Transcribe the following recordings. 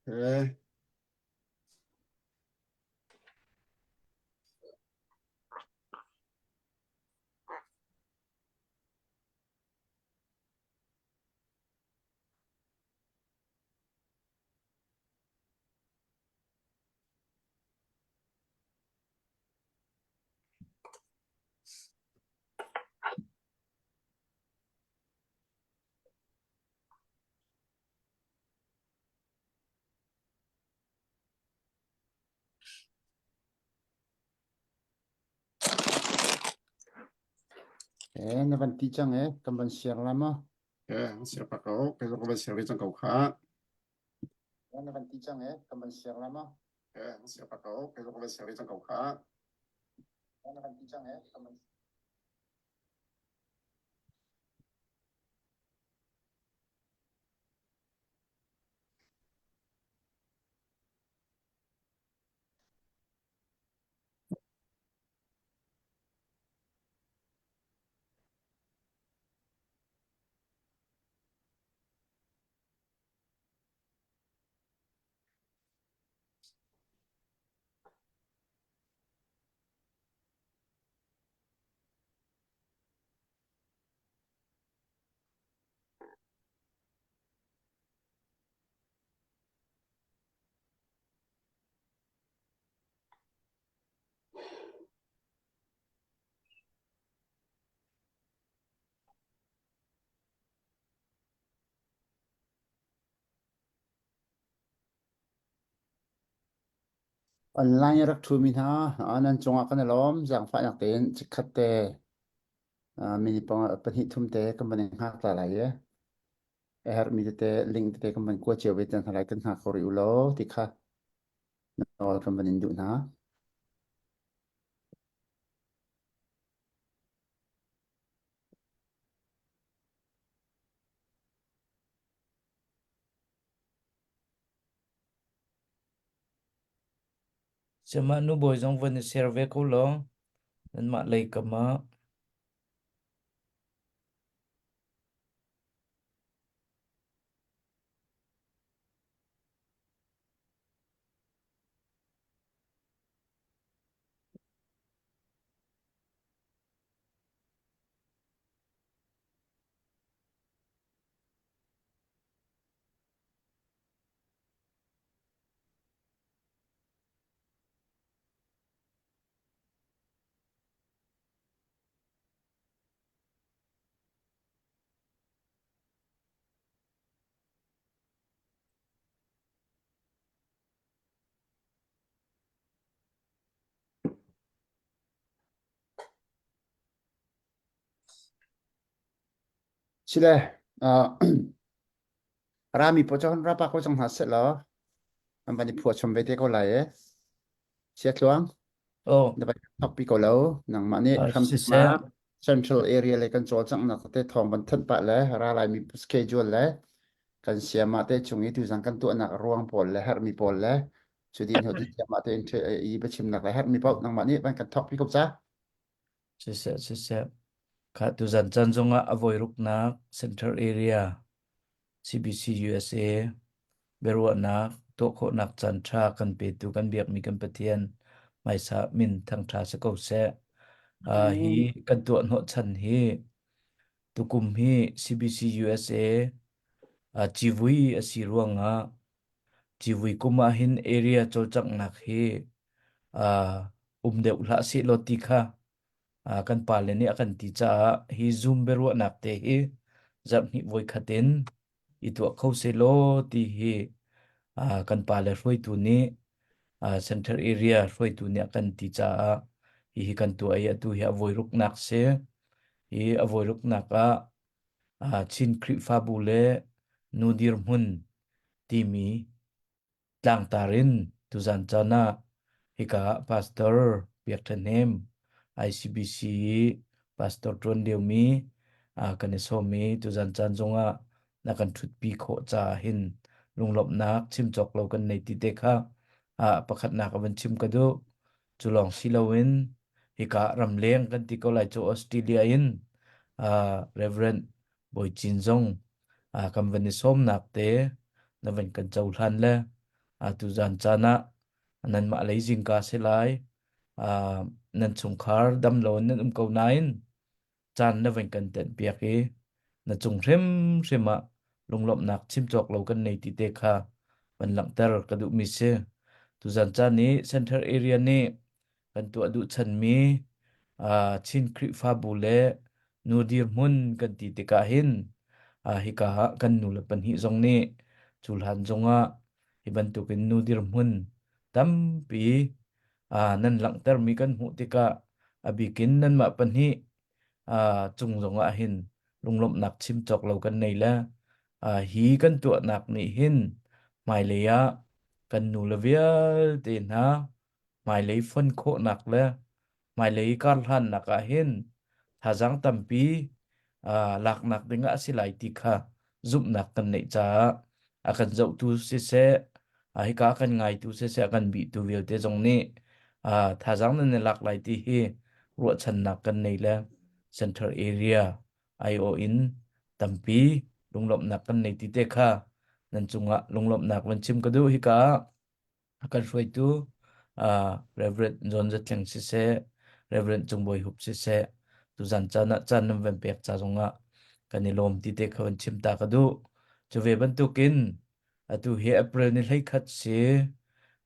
Okay. Eh, na van ti cang eh, kan van siar la ma. Eh, siar pa ko, kai zong kan siar ve cang ko kha. Eh, na van ti cang eh, kan van siar la ma. Eh, siar pa ko, kai zong kan siar ve cang ko kha. Eh, na van ti cang eh, kan van Online rak ṭhumi hna nan cungah kan i lawm. Zaangfahnak tein chikkhat te minute pahnih thum te kan van in hngak ta lai i a herhmi tete link tete kan van kua cio ve te hna lai kan hngak ko rih u law ti kha nawl kan van in duh hna. Sihmah nu bawi zong van i ser ve ko law nanmah lei kam ah. Sile, uh, rami pawl cu rapa ko cang hna seh law an van i phuah chom ve te ko lai e. Sia tluang. Oh. Na van thok pi ko lo. Nangmah nih hram siseh. Central area le kan cawlcanghnak te thawng van thanh pah le ra laimi schedule le kan siama te chung i tuzang kan tuahnak ruang pawl le herhmi pawl le cu din ho ti siama te in i biachimnak le herhmi paoh nangmah nih van kan thok pi ko ca. Siseh, siseh. Kha tuzan caan zongah a voiruknak Central Area CBC USA biaruahnak tuah khawhnak caan ṭha kan petu kan biakmi kan Pathian hmaisa min thangṭha si ko seh. Uh, hi kan tuah hnawhchan hi tukum hi CBC USA uh, civui a si ruangah civui kum ah hin area cawlcanghnak hi uh, um deuh hlah sehlaw ti kha uh, kan pale nih a kan ti caah hi Zoom biaruahnak te hi zarhhnih voikhat in i tuah kho sehlaw ti hi uh, kan pale hruaitu nih uh, center area hruaitu nih a kan ti caah hihi kan tuah i atu hi a voiruknak si. Hi a voiruknak ah uh, Chin Khrihfabu le nu dirhmun timi Tlangtar in tuzan caan ah hika ah Pastor Biak Ṭha Hnem, ICBC i pastor ṭuan liomi kan i sawm i tuzan caan zongah na kan ṭhutpi khawh caah hin lunglawmhnak chim cawk lo kan nei ti te kha pakhatnak a van chim ka duh. Cu lawng si loin hika ramleng kan ti ko lai cu Australia in Reverend Bawi Cin zong kan van i sawmnak te na van kan cohlan le. Tuzan caan ah nanmah lei zingka si lai. Nan chungkhar dam lo in nan um ko nain caan na van kan tenhpiak i na cung hrimhrim ah lunglawmhnak chim cawk lo kan nei ti te kha van langhter ka duhmi si. Tuzan caan i Central Area nih kan tuah duh chanmi Chin Khrihfabu le nu dirhmun kan ti tikah hin hika ah kan nu le pahnih zong nih cu hlan zongah hi bantukin nu dirhmun tampi nan langhtermi kan hmuh tikah a bikin nanmah pahnih cung zongah hin lunglawmhnak chim cawk lo kan nei le hi kan tuahnak nih hin hmailei ah kan nu le vialte hna hmailei fon khawhnak le hmailei karhlannak ah hin thazaang tampi laknak ding ah a si lai ti kha zumhnak kan neih caah a kan zohtu siseh hika a kan ngaitu siseh a kan bihtu vialte zong nih thazaang nan i lak lai ti hi ruahchannak kan nei le central area aiawh in tampi lunglawmhnak kan nei ti te kha nan cungah lunglawmhnak van chim ka duh hika ah A kan hruaitu uh, Reverend John Zatleng siseh, Reverend Cung Bawi Hup siseh, tuzan caan ah caan nan van pek ca zongah kan i lawm ti te kha van chim ta ka duh. Cu ve bantukin atu hi April ni 11 si,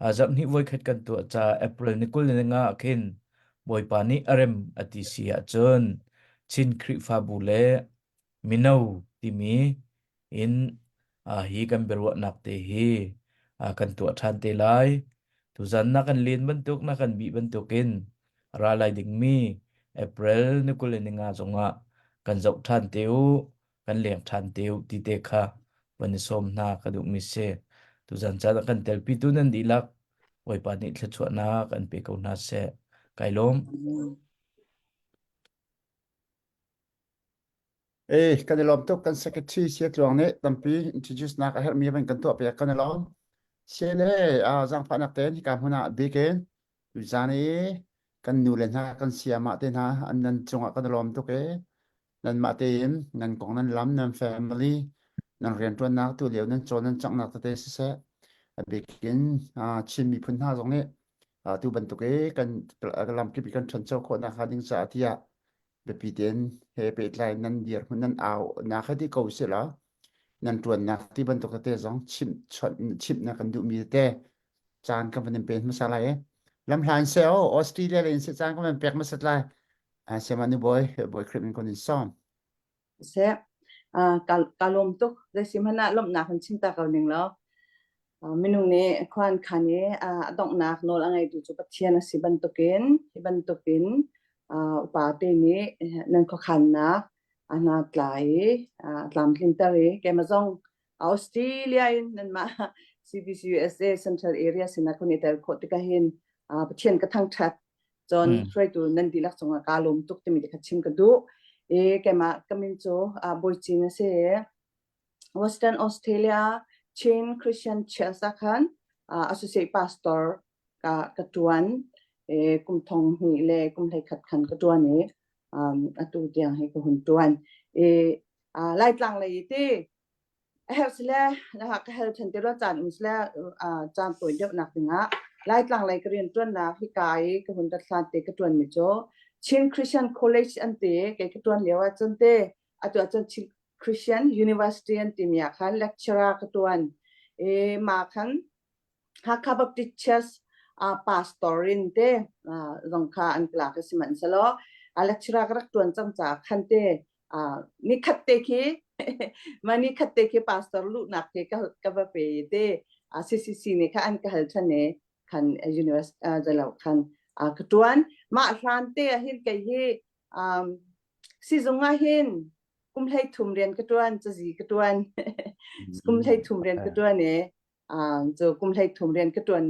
uh, zarhhnih voikhat kan tuah ca April ni 20 ni nga ah khin Bawipa nih a rem a ti si ahcun Chin Khrihfabu le mino timi in hi kan biaruahnak te hi kan tuah ṭhan te lai. Tuzan na kan len bantuk na kan bih bantukin ra lai dingmi April ni 25 zongah kan zoh ṭhan te u, kan leng ṭhan te u ti te kha van i sawm hna ka duhmi si. Tuzan caan ah kan telpitu nan dihlak Bawipa nih thluachuahnak an pe ko hna seh. Kai lawm. Eh, kan i lawm tuk. Kan secretary Sia Tluang nih tampi introduce nak a herhmi van kan tuah piak kan i lawm. Sia le ah zaangfahnak tein hika hmun ah bikin tuzan i kan nu le hna kan siamah te hna an nan cungah kan i lawm tuk e. Nanmah tein nan kong nan lam nan family nan rianṭuannak tu lio nan cawn nan canghnak tete siseh a bikin ah Chin miphun hna zong nih ah tu bantuk i kan lamkip i kan ṭhancho khawhnak hnga ding caah tiah biapi tein he pehtlai nan dirhmun nan au nak he ti ko si la nan ṭuannak ti bantuk tete zong chimh chimh na kan duhmi tete caan kan van in pe hmasa lai e lamhlan se o Australia le in se caan kan van pek hmasat lai siama nu boy boy khrip in kon in som Seh, ka lawm tuk. Zeisihmanh ah lawmhnak in chim ta ko ning law minung nih khua an khan i a donghnak nawl a ngeitu cu Pathian a si bantukin hi bantukin upa te nih nan khuakhannak a hna tlai i a tlamtlinter i keimah zong Australia in nanmah CBC USA Central Area sinah kun i tel khawh tikah hin Pathian ka thangṭhat cun hruaitu nan dihlak cungah kaa lawm tuk timi te kha chim ka duh i keimah ka min cu Bawi Cin a si i Western Australia Chin Christian Church ah khan associate pastor ka ka ṭuan i kum thong hnih le kum 11 khan ka ṭuan i atu tiang hi ka hun ṭuan i Laitlang lei i ti A herh sile ka hel ṭhan te rua caan um sile caan tawi deuhnak dingah Laitlang lei ka rianṭuannak hika i ka hun rat hlan te ka ṭuanmi cu Chin Christian College an ti kei ka ṭuan lio ahcun te atu ahcun Chin Christian University an timi ah khan lecturer ka ṭuan i mah khan Hakha Baptist Church pastor in te zong kha an lak i sihmanhsehlaw lecturer ka rak ṭuan cang caah khan te nikhat te khi ma nikhat te khi pastor luhnak khi ka ka va pe te CCC nih kha an ka hal ṭhan i khan university zalo khan ka ṭuan mah hlan te ah hin kei hi sizung ah hin kum hlei thum rian ka ṭuan cazi ka ṭuan kum hlei thum rian ka ṭuan i cu kum hlei thum rian ka ṭuan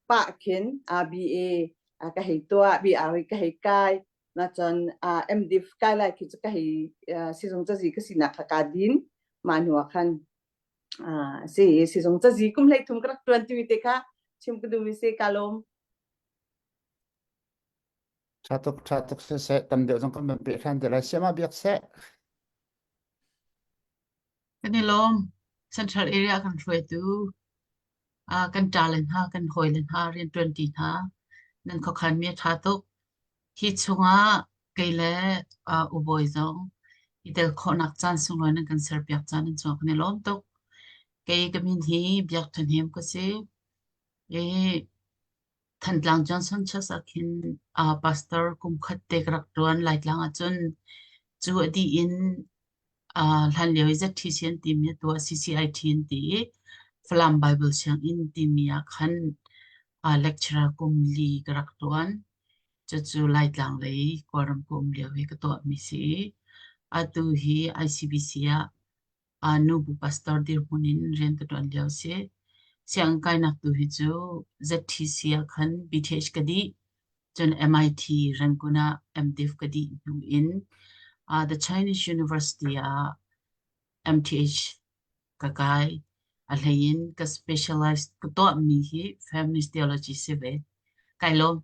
pah khin BA ka hei tuah BR ka hei kai na cun MDiv kai lai khi cu ka hei sizung cazi ka sinak kha kaa din mah hnu ah khan si sizung cazi kum hlei thum ka rak ṭuan timi te kha chim ka duhmi si ka lawm Ṭha tuk ṭha tuk siseh tam deuh zong kan van peh hran te lai siama biak seh Kan i lawm. Central area kan hruaitu. Kan ṭale hna, kan hawile hna, rianṭuanṭi hna, nan khuakhanmi a ṭha tuk. Hi chungah kei le U Bawi zong i tel khawhnak caan sunglawi nan kan serpiak caan nan cungah kan i lawm tuk. Kei ka min hi Biak Ṭha Hnem ka si. I Thantlang Johnson Church ah khin pastor kum khat te ka rak ṭuan. Laitlang ahcun cu a dih in hlanlio i ZTC an timi atu ah CCIT an ti i Falam Bible Sianginn timi ah khan lecturer kum li ka rak ṭuan. Cucu Laitlang lei Kawlram ka um lio i ka tuahmi si i atu hi ICBC ah nubu pastor dirhmun in rian ka ṭuan lio si. Sianginn kainak tu hi cu ZTC ah khan BTH ka dih. Cun MIT Rangoon ah MDiv ka dih hnu in The Chinese University ah MTH ka kai. A hlei in ka specialize ka tuahmi hi feminist theology si ve. Kai lawm.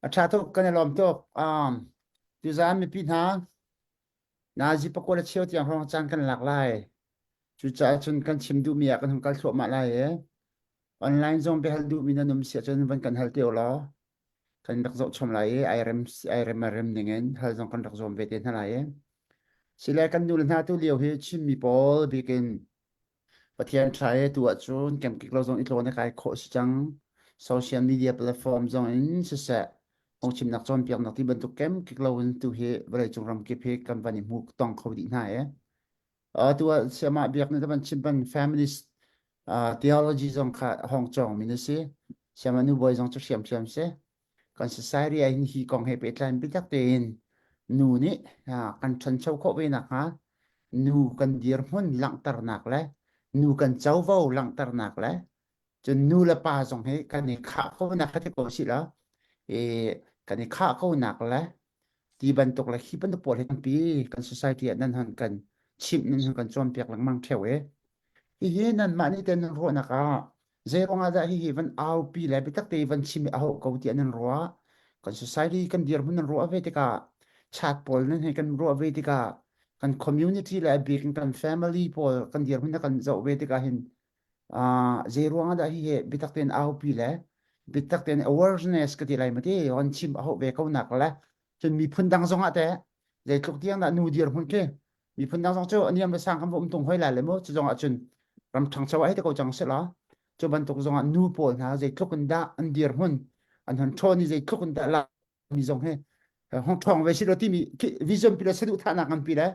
A ṭha tuk, kan i lawm tuk. Um, tuzaan mipi hna, nazi pakua le cheu tiang hrawng caan kan lak lai. Cucaah cun kan chim duhmi ah kan hung kal thluahmah lai i online zong biahal duhmi nan um si ahcun van kan hal te u law kan rak zoh chom lai i ai rem ai rem a rem ningin hal zong kan rak zuam ve te hna lai i. Sile kan nu le hna tu lio hi Chinmi pawl bikin Pathian ṭha i tu ahcun kemkik lo zong i tlawn i kai khawh si cang. Social media platform zong in siseh, phungchimnak cawnpiaknak ti bantuk kemkik lo in tu hi vawleicung ramkip hi kan van i hmu tong kho dih hna i. Uh, tu ah siamah biak nih van chim ban feminist uh, theology zong kha hong cawng mi na si. Siamah nu bawi zong cu hriamthiam si. Kan society ah hin hi kong he pehtlai in biatak tein nu nih kan ṭhancho khawh ve nakhnga nu kan dirhmun langhternak le nu kan covo langhternak le cun nu le pa zong hi kan i khah ko nak kha ti ko si la i kan i khah ko nak le ti bantuk le hi bantuk pawl hi tampi kan society ah nan hon kan chimh nan hon kan cawnpiak lengmang ṭheo i Hihi nanmah nih teh nan ruahnak ah zei ruangah dah hihi van aupi le biatak te van chim i a hauh ko tiah nan ruah? Kan society kan dirhmun nan ruah ve tikah chat pawl nan hei kan ruah ve tikah kan community le a bik in kan family pawl kan dirhmun na kan zoh ve tikah hin uh, zei ruangah dah hihi biatak tein aupi le biatak tein awareness ka ti lai ma ti on chim a hauh ve ko nak le cun miphun dang zongah teh zeitluk tiang dah nu dirhmun khi miphun dang zong cu a niam le sang kan va um tung hoi lai le mu cu zong ah cun ram ṭhangcho ah hei te ko cang seh law cu bantuk zong ah nu pawl hna zeitluk in dah an dirhmun an hon ṭhawn i zeitluk in dah la mi zong hi hong ṭhawng ve si lo timi vision pi le saduhthahnak nganpi le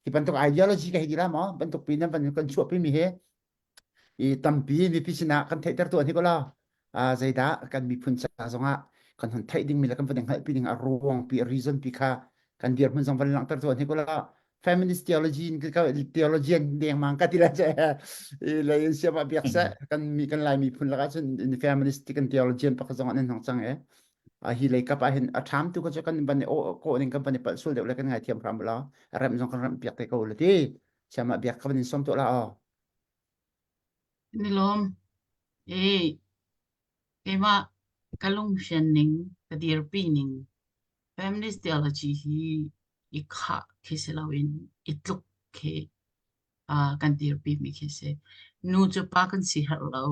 hi bantuk ideology ka hei ti la maw bantuk pi nan van kan chuahpi mi hi i tampi mipi sinah kan theihter tuan hi ko la zeidah kan miphun ca zongah kan hun theih dingmi le kan van hngalhpi ding a ruang pi a reason pi kha kan dirhmun zong van langhter tuan hi ko la feminist theology theologian dengmang ka ti la che le in siam ah biak se kan mi kan lai miphun lakah cun feminist kan theologian pakhat zong an hong cang e a hi lei kap ah hin a ṭham tu ko kan van o ko ning kan van i palh sul deuh le kan ngai thiam hram la rem zong kan rem piak te ko le ti siam ah biak ka van in som to la o Ni lawm. Ee, keimah ka lungfian ning, ka dirpi ning, feminist theology hi i khah khi si loin i tluk khi uh, kan dirpi mi khi si. Nu cu pa kan si herh lo.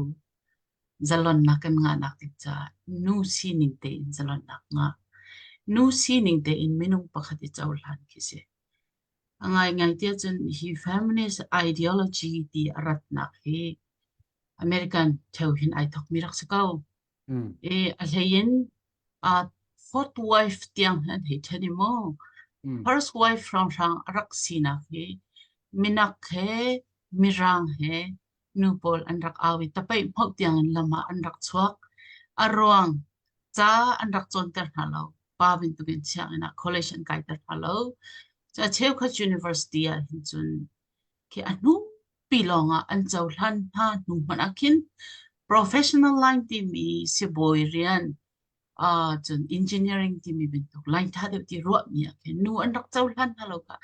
Zalonnak kan ngahnak ding caah nu sining tein zalonnak ngah. Nu sining tein minung pakhat i cohlan khi si. A ngaingai tiah cun hi feminist ideology ti a ratnak hi American ṭheo hin ai thawkmi rak si ko. I a hlei in uh, fourth wife tiang hin an hei ṭhen i mu. First wife hrawnghrang a rak sinak hi minak he mirang he nu pawl an rak au i tapaih hmoh tiang in lam ah an rak chuak. A ruang ca an rak cawnter hna lo. Pa bantukin sianginn ah college an kaiter hna lo. Ca cheukhat university ah hin cun khi a hnu pi lawng ah an cohlan hna hnu hmanh ah khin professional line timi sibawi rian uh, cun engineering timi bantuk line tha deuh ti ruahmi ah khin nu an rak cohlan hna lo kha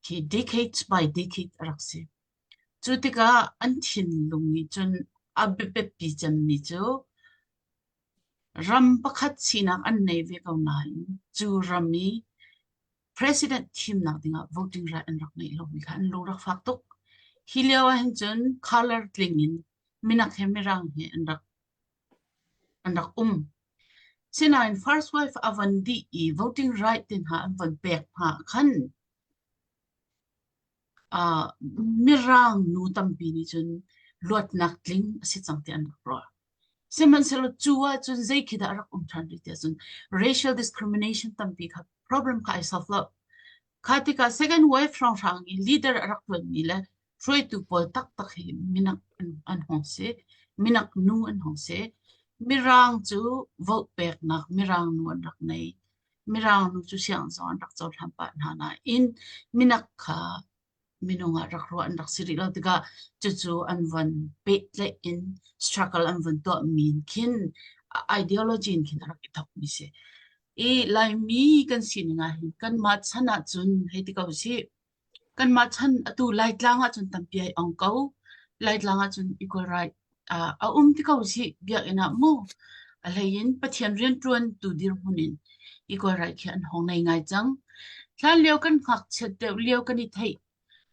khi decades by decade a rak si. Cu tikah an thinlung nih cun a biapi cemmi cu ram pakhat sinak an nei ve ko nain cu ram i. President thimnak dingah voting right an rak ngeih lomi kha an lung rak fak tuk. Hi lio ah hin cun color tling in minak he mirang he an rak an rak um. Sinain first wife a van dih i voting right te hna an van pek hna khan uh, mirang nu tampi nih cun luatnak tling a si cang ti an rak ruah. Sihmanhsehlaw cu ahcun zei khi dah a rak um ṭhan rih ti ahcun racial discrimination tampi kha problem kha ai solve lo. Kha tikah second wave hrawnghrang i leader a rak ṭuanmi le hruaitu pawl taktak hi minak an, an hung si. Minak nu an hung si. Mirang cu vote peknak mirang nu an rak nei. Mirang nu cu siang zong an rak cohlan pah hna nain minak kha minung ah rak ruah an rak si rih lo tikah cucu an von pehtlaih in struggle an von tuah mi khin ideology in khin a rak i thok mi si. I Laimi kan sining ah hin kanmah chan ahcun hei ti ko sih kanmah chan atu Laitlang ahcun tampi ai ong ko. Laitlang ahcun equal right uh, a um ti ko sih biakinn ah mu a hlei in Pathian rianṭuan tu dirhmun in equal right khi an hong nei ngai cang. Hlan lio kan ngakchiat deuh lio kan i theih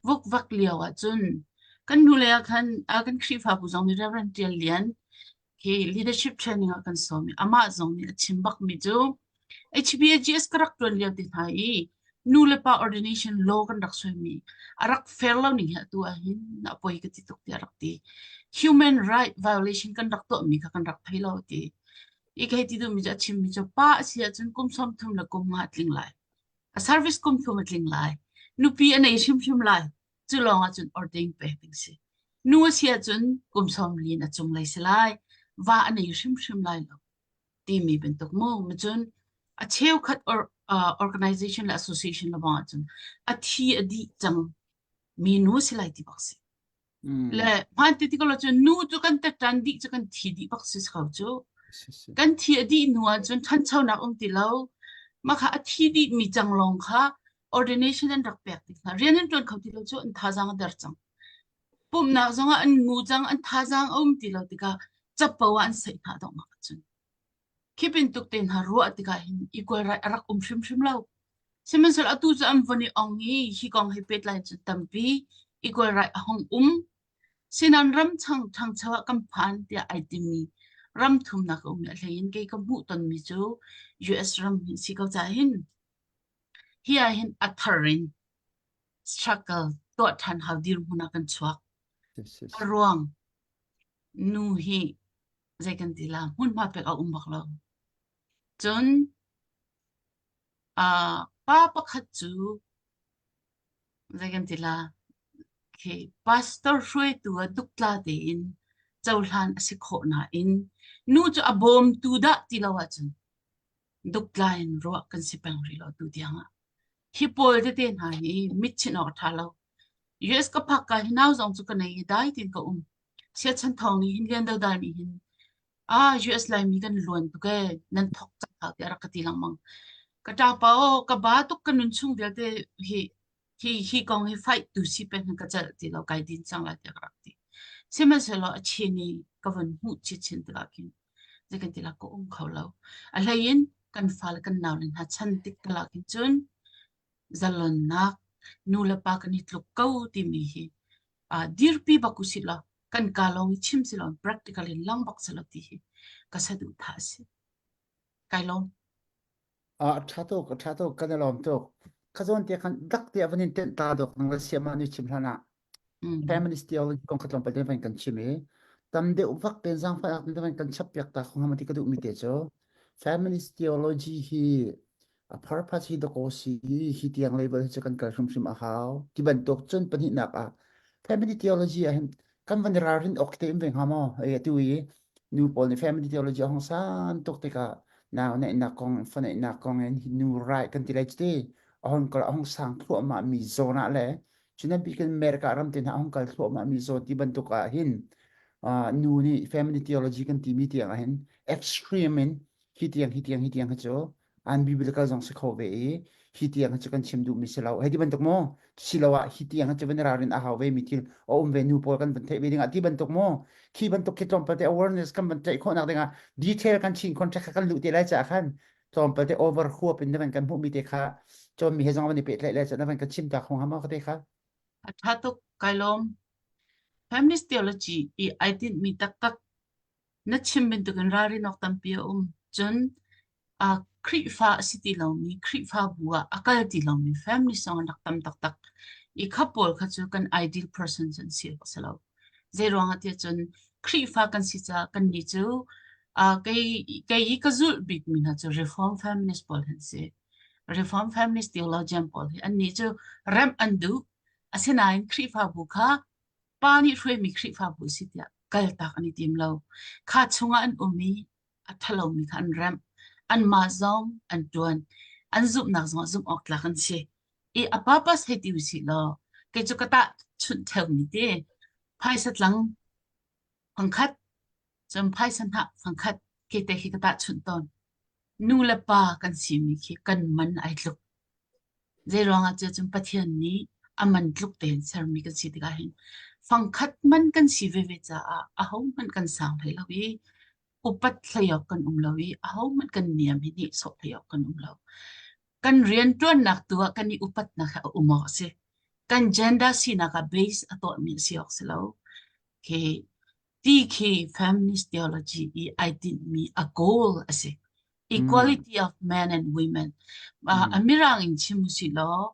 vukvak lio ahcun kan hnulei ah khan uh, kan Khrihfabu zong nih Reverend Tial Lian khi leadership training ah kan sawm i amah zong nih a chim bakmi cu HBAGS ka rak ṭuan lio te hna i nu le pa ordination law kan rak suaimi a rak fair lo ning hi atu ah hin a poi ka ti tuk tiah rak ti. Human right violation kan rak tuahmi kha kan rak thei lo ti. I ka hei ti duhmi cu a chimmi cu pa a si ahcun kum 30 le kum nga a tling lai. A service kum thum a tling lai. Nupi a nei hrimhrim lai. Cu lawng ahcun ordain pek ding si. Nu a si ahcun kum sawm lin a cunglei si lai. Va a nei hrimhrim lai lo. Timi bantuk mu. Macun a cheukhat or, uh, organization le association le bang ahcun a thi a dih cang mi nu si lai ti bak si. Le hmaan ti ti ko lo cun nu cu kan tetṭan dih cu kan thi dih bak si ko cu. Kan thi a dih hnu ahcun ṭhanchonak um ti lo. Mah kha a thi dih mi cang lawng kha ordination an rak pek tik hna. Rian an ṭuan kho ti lo cu an thazaang a der cang. Pumhnak zongah an ngu cang, an thazaang a um ti lo tikah capo ah an saih hna donghnak ahcun. Khi bantuk te hna ruah tikah hin equal right a rak um hrimhrim lo. Sihmanhsehlaw atu cu an von i ong i hi kong he pehtlai cun tampi equal right a hung um. Sinan ram chang ṭhangcho ah kan phan tiah ai timi ram thumnak a um i a hlei in kei ka hmuh tonmi cu US ram hi si ko caah hin hi ah hin a thar in struggle tuah ṭhan hau dirhmun ah kan chuak. A ruang nu hi zei kan ti la hmunhma pek a um bak lo. Cun uh, pa pakhat cu zei kan ti la khi pastor hruaitu ah duktla tein cohlan a si khawh nain nu cu a bawmtu dah ti lo ahcun duktla in ruah kan si peng rih lo tu tiang ah. Hi pawl tete hna hi mit chinh awk a ṭha lo. US ka phak ka hi nau zong cu ka nei i dai tiin ka um. Siachan thawng nih hin Lian Dodal nih hin ah US Laimi kan luan tuk ee nan thok cang hau tiah rak ka ti lengmang. Ka ṭapa aw ka ba tuk ka nun chung vialte hi hi hi kong hi fight tu si peng hin ka celh ti lo kai din cang lai tiah ka rak ti. Sihmanhsehlaw a chin i ka von hmuh chinchin tikah khin zei kan ti la ka um kho lo. A hlei in kan fale kan naule hna chan tik talak hin cun zalonnak nu le pa kan i tluk ko timi hi uh, dirpi bak usih law kan ka lawng i chim si lo practical in lang bak si lo ti hi ka saduhthah a si. Kai lawm. A ṭha tuk, a ṭha tuk, kan i lawm tuk. Kha zawn te khan dak te van in tenh ta dok nang la siama ni chim hlan ah feminist theology kong kha tlawmpal te van kan chim i tam deuh vak ten zaangfah ak te van kan chap piak ta khong hamati ka duh mi te cu feminist theology hi a purpose hi dako si hi tiang level hi cu kan kal hrimhrim a hau ti bantuk cun pahnihnak ah family theology ah hin kan van ralrin ok te in ve hnga maw e tu i nu pawl nih family theology a hong san tuk tikah nau neihnak kong fa neihnak kong in nu right kan ti lai ti a hong kal a hong sang thluahmah mi zawn ah le cunan bi kan America ram te hna a hong kal thluahmah mi zawn ti bantuk ah hin nu nih family theology kan ti mi tiang ah hin extreme in hi tiang hi tiang hi tiang hi cu an biblical zong si kho ve i hi tiang cu kan chim duhmi si lo hei ti bantuk maw siloah hi tiang cu van ralrin a hau ve mi thil a um ve nu pawl kan van theih ve dingah ti bantuk maw khi bantuk khi tlawmpal te awareness kan van tlaih khawhnak dingah detail kan chin contract kha kan luh te lai caah khan tlawmpal te over huap in van kan hmuhmi te kha Cawnmi he zong van i pehtlaih le na van kan chim ta kho hnga maw ka te kha? A ṭha tuk, kai lawm. Feminist theology i ai tinhmi taktak na chim bantukin ralrin awk tampi a um. Cun uh, Khrihfa a si ti lomi, Khrihfabu ah a kal ti lomi feminist zong an rak tam taktak. I kha pawl kha cu kan ideal person cu an si awk a si lo. Zei ruangah tiah cun Khrihfa kan si caah kannih cu uh, kei, kei i ka zulh bikmi hna cu Reform feminist pawl an si. Reform feminist theologian pawl hi annih cu remh an duh. Asinain Khrihfabu kha pa nih hruaimi Khrihfabu a si tiah kaltak an i tim lo. Kha chungah an um i a ṭhalomi kha an remh. Anmah zong an ṭuan. An zumhnak zong ah zumh awk tlak an si. I a purpose hei ti usih law kei cu ka tah chunh ṭheumi te phaisa tlang fangkhat cun phaisa hnah fangkhat khi te khi ka tah chunh tawn. Nu le pa kan simi khi kan man ai tluk. Zeiruangah tiah cun Pathian nih a man tluk tein sermi kan si tikah hin fangkhat man kan si veve caah ahohmanh kan sang hlei lo i upat hlei awk kan um lo i ahohmanh kan niam hi nihsawh hlei awk kan um lo. Kan rianṭuannak tu ah kan i upatnak hi a um awk a si. Kan gender sinak ah base a tuahmi a si awk si lo. Khi ti khi feminist theology i ai tinhmi a goal a si. Equality of men and women. Uh, a mirang in chim usih law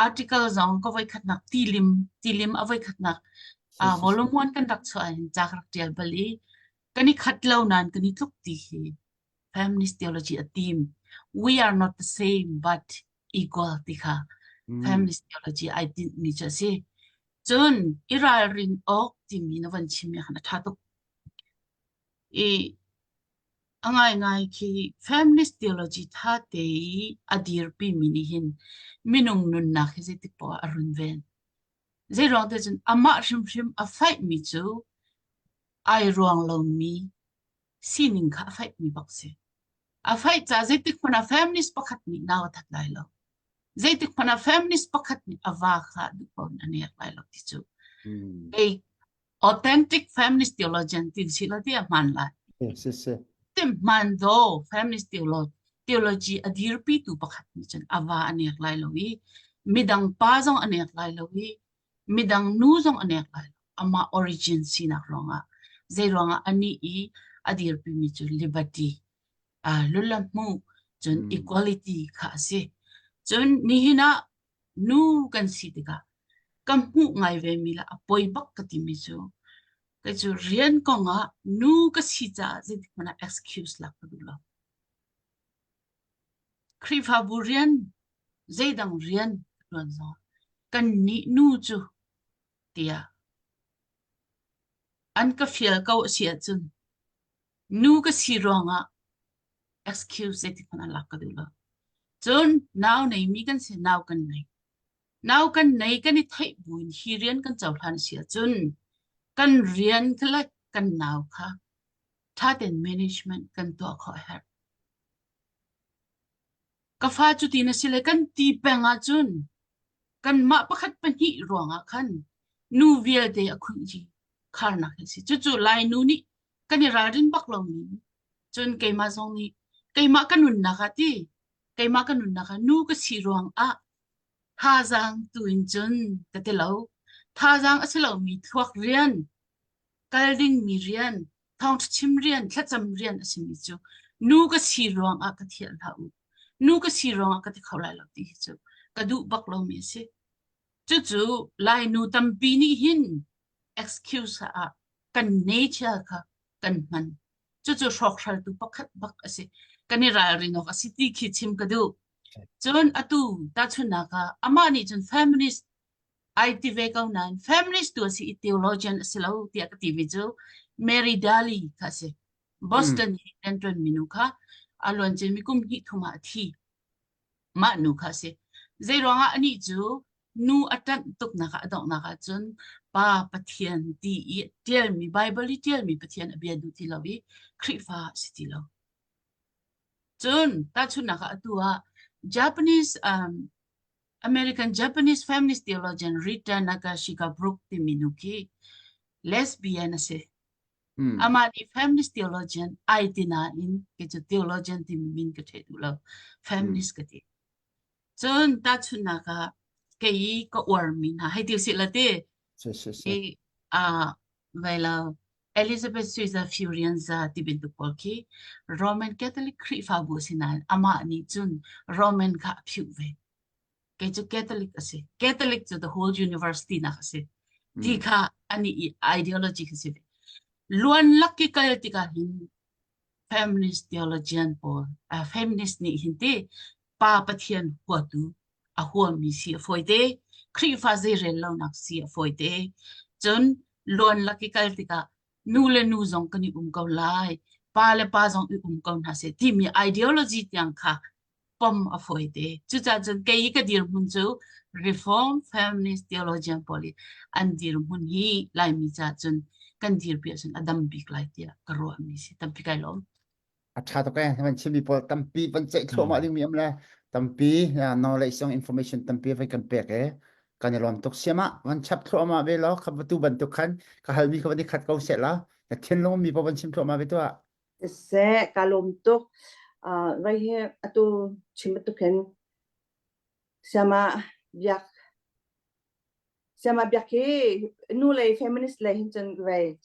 article zong ka voikhatnak tilim tilim a voikhatnak uh, volume 1 kan rak chuah hin ca ka rak tial bal i kan i khat lo nain kan i tluk ti hi feminist theology a team we are not the same but equal ti kha feminist theology ai tinhmi cu a si. Cun i ralrin awk timi na van chim mi khan a ṭha tuk. I a ngaingai khi feminist theology tha te i a dirpi mi nih hin minung nunnak hi zeitik poah ah a runven. Zeiruang te cun amah hrimhrim a fight mi cu ai ruang lomi sining kha a fight mi bak si. A fight ca zeitik hmanh ah feminist pakhat nih nau a that lai lo. Zeitik hmanh ah feminist pakhat nih a va kha duh paoh in a nek lai lo ti cu. Kei authentic feminist theologian ti si lo ti a hmaan lai. Si si. Ti hmaan do feminist theology a dirpi tu pakhat nih cun a va a nek lai lo i midang pa zong a nek lai lo i midang nu zong a nek lai lo. Amah origin sinak ruangah zei ruangah anih i a dirpimi cu liberty uh, lula hmu cun equality kha a si. Cun nihin ah nu kan si tikah ka hmuh ngai ve mi le a poi bak ka timi cu kei cu rian kong ah nu ka si caah zeitik hmanh ah excuse lak ka duh lo. Khrihfabu rian zeidang rian ka ṭuan zong kan nih nu cu tiah an ka fial ko a si ahcun nu ka si ruangah excuse zeitik hmanh ah lak ka duh lo. Cun nau neimi kan si nau kan nei. Nau kan nei kan i theih buin hi rian kan cohlan si ahcun kan rian kha le kan nau kha ṭha tein management kan tuah khawh a herh. Ka fa cuti na si le kan ti peng ahcun kanmah pakhat pahnih ruangah khan nu vialte a khunh i kharnak hi a si. Cucu Lainu nih kan i ralrin bak lomi cun keimah zong nih keimah ka nunnak ah ti keimah ka nunnak ah nu ka si ruang ah thazaang tu in cun ka ti lo. Thazaang a si lomi thluak rian, kal dingmi rian, thawngṭha chim rian, thlacam rian a simi cu nu ka si ruang ah ka thial hlah u. Nu ka si ruang ah ka ti kho lai lo ti hi cu ka duh bak lomi a si. Cucu Lainu tampi nih hin excuse ah kan nature kha kan hman. Cucu hrawkhraltu pakhat bak a si. Kan i ralrin awk a si ti khi chim ka duh. Cun atu tahchunhnak ah amah nih cun feminist ai ti ve ko nain feminist tu a si i theologian a si lo tiah ka timi cu Mary Daly kha a si. Boston i rianṭuan minu kha a luanciami kum hnih thum ah a thi. Mah nu kha a si. Zei ruangah anih cu nu a ṭanh tuknak ah a donghnak ahcun Pa Pathian ti i ṭialmi Baibal i ṭialmi Pathian a bia duh ti lo i Khrihfa a si ti lo. Cun tahchunhnak ah atu ah Japanese um, American Japanese feminist theologian Rita Nagashika Brooke timi nu khi lesbian a si. Amah nih feminist theologian ai ti nain kei cu theologian timi min ka theih duh lo. Feminist ka ti. Cun tahchunhnak ah kei ka uarmi hna hei ti usih la ti. Si si si. I ah vai lo Elizabeth Suiza Fiorenza ti bantuk pawl khi Roman Catholic Khrihfabu a si nain amah nih cun Roman kha a phiuh ve. Kei cu Catholic a si. Catholic cu the whole university nak a si. Ti kha ani i ideology kha si ve. Luan lak i kal tikah hin feminist theologian pawl uh, feminist nih hin ti pa Pathian huatu a huami si a fawi te. Khrihfa zeirel lonak si a fawi te. Cun luan lak i kal tikah nu le nu zong kan i um ko lai, pa le pa zong i um ko hna seh timi ideology tiang kha pom a fawi te. Cucaah cun kei ka dirhmun cu Reform Feminist Theologian pawl i an dirhmun hi Laimi caah cun kan dirpi ahcun a dam bik lai tiah ka ruahmi si. Tampi kai lawm. A ṭha tuk ee. Van chimmi pawl tampi van ceih thluahmah dingmi um le tampi knowledge zong information tampi van kan pek ee. Kan i lawm tuk siamah van chap thluahmah ve law kha tu bantuk khan ka halmi kha van i khat ko seh la. Na thinlung mi pawl van chim thluahmah ve tuah. Seh, ka lawm tuk. Uh, vai hi atu chim bantuk hin siama biak siama biak hi nu lei feminist lei hin cun vai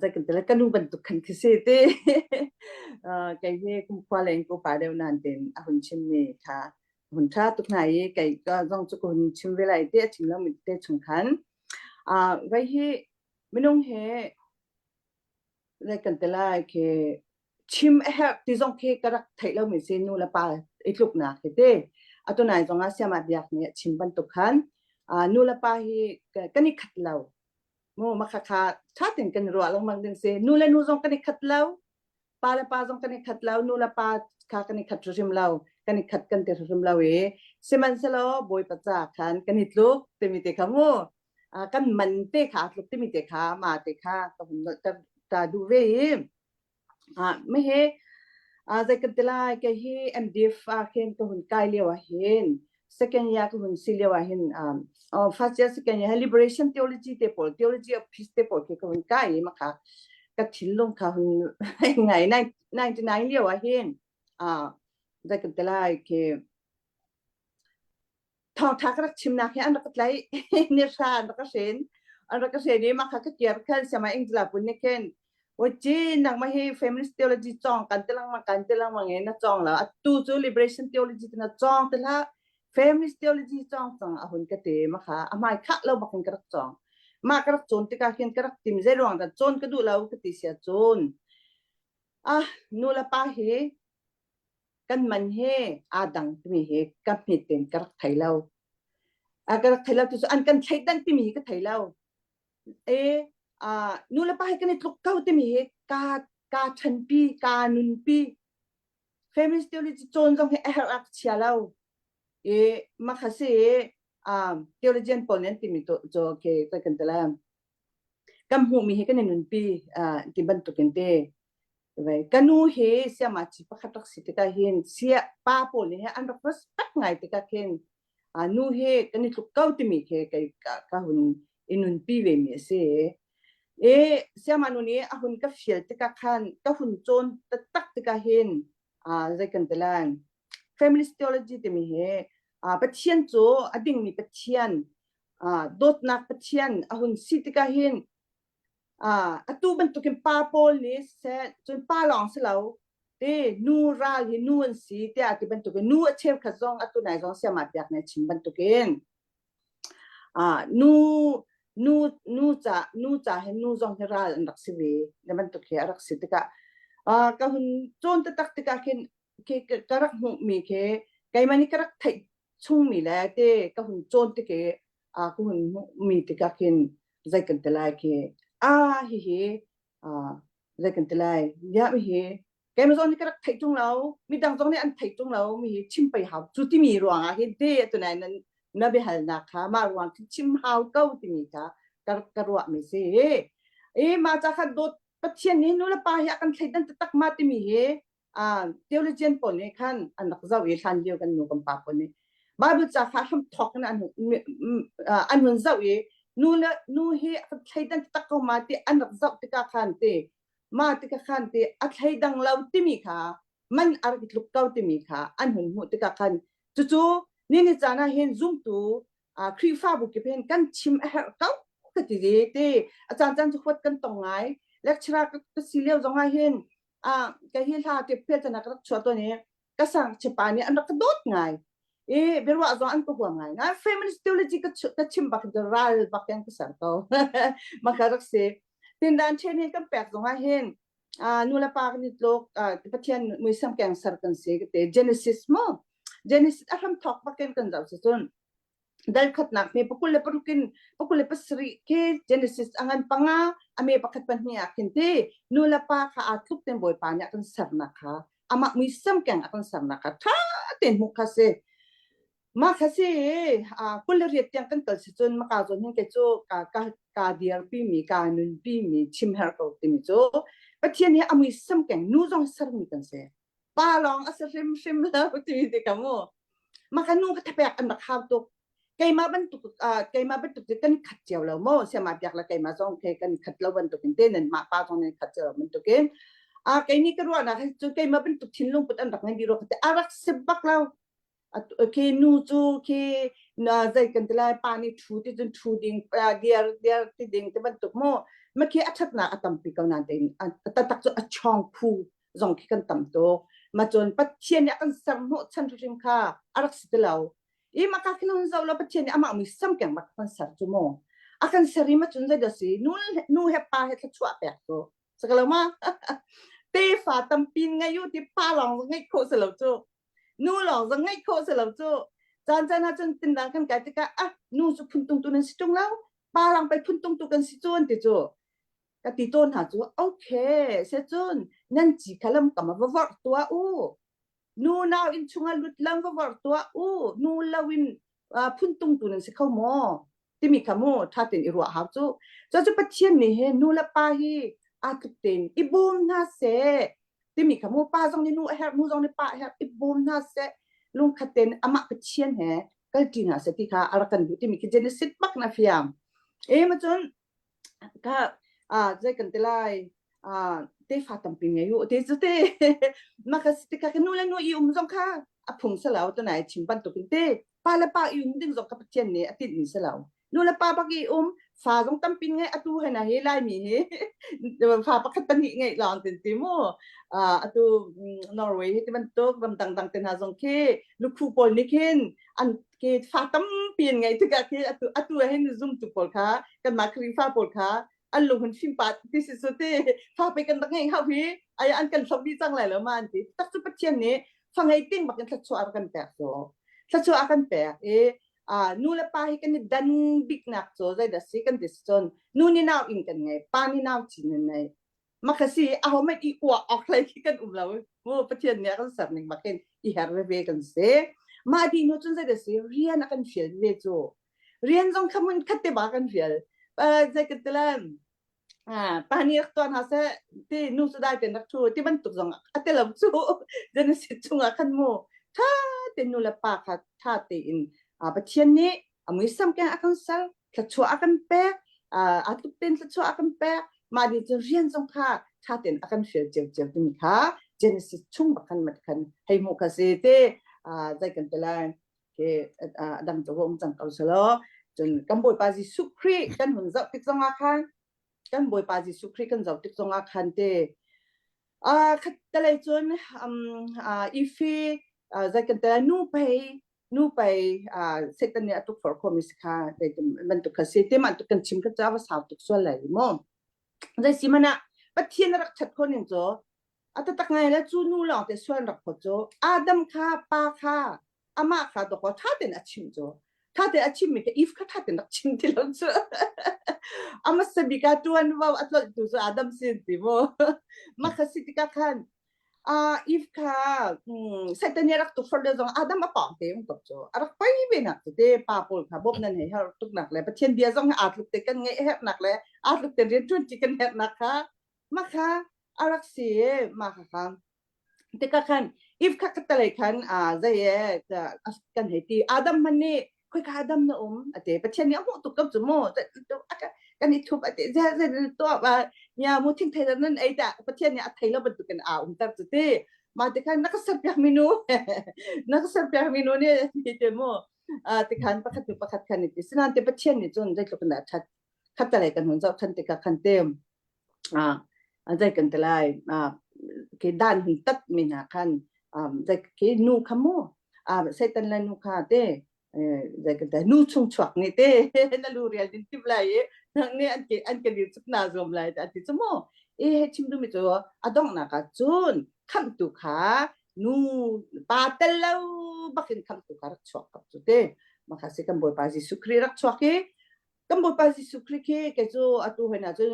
zei kan ti ka nu bantuk khan khi si ti kei hi kumkhua leng ko pa deuh nan tin a hun chim mi kha hun tha tuk hna i kei ka zong cu ka hun chim ve lai te a chim lo mi te chung khan vai hi minung he Zei kan ti lai khi chim a herh ti zong khi ka rak theih lomi si nu le pa i tluknak hi ti. Atu nai zong ah siamah biak nih a chim bantuk khan nu le pa hi kan i khat lo. Mu makhakha ṭha tein kan i ruah lengmang ding si. Nu le nu zong kan i khat lo. Pa le pa zong kan i khat lo. Nu le pa kha kan i khat hrim lo. Kan i khat kan ti hrim lo i sihmanhsehlaw Bawipa ca khan kan i tluk timi te kha mu. Kan man te kha tluk timi te kha ma te kha ka hun nolh ter ta duh ve i me he zei kan ti lai ke hi MDF ah khin ka hun kai lio ah hin second year ka hun si lio ah hin first year second year liberation theology te pawl theology of peace te pawl khi ka hun kai i ma kha ka thinlung kha hun ngai 99 lio ah hin zei kan ti lai ke Thawngṭha ka rak chimnak hi an rak ka tlaih. Nihra an rak ka hren. An rak ka hren i mah kha ka kir khan siama Angela pun nih khin Waci nangmah hi feminist theology cawng kan ti lengmang kan ti lengmang i na cawng lo. Atu cu liberation theology na cawng ti hlah. Feminist theology cawng cang a hun ka ti ma kha a hmai khah lo bak in ka rak cawng. Mah ka rak cawn tikah khin ka rak tim zei ruang dah cawn ka duh lo ka ti sia cun ah nu le pa hi kan man he aa dang timi hi ka hmet in ka rak thei lo. A ka rak thei lo tu cu an kan thleidan timi hi ka thei lo. E uh, nu le pa hi kan i tluk ko timi hi ka ka ṭhanpi ka nunpi feminist theology cawn zong hi a herh ak chia lo. E makha si um, theologian pawl nih an timi to cho ke kan ti la. Kan hmuhmi hi kan i nunpi uh, ti bantukin te Ka nu hi siamaci pakhat rak si tikah hin sia pa pawl nih an rak respect ngai tikah khin nu hi kan i tluk ko timi khi kei ka, ka hun i nunpi ve mi a si. E siama nu nih a hun ka fial tikah khan ka hun cawn taktak tikah hin zei kan ti lai feminist theology timi hi Pathian cu a dingmi Pathian dawtnak Pathian a hun si tikah hin Atu bantukin pa pawl nih siseh, cun pa lawng si lo, ti nu ral hi nu an si tiah ti bantukin nu a cheukhat zong atu nai zong siamah biak nih a chim bantukin nu nu nu ca nu ca hin nu zong hi ral an rak si ve na bantuk hi a rak si tikah ka hun cawn taktak tikah khin khi ka rak hmuhmi khi keimah nih ka rak theih chungmi le te ka hun cawn tik i ka hun hmuhmi tikah khin zei kan ti lai khi a hihi zei kan ti lai ya mi hi keimah zong nih ka rak theih ṭung lo midang zong nih an theih ṭung lo mi hi chim pei hau cu timi ruangah hin te tunai nan na biahalnak kha mah ruang khi chim hau ko timi kha ka ka ruah mi si i mah ca kha dawt Pathian nih nu le pa hi a kan thleidan taktak ma timi hi theologian pawl nih khan an rak zoh i hlan lio kan nu kan pa pawl nih Bible ca kha hram thawk in an an hun zoh i nu le nu hi a thleidan tak ko ma ti an rak zoh tikah khan ti ma tikah khan ti a thleidang lo timi kha man a rak tluk ko timi kha an hun hmuh tikah khan cucu. Ni ni caan ah hin zumtu Khrihfabu kip hin kan chim a herh ko ka ti te a caan caan cu huat kan tong ngai lecturer ka si lio zong ah hin ka hi hla te phel cana ka rak chuah tawn i ka sang chepa nih an rak ka dawt ngai i biaruah zong an ka hua ngai ngai feminist theology ka ka chim bak ral bak in ka ser ko maka rak si tindan chen hin kan pek zong ah hin nu le pa kan i tluk Pathian muisam keng ser kan si te Genesis mo Genesis a hram thok bakin kan zoh si cun dal khatnak me pakul le parukin pakul le pasarih ke Genesis angan panga ame pakhat pahnih ah khin te nu le pa kha aa tluk ten bawipa nih a kan sernak kha amah muisam keng a kan sernak kha tha ten hmuh kha si Mah kha si 28 tiang kan kal si cun maka zawn hin kei cu ka ka ka dirpi mi ka nunpi mi chim her ko timi cu Pathian hi a muisam keng nu zong sermi kan si pa lawng a si hrimhrim lo timi ti ka mu maka nu ka thapek an rak hau tuk keimah bantuk keimah bantuk cu kan khat cio lo mo siama biak le keimah zong ke kan khat lo bantuk in te nan mah pa zong nan khat cio lo bantuk in a kei ni ka ruahnak cu keimah bantuk thinlung put an rak ngai di ro ka te a rak si bak lo khi nu cu khi zei kan ti lai pa nih ṭhu ti cun ṭhu ding diar diar ti ding ti bantuk mu ma khi a ṭhatnak a tampi ko nain tein a taktak cu a chawng phu zong khi kan tam tuk ma cun Pathian nih a kan ser hnawh chan hrim kha a rak si ti lo i maka khin hun zo lo Pathian nih amah mi sam keng bak kan ser cu mu a kan ser i ma cun zei dah si nu nu he pa he thluachuah pek cu sakalo ma tefa tampi ngei u ti pa lawng ngeih khawh si lo cu nu lawng zong ngeih khawh si lo cu caan caan ah cun tindang kan kai tikah ah nu cu phuntung tu nan si ṭung lo pa lang pei phuntung tu kan si cu an ti cu ka ti tawn hna cu okay se cun nan ci kha lam kam va vorh tuah u nu nau in chungah lut lam va vorh tuah u nu lo in phuntung tu nan si kho maw timi kha mu ṭha tein i ruah hau cu cu cu Pathian nih hin nu le pa hi aa tluk tein i bawm hna seh timi kha mu pa zong nih nu a herh nu zong nih pa a herh i bawm hna seh lungkhat tein amah Pathian he kalṭi hna seh ti kha a rak kan duh timi khi Genesis bak na fiang e ma cun ka a zei kan ti lai a tefa tampi ngei u te cu te ma ka si tikha ka nu le nu i um zong kha a phung salo tunai chim bantukin te pa le pa i um ding zong ka Pathian nih a tinh mi si lo nu le pa bak i um fa zong tampi ngei atu he na hi laimi hi fa pakhat pahnih ngeih lawng tin ti mu atu Norway hi ti bantuk ram dangdang te hna zong khi lukhu pawl nih khin an ke fa tampi an ngeih tikah khi atu atu hin zumtu pawl kha kanmah Khrihfa pawl kha an lung hun fim pa ti si su ti fa pe kan rak ngeih hau hi ai an kan hloh dih cang lai lo ma an ti tak cu Pathian nih fa ngei ting bak in thluachuah a kan pek cu thluachuah a kan pek i nu le pa hi kan i dan biknak cu zeidah si kan ti si cun nu nih nau in kan ngei pa nih nau chin in nei makha si aho manh i uah awk hlei khi kan um lo mu Pathian nih a kan ser ning bakin i her veve kan si mah dih hnu cun zeidah si rian a kan fial ve cu rian zong kha mun khat te ba kan fial zei kan ti lan pa nih rak tuan ha seh ti nu cu dai ten rak thu ti bantuk zong a te lo cu Genesis chungah khan mu tha te nu le pa kha tha tein Pathian nih a muisam keng a kan ser thluachuah a kan pek a tluk ten thluachuah a kan pek mah nih cun rian zong kha tha tein a kan fial cio cio timi kha Genesis chung bak khan mat khan hei hmuh kha si te zei kan ti lai ke dang cu um cang ko selaw cun kan Bawipa Jesuh Khrih kan hun zoh tik zongah khan kan Bawipa Jesuh Khrih kan zoh tik zongah khan te khat telei cun ifi zei kan te nu pei nu pei Satan nih a tukforh khomi si kha bantuk kha si te man tuk kan chim kha ca va sau tuk sual lai mu zei si mana Pathian rak that kho ning cu a taktak ngai le cu nu lawng te sual rak phawt cu Adam kha pa kha amah kha dawkaw ṭha tein a chimh cu ṭha tein a chimmi kha Eve kha ṭha tein rak chim ti lo cu a hmasa bik ah ṭuanvo a tlolhtu cu Adam sin ti mu mah kha si tikah khan uh, Eve kha um, Satan nih a rak tukforh lio zong Adam a pawng te um tuk cu a rak poi ve nak cu te pa pawl kha bawmh nan hei har tuk nak le Pathian bia zong aa tluk te kan ngeih herhnak le aa tluk te rian ṭuan ti kan herhnak kha mah kha a rak si mah kha kha tikah khan if kha khatalei khan zei e kan hei ti Adam hman nih khoika Adam na um ate Pathian nih a hmuh tuk ko cu mu kan i thup ate ze ze to ba nya mu thing thei nan ei ta Pathian nih a thei lo bantukin a um ter cu ti. Ma te khan na ka ser piak minu na ka ser piak minu nih ti te mu ti khan pakhat nu pakhat khan ti sinan te Pathian nih cun zeitluk in dah that khat te kan hun zoh than tikah khan te zei kan ti lai ke dan hun tat mi hna khan zei ke nu kha mu Satan le nu kha te zei kan ti nu chung chuak nih te na lu rial din tip lai i nang nih an ke an ke dir chuk na zuam lai ti ti cu mu e he chim du mi cu a donghnak ah cun khamhtu kha nu pa tel lo bakin khamhtu kha rak chuak kap cu te maka si kan bawipa Jesuh Khrih rak chuak i kan bawipa Jesuh Khrih khi kei cu atu hoi na cun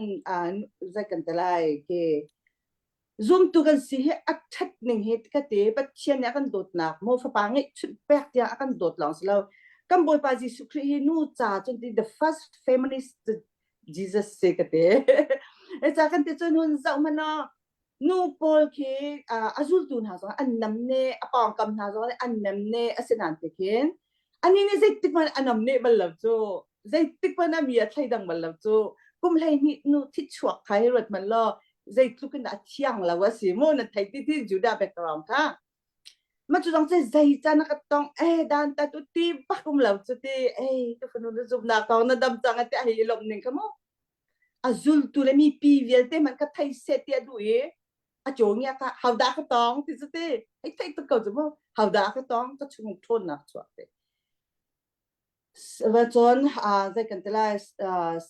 zei kan ti lai ke Zumtu kan si hi a ṭhat ning hi ka ti Pathian nih a kan dawtnak maw fapa ngeihchunh pek tiang a kan dawt lawng si lo kan Bawipa Jesuh Khrih hi nu ca cun ti the first feminist Jesus si ka ti e ca kan ti cun hun zoh hmanh law nu pawl khi a zultu hna zong an nam ne a pawngkam hna zong an nem ne a si nan ti khin ani nih zeitik hmanh a nam ne bal lo cu zeitik hmanh a mi a thleidang bal lo cu kum 12 nu thi chuak kha hi ruat hmanh law zeitluk in a thiang lo a si mu na thei ti ti Judah background kha ma cu zong cu zei ca na ka tong eh dan ta tu ti bak um lo cu ti ei tu fanu na zum na tong na dam cang ati ai lom ning kha mu a zultu le mi pi vialte man ka thei se ti a du i a chaw ngia ka hauda ka tong ti cu ti ai thei tuk ko cu mu hauda ka tong ka chung ṭhawn nak chuak te Va cun zei kan ti lai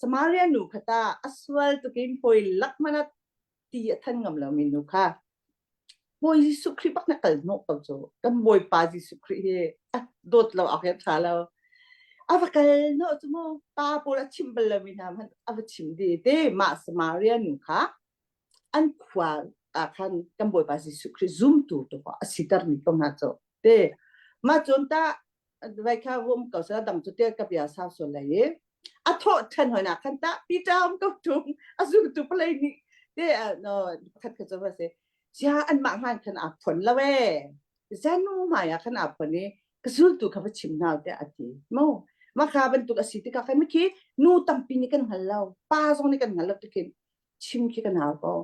Samaria nu kha ta a sual tukin hawi lak hmanh ah ti a than ngam lomi nu kha Bawi Jesuh Khrih bak na kal hnawh ko cu kan Bawipa Jesuh Khrih hi a dawt lo awk hi a ṭha lo a va kal hnawh cu mu pa pawl a chim bal lomi hna hmanh a va chim dih te mah Samaria nu kha an khua ah khan kan Bawipa Jesuh Khrih zumtu tu a sitermi ko hna cu te mah cun tah vai kha um ko sala dang cu te ka bia sau sual lai i a thawh ṭhan hoi nak khan tah Peter um ko ṭung a zultu palei nih te no pakhat kha cu va si sia an mah hlan khan aa phon lo e zanu hmai ah khan aa phon i ka zultu kha va chim hna tiah a ti mo mah kha bantuk a si tikah khan mikhi nu tampi nih kan hngal lo pa zong nih kan hngal lo tikin chim khi kan hau ko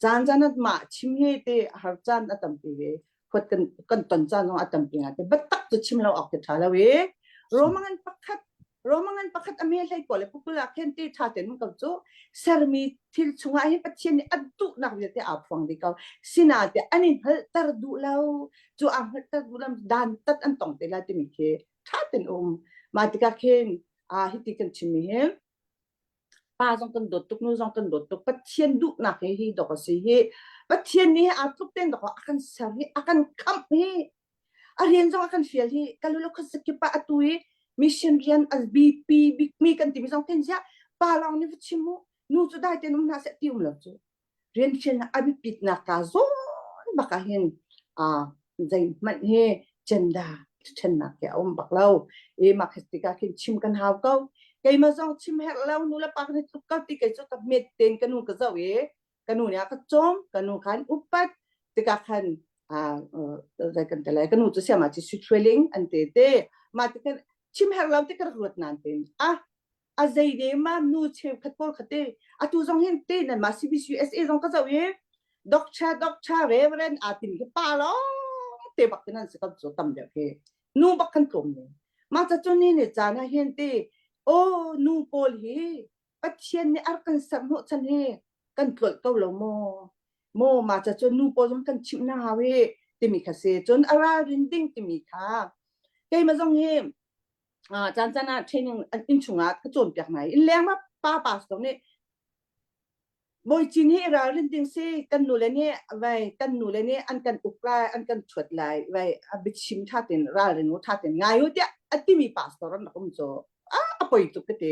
caan caan ah mah chim hi te har caan a tampi ve huat kan kan ton caan zong a tampi nga te biatak cu chim lo awk te tha lo i Roman pakhat Roman pakhat a me hlei ko le pukul ah khin ti tha ten ko cu sermi thil chungah hin Pathian nih a duhnak vialte aa phuang dih ko sina te an i hngalhter duh lo cu aa hngalhter duh lo dan tat an tong te lai timi khi tha ten um mah tikah khin a hiti kan chimmi hi pa zong kan dawt tuk nu zong kan dawt tuk Pathian duhnak hi hi dok a si hi Pathian nih aa tluk ten dok a kan ser hi a kan khamh hi a rian zong a kan fial hi kalulu khuasakip ah atu i mission rian a BP bik mi kan timi zong ten ziah pa lawng nih va chim mu nu cu dai ten um hna seh ti um lo cu rianṭiannak a biapitnak kaa zawn bak ah hin zeihmanh hi gender ṭhennak hi a um bak lo. I mah khi tikah khin chim kan hau ko. Keimah zong chim herh lo nu le pa kan i tluk ko ti kei cu ka hmet tein ka nu ka zoh i ka nu nih a ka cawm ka nu khan upat tikah khan zei kan ti lai ka nu cu siam ah ci sutreling an te te mah tikhan chim herh lo ti ka rak ruat nan tein ah a zei ne ma nu cheukhat pawl kha te atu zong hin te nan ma CBCUSA zong ka zoh i doctor doctor reverend aa tim hi pa lawng te bak te nan si ko cu tam deuh khi nu bak kan tlawm ne mah ca cu ni ne caan ah hin te o nu pawl hi Pathian nih ar kan ser hnawh chan hi kan tlolh ko lo maw maw mah ca cu nu pawl zong kan chimh na hau hi timi kha si cun a ralrin ding timi kha keimah zong hi caan caan ah training inn chungah ka cawnpiak hna i innleng ah pa pastor nih Bawi Cin hi ralrin ding si kan nule nih vai kan nule nih an kan uk lai an kan thuat lai vai a biachim tha ten ralrin u tha ten ngai u tiah a timi pastor an rak um cu a a poi tuk ka ti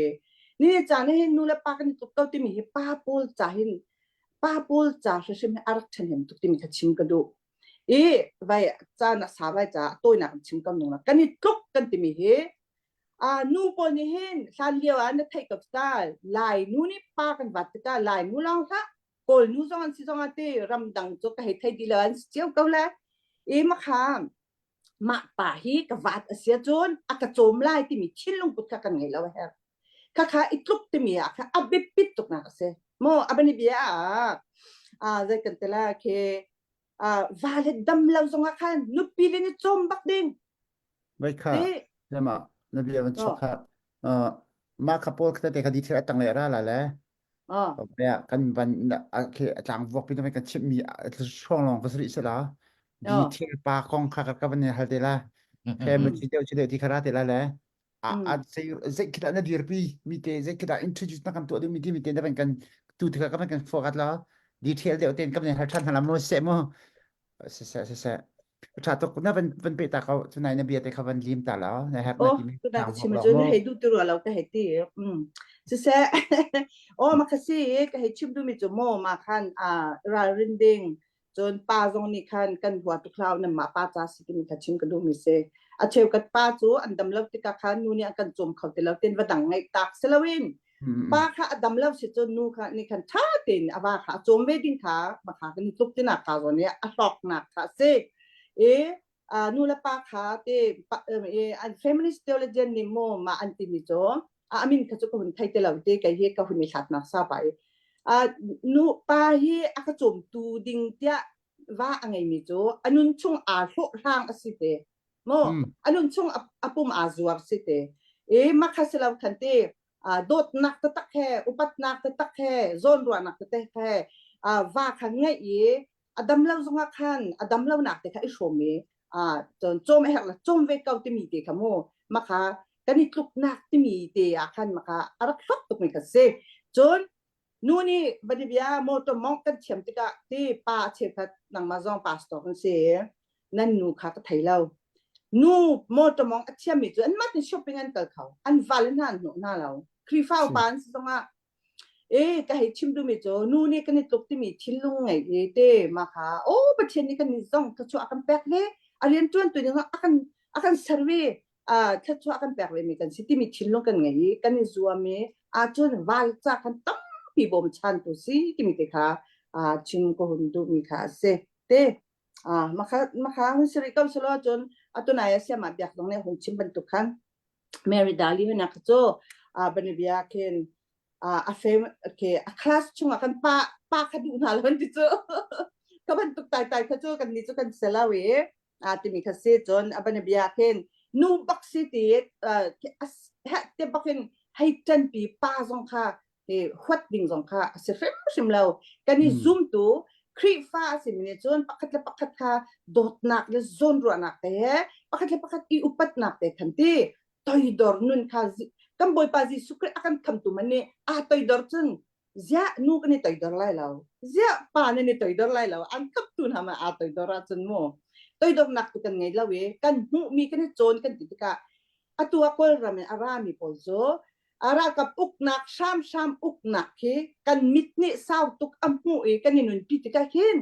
ni caan hin nu le pa kan i tluk ko timi hi pa pawl ca hin pa pawl ca hrimhrim hi a rak ṭhahnem tuk timi kha chim ka duh i vai caan a sa vai ca tawinak in chim ko nung la kan i tluk kan timi hi a nu pawl nih hin hlan lio ah na theih ko ta lai nu nih pa kan vat tikah lai nu lawng hlah kawl nu zong an si zong ah ti ramdang cu ka hei thei ti lo an si cio ko le i makha mah pa hi ka vat a si ahcun a ka cawm lai timi thinlung put kha kan ngei lo a herh khakha i tluk timi ah kha a biapit tuknak a si mo abani bia ah a zei kan te la khi. Va le dam lo zongah khan nupi le ni cawm bak ding. Vai kha lema na bia van chok kha ma kha pawl kha te kha detail atang le ra la le ya kan van ke atlang vuak pin kan chim mi hrawng long ka sri sela detail pa kong kha ka van hal te la family deuh chu deuh ti khara te la le a a zei khita na dirpi mi te zei khita introduce na kan tuah ding mi ti mi te na van kan tu ti kha kan kan forward la detail deuh ten kan hal than halam mo se mo se se se se tha tuk na van van pe ta ko chunai na bia te kha van lim ta la na herh na Oh, ti mi tu na tang ka chim lo cu mo na hei duh ti rua lo ka hei ti. Mm. Siseh, oh ma kha si ka hei chim duhmi cu maw ma khan a ralrin ding cun pa zong nih khan kan hua tuk hlah nan mah pa ca si timi kha chim ka duhmi si. A cheukhat pa cu an dam lo tikah khan nu nih an kan cawm kho ti lo tin va dang ngaih tak si loin pa kha a dam lo si cun nu kha nih khan ṭha tein a va kha a cawm ve ding kha ma kha kan i tluk tinak kha zawn i a hlawknak kha a si. I nu le pa kha te an feminist theologian nih maw mah an timi cu a min kha cu ka hun thei ti lo te kei hi ka hun i hlatnak sa pa i nu pa hi a ka cawmtu ding tiah va a ngeimi cu a nun chung aa hlawh hlang a si te mo a nun chung a pum aa zuar si te e makha si lo khan te dawtnak taktak he upatnak taktak he zawnruahnak taktak he va kha ngeih i a dam lo zongah khan a dam lonak te kha i hrawm i cun cawm a herh le cawm ve ko timi te kha mu makha kan i tluknak timi te ah khan makha a rak hlok tukmi kha si cun nu nih vanibia motor mong kan thiam tikah ti pa cheukhat nangmah zong pastor kan si nan nu kha ka thei lo nu motor mong a thiammi cu an mah tin shopping an kal kho an val hna an hnawh hna lo Khrihfa upa an si zongah E ka hei chim duhmi cu nu nih kan i tluk timi thinlung ngei i te ma kha o Pathian nih kan nih zong thluachuah a kan pek ve a rian ṭuantu ding a kan a kan ser ve a thluachuah a kan pek ve mi kan si timi thinlung kan ngei i kan i zuam i ahcun val ca kan tampi bawmchantu si timi te kha chim ka hun duhmi kha a si te makha makha hun siri ko selo cun atunai a siama biak zong nih hun chim bantuk khan Mary Daly hna kha cu banabia khin a fem ke a class chungah kan pa pa kha duh hna lo an ti cu ka bantuk tai tai kha cu kan ni cu kan selo i a timi kha si cun a banabia khin nu bak si ti te bakin hei ṭanpi pa zong kha huat ding zong kha a si hrimhrim lo kan i zumtu Khrihfa a simi nih cun pakhat le pakhat kha dawtnak le zawnruahnak te he pakhat le pakhat i upatnak te khan ti toidor nun kha kan Bawipa Jesuh Khrih a kan khamtu man nih aa toidor cun ziah nu kan i toidor lai lo ziah pa nan i toidor lai lo an khamtu hna ma aa toidor ahcun mu toidornak tu kan ngei lo i kan hmuhmi kan i cawn kan ti tikah atu ah Kawlram in a rami pawl cu a ralkap uknak hramhram uknak khi kan mit nih sau tuk a hmuh i kan i nunpi tikah hin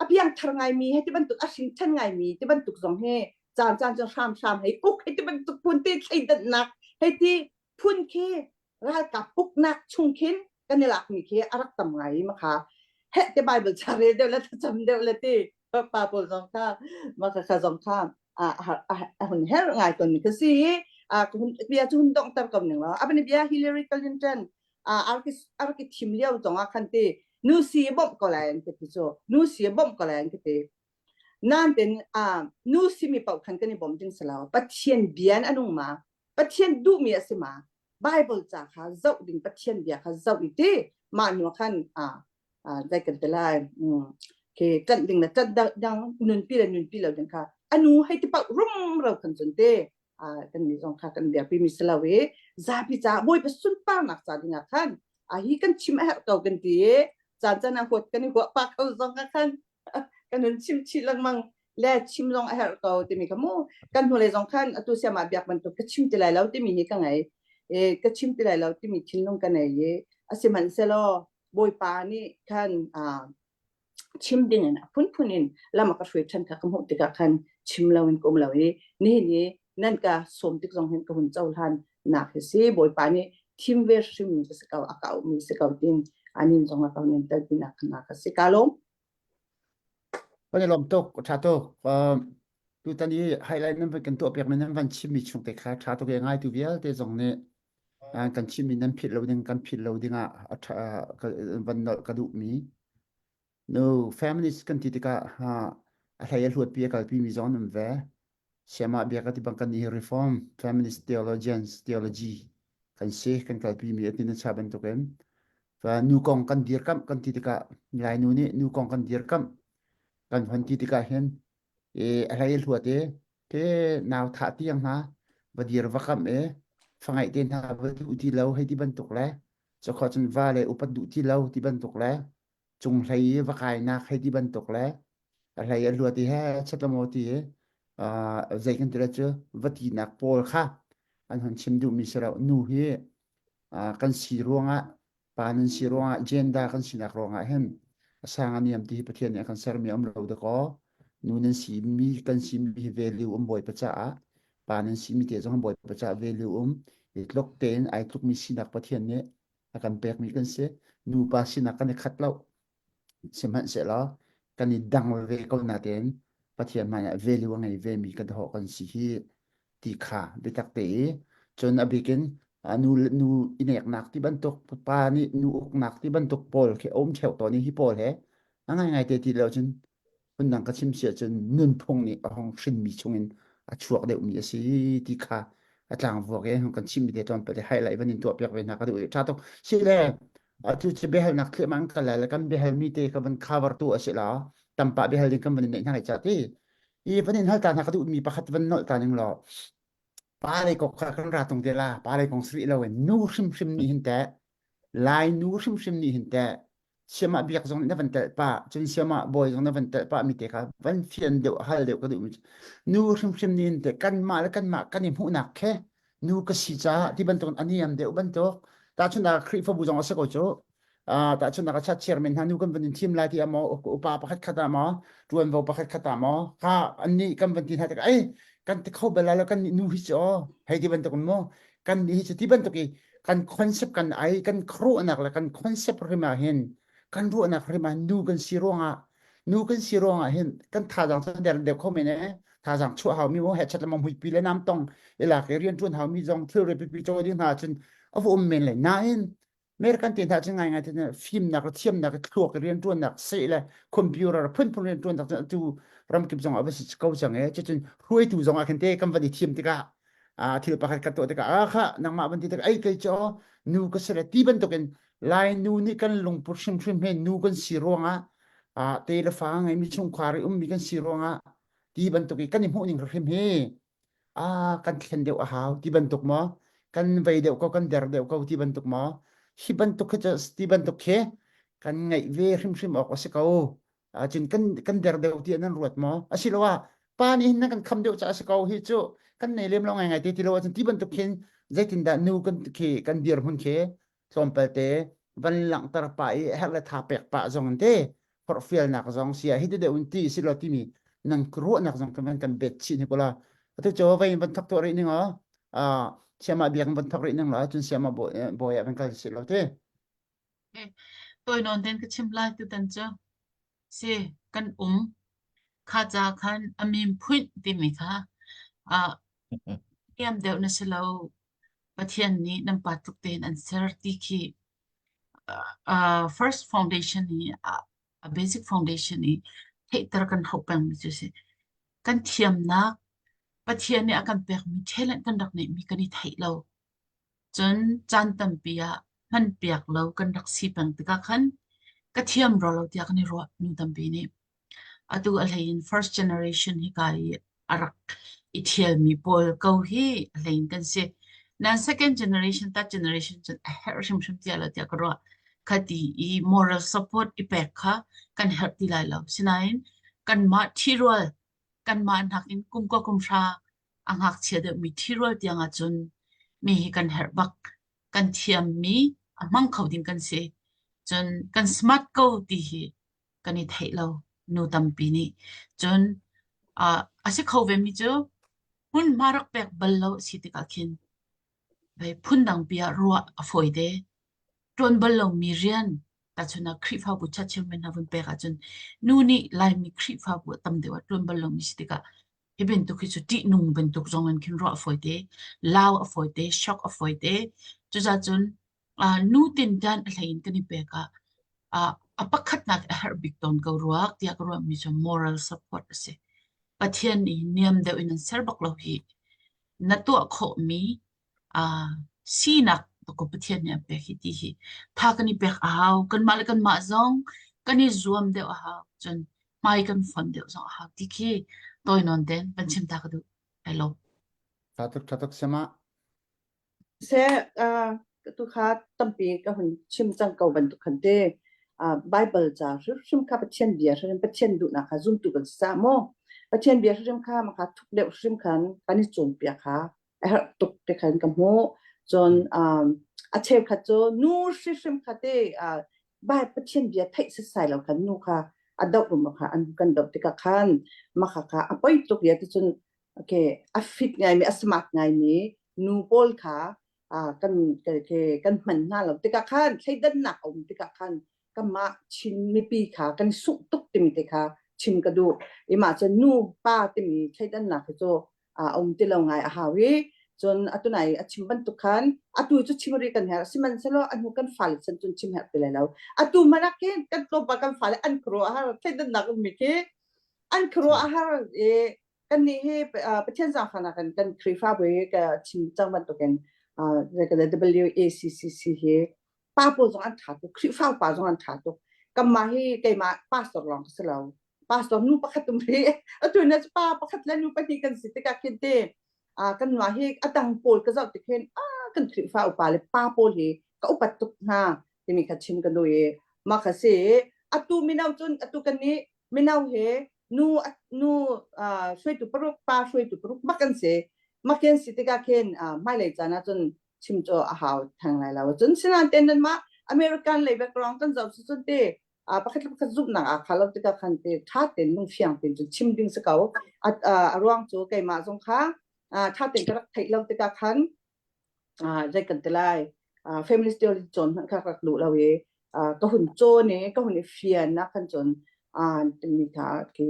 a piangthar ngaimi he ti bantuk a hringṭhan ngaimi ti bantuk zong hi caan caan cu hramhram hei uk hei ti bantuk phun te thleidannak hei ti phun khi ralkap uknak chung khin kan i lakmi khi a rak tam ngai i makha heh te Bible ca rel deuh le thlacam deuh le ti pa pawl zong kha maka kha zong kha a hun her ngai ton mi kha si bia cu hun donghter ko ning lo abani bia Hillary Clinton arki thim lio zong ah khan ti nu si bawmh ko lai an ti cu nu si bawmh ko lai an ti nan ten nu si mi paoh khan kan i bawm ding si lo Pathian bian anung ma Pathian duhmi a si ma Bible ca kha zoh ding Pathian bia kha zoh i ti mah nu khan zei kan ti lai khi ṭanh ding le ṭanh dang nunpi le nunpi lo ding kha anu hei ti pauh rumro khan cun te kan nih zong kha kan dirpi mi si lo i zapi ca bawipa sunparnak ca ding ah khan a hi kan chim a herh ko kan ti i caan caan ah huat kan i huah pa kho zong ah khan kan hun chim chih lengmang le chim zong a herh ko timi kha mu kan hnulei zong khan atu siama biak bantuk ka chim ti lai lo timi hi ka ngei e ka chim ti lai lo timi thinlung ka nei i asihmanhsehlaw Bawipa nih khan chim ding in a phunphun in lam a ka hruai ṭhan kha ka hmuh tikah khan chim lo in ka um lo i nihin i nan ka sawm tik zong hin ka hun cohlan nak hi si Bawipa nih thim ve hrim ka si ko a ka auhmi si ko tin anin zong a ka hun tel tinak nak a si ka lawm Kan i lawm tuk, ṭha tuk. Tutan i highlight nan van kan tuah piakmi nan van chimmi chung te kha ṭha tuk i ngaitu vialte zong nih kan chimmi nan philh lo ding kan philh lo ding ah a ṭha van nolh ka duhmi. Nu feminist kan ti tikah ha a hlei a hluat pi a kalpi mi zong an um ve. Siamah bia ka ti bang kan nih reform feminist theologians theology kan si kan kalpi mi atin a cha bantukin fa nu kong kan dirkamh kan ti tikah Lai nu nih nu kong kan dirkamh kan hon ti tikah hin e a hlei a hluat e ke nau thah tiang hna va dir va kamh e fangaih te hna va duh ti lo hei ti bantuk le cokho cun va le upat duh ti lo ti bantuk le cung hlei i va kainak hei ti bantuk le a hlei a luat i he chatamo ti i zei kan ti le cu va tinak pawl kha an hon chim duhmi si lo nu hi kan si ruangah pa nan si ruangah gender kan sinak ruangah hin a sang a niam ti hi Pathian nih a kan sermi um lo dakaw nu nan si mi kan si mi hi value um bawipa caah pa nan si mi te zong bawipa caah value um i tluk tein ai tlukmi sinak Pathian nih a kan pekmi kan si nupa sinak kan i khat lo sihmanhsehlaw kan i dang ve ko natein Pathian hmai ah value a ngei ve mi kan hawh kan si hi ti kha biatak te i cun a bikin nu nu i neknak ti bantuk pa nih nu uknak ti bantuk pawl khi a um theo tawn i hi pawl he a ngaingai te ti lo cun phundang ka chim si ahcun nunphung nih a hong hrinmi chungin a chuak deuhmi a si ti kha a tlangvuak i kan chimmi te tlawmpal te highlight van in tuah piak ve hna ka duh i ṭha tuk si le atu cu biahalnak thliahmah an kal lai le kan biahalmi te ka van cover tu a si la tampa biahal ding kan van in neih hna lai ca ti i van in hal ta hna ka duhmi pakhat van nolh ta ning law pa lei kok kha kan ra tung te la pa lei kong sri lo in nu hrimhrim nih hin teh lai nu hrimhrim nih hin teh siamah biak zong na van telh pah cun siamah bawi zong na van telh pah mi te kha van fian deuh hal deuh ka duh mi nu hrimhrim nih hin teh kanmah le kanmah kan i hmuhnak khe nu ka si caah ti bantuk in a niam deuh bantuk tahchunhnak Khrihfabu zong a si ko cu tahchunhnak a chat chairman hna nu kan van in thim lai ti ah maw upa pakhat khat ah maw ṭuanvo pakhat khat ah maw kha annih kan van ti hna tikah ei kan ti kho bal lai lo kan nih nu hi cu aw hei ti bantuk in maw kan nih hi cu ti bantuk i kan concept kan ai kan khuaruahnak le kan concept hrim ah hin kan ruahnak hrim ah nu kan si ruangah nu kan si ruangah hin kan thazaang cu der deuh kho men e thazaang chuah hau mi mo he chat lamang huipi le nam tong ilak i rian ṭuan hau mi zong thil pipi cawi ding hna cun a va um men le nain American te hna cu ngai ngai te fimnak le thiamnak le thluak rian ṭuannak seh le computer phunphun rian ṭuannak cu atu ramkip zong ah va si ko cang e cucun hruaitu zong ah khin te kan van i thiam tikah thil pakhat kan tuah tikah ah kha nangmah van ti tikah ei kei cu nu ka si le ti bantukin Lai nu nih kan lungput hrimhrim he nu kan si ruangah te le fa ngeimi chungkhar i ummi kan si ruangah ti bantuk i kan i hmuh ning hrim hi ah kan thlen deuh a hau ti bantuk maw kan vei deuh ko kan der deuh ko ti bantuk maw hi bantuk khi ti bantuk khi kan ngeih ve hrimhrim awk a si ko cun kan kan der deuh ti nan ruat maw asiloah pa nih hin nan kan kham deuh caah a si ko hi cu kan nei lem lo ngaingai te ti lo ahcun ti bantuk khin zeitindah nu kan khi kan dirhmun khi tlawmpal te van langhter pah i herh le tha pek pah zong in te forhfialnak zong sia hi deuh in ti si lo timi nan ruahnak zong kan van kan bet chih ni kula atu cho vai van thok tuah rih ning o siama biak van thok rih ning la cun siama boy ah van kal si lo te Toi non ten ka chim lai tu tan cu si kan um kha ca khan a mim phuin timi kha a niam deuh na si lo Pathian nih nan pa tluk tein an ser ti khi uh, first foundation i a basic foundation i theihter kan hauh pengmi cu si. Kan thiamnak Pathian nih a kan pekmi talent kan rak neihmi kan i theih lo. Cun caan tampi ah hmanpiak lo kan rak si peng tikah khan ka thiam rua lo tiah kan i ruah nu tampi nih. Atu a hlei in first generation hika i a rak i ṭhialmi pawl ko hi a hlei in kan si. Nain second generation, third generation cun a herh hrimhrim tiah lo tiah ka ruah. Khati i moral support i pek kha kan herh ti lai lo. Sinain kanmah ṭhirual, kanmah nakin kum kua kum hra a ngakchia deuhmi ṭhirual tiang ahcun mi hi kan herh bak. Kan thiammi a hmang kho ding kan si. Cun kan smart ko ti hi kan i theih lo nu tampi nih. Cun uh, a si kho vemi cu hmunhma rak pek bal lo a si tikah khin vei phundang pi ah ruah a fawi te. Ṭuan bal lomi rian tahchun ah Khrihfabu chat-chairman hna vun pek ahcun nu nih Laimi Khrihfabu a tam deuh ah ṭuan bal lomi si tikah hi bantuk hi cu ṭihnung bantuk zong in khin ruah a fawi te, lau a fawi te, shock a fawi te. Cucaah cun uh, nu tin dan a hlei in kan i pek ah uh, A pakhatnak a herh bik tawn ko ruak tiah ka ruahmi cu moral support a si. Pathian nih niam deuh in an ser bak lo hi. Na tuah khawhmi uh, sinak ko Pathian nih a pek hi ti hi tha kan i pek a hau. Kanmah le kanmah zong kan i zuam deuh a hau. Cun hmai kan fon deuh zong a hau ti khi tawi nawn ten van chim ta ka duh. Ai lawm. Tha tuk tha tuk sama. Seh, uh, tu kha tampi ka hun chim cang ko bantuk khan te uh, Bible ca hrimhrim kha Pathian bia hrimhrim Pathian duhnak kha zumtu kan si ca maw Pathian bia hrimhrim kha maka thuk deuh hrim khan kan i cawnpiak kha a herh tuk te khan ka hmuh cun um, a cheukhat cu nu hrimhrim kha te uh, Bai Pathian bia theih setsai lo khan nu kha a doh rum kha an kan doh tikah khan maka kha a poi tuk ya ti cun okay a fit ngaimi a smart ngaimi nu pawl kha uh, kan kan hman hna lo tikah khan thleidannak a um tikah khan kanmah Chin mipi kha kan sungh tuk timi te kha chim ka duh i mah cun nu pa timi thleidannak hi cu a um ti lo ngai a hau i cun atu nai a chim bantuk khan atu cu chim ri kan herh sihmanhsehlaw a hnu kan fale chan cun chim herh ti lai lo atu hmanh ah khin kan tlawmpal kan fale an khuaruah har thleidannak ummi khi an khuaruah har i kannih hi Pathian zaangfahnak in kan Khrihfabu hi ka chim cang bantukin WACCC hi pa pawl zong an ṭha tuk Khrihfa upa zong an ṭha tuk kanmah hi keimah pastor lawng ka si lo pastor nu pakhat um rih atu na pa pakhat le nu pahnih kan si tikah khin te kan mah hi a dang pawl ka zoh tik hin kan Khrihfa upa le pa pawl hi ka upat tuk hna timi kha chim ka duh i mah kha si atu mino cun atu kan nih mino he nu nu hruaitu paruk pa hruaitu paruk bak an si makin si tikah khin hmailei caan ah cun chim cu a hau theng lai lo cun sinain nan mah American lei background kan zoh si cun te pakhat le pakhat zumhnak aa khah lo tikah khan te ṭha tein lungfiang tein cun chim ding si ko a ruang cu keimah zong kha ṭha tein ka rak theih lo tikah khan zei kan ti lai feminist theology cawn hmanh kha rak duh lo i ka hun cawn i ka hun i fian na khan cun timi kha khi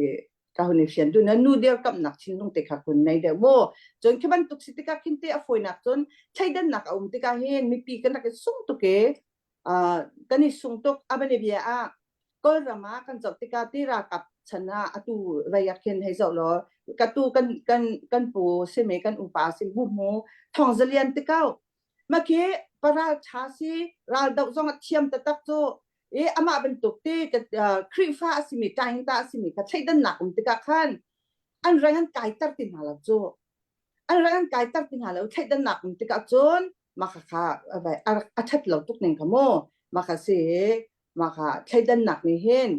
ka hun i fian tu na nu dirkamnak thinlung te kha kun nei deuh mu cun khi bantuk si tikah khin te a fawinak cun thleidannak a um tikah hin mipi kan rak i sung tuk i kan i sung tuk a bane bia ah Kawlram ah kan zoh tikah ti ralkap chan ah atu rei ah khin hei zoh law ka tu kan kan kan pu simi kan upa sim hu mu thong zalian te kau makhi paral tha si ral doh zong a thiam taktak cu i amah bantuk te Khrihfa a simi taing ta a simi kha thleidannak um tikah khan an reng an kaiter ti hna lo cu an reng an kaiter ti hna lo thleidannak um tikah cun mah kha a ṭhat lo tuk ning kha mu mah kha si mah kha thleidannak nih hin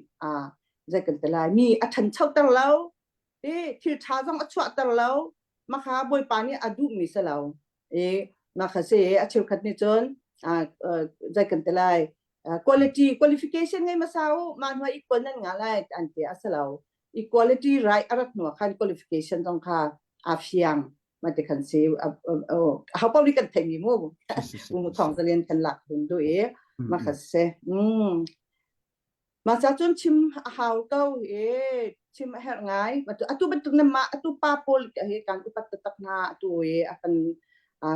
zei kan ti lai mi a ṭhanchoter lo i thil ṭha zong a chuahter lo mah kha bawipa nih a duhmi si lo i mah kha si a cheukhat nih cun zei kan ti lai quality qualification ngei hmasa u mah hnuah equal nan ngah lai an ti a si lo equality right a rat hnuah khan qualification zong kha aa fiang ma te khan si ho paoh nih kan theimi mu mu thong zalian kan lak hun du i ma kha se mm ma cha cun chim a hau ko e chim a herh ngai atu bantuk na ma atu pa pawl hi kan upat taktak hna atu i a kan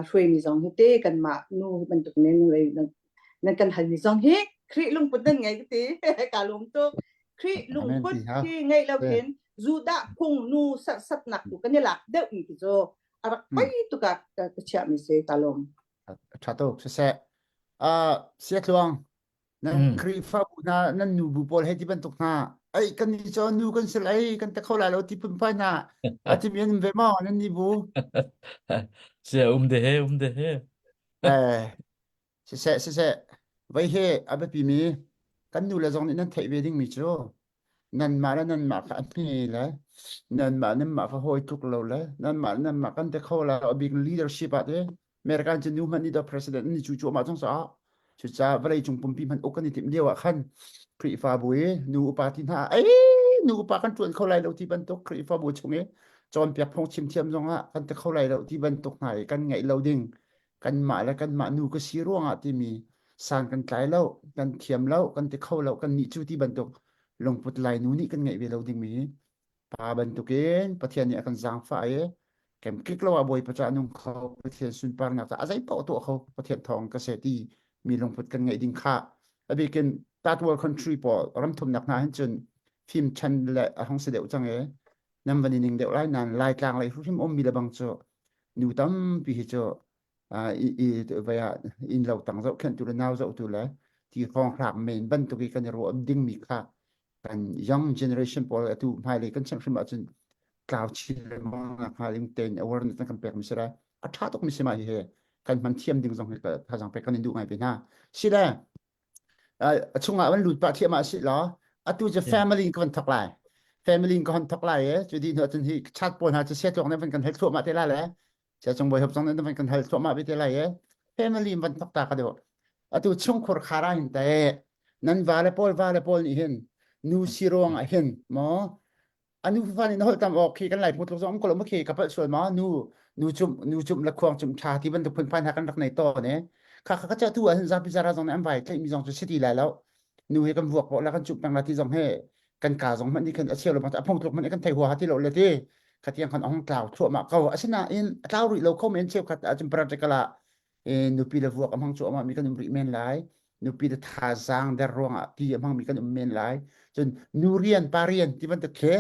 hruaimi zong hi te kan mah nu bantuk nen nan kan halmi zong hi Khrih lungput nan ngei ka ti ka lung tuk Khrih lungput khi ngei lo khin Judah phung nu serhsatnak tu kan i lak deuh mi ti cu a rak poi tuk ah ka chiah mi si ka lung Tha tuk siseh uh siatluang nan Khrihfabu hna nan nu bu pawl he ti bantuk hna ai kan ni cho nu kan sil ai kan te kho lai lo ti phun phai hna a ti mi an ve maw nan ni bu Sia um de he um de he eh Siseh, siseh, vei hi a biapimi kan nu le zong nih nan theih ve dingmi cu nanmah le nanmah kha a hme le nanmah nanmah kha hawi tluk lo le nanmah le nanmah kan te kho la a bik leadership ah te American cu nu hmanh nih dah president an i cu cuahmah cang caah cucaah vawlei cung pumpi hmanh uk kan i timh lio ah khan Khrihfabu i nu upa ti hna ei nu upa kan ṭuan kho lai lo ti bantuk Khrihfabu chung i cawnpiak phung chim thiam zong ah kan te kho lai lo ti bantuk hna i kan ngeih lo ding kanmah le kanmah nu ka si ruangah timi san kan tlai lo kan thiam lo kan ti kho lo kan nih cu ti bantuk lungput lai nu nih kan ngeih ve lo dingmi pa bantukin Pathian nih a kan zaangfah i kemkik lo ah Bawipa ca nung kho Pathian sunparnak ca a zei paoh tuah kho Pathian thawng ka se ti mi lungput kan ngeih ding kha a bikin. Third world country pawl ramthumnak hna hin cun fim chan le a hong si deuh cang i nan van i ning deuh lai nan Laitlang lei hrim ummi le bang cu nu tampi hi cu i i vai ah inn lo tang zohkhenhtu le nau zohtu le ti hrawng hrang men bantuk i kan i ruah dingmi kha kan young generation pawl atu hmailei kan chimh hrim ahcun tlau chin lengmang nakhnga ding tein awareness kan pek mi si lai a ṭha tuk mi si ma hi he kan hman thiam ding zong hi thazaang pek kan in duh ngai ve hna si le a chungah van lut pah thiam ah si law atu cu family in ka van thok lai family in ka hon thok lai e cu di hnu ahcun hi chat pawl hna cu sia tuak ne van kan hel thluahmah te la le sia cung bawi hop zong ne van kan hal thluahmah ve te lai e family in van thok ta ka deuh atu chungkhur khara hin te nan va le pawl va le pawl nih hin nu si ruang ah hin maw anu fa nih na holh tam awk khi kan lai phu tluk zong um ko lo ma khi ka palh sual ma nu nu cum nu cum le khuang cum tha ti bantuk phunphai hna kan rak nei tawn e kha kha ka cha tu ah hin zapi zara zong nih an vai tlaih mi zong cu si ti lai lo nu he kan vuak po la kan cup peng la ti zong he kan ka zong hmanh nih khan a cheu lo a phung tluk hmanh kan thei huaha ti lo le ti khatiang khan ong tlau thluahmah ko asinain a tlau rih lo kho men cheukhat ahcun practical ah nupi le vuak a hmang cuahmah mi kan um rih men lai nupi le thazaang der ruangah ti a hmang mi kan um men lai cun nu rian pa rian ti bantuk khi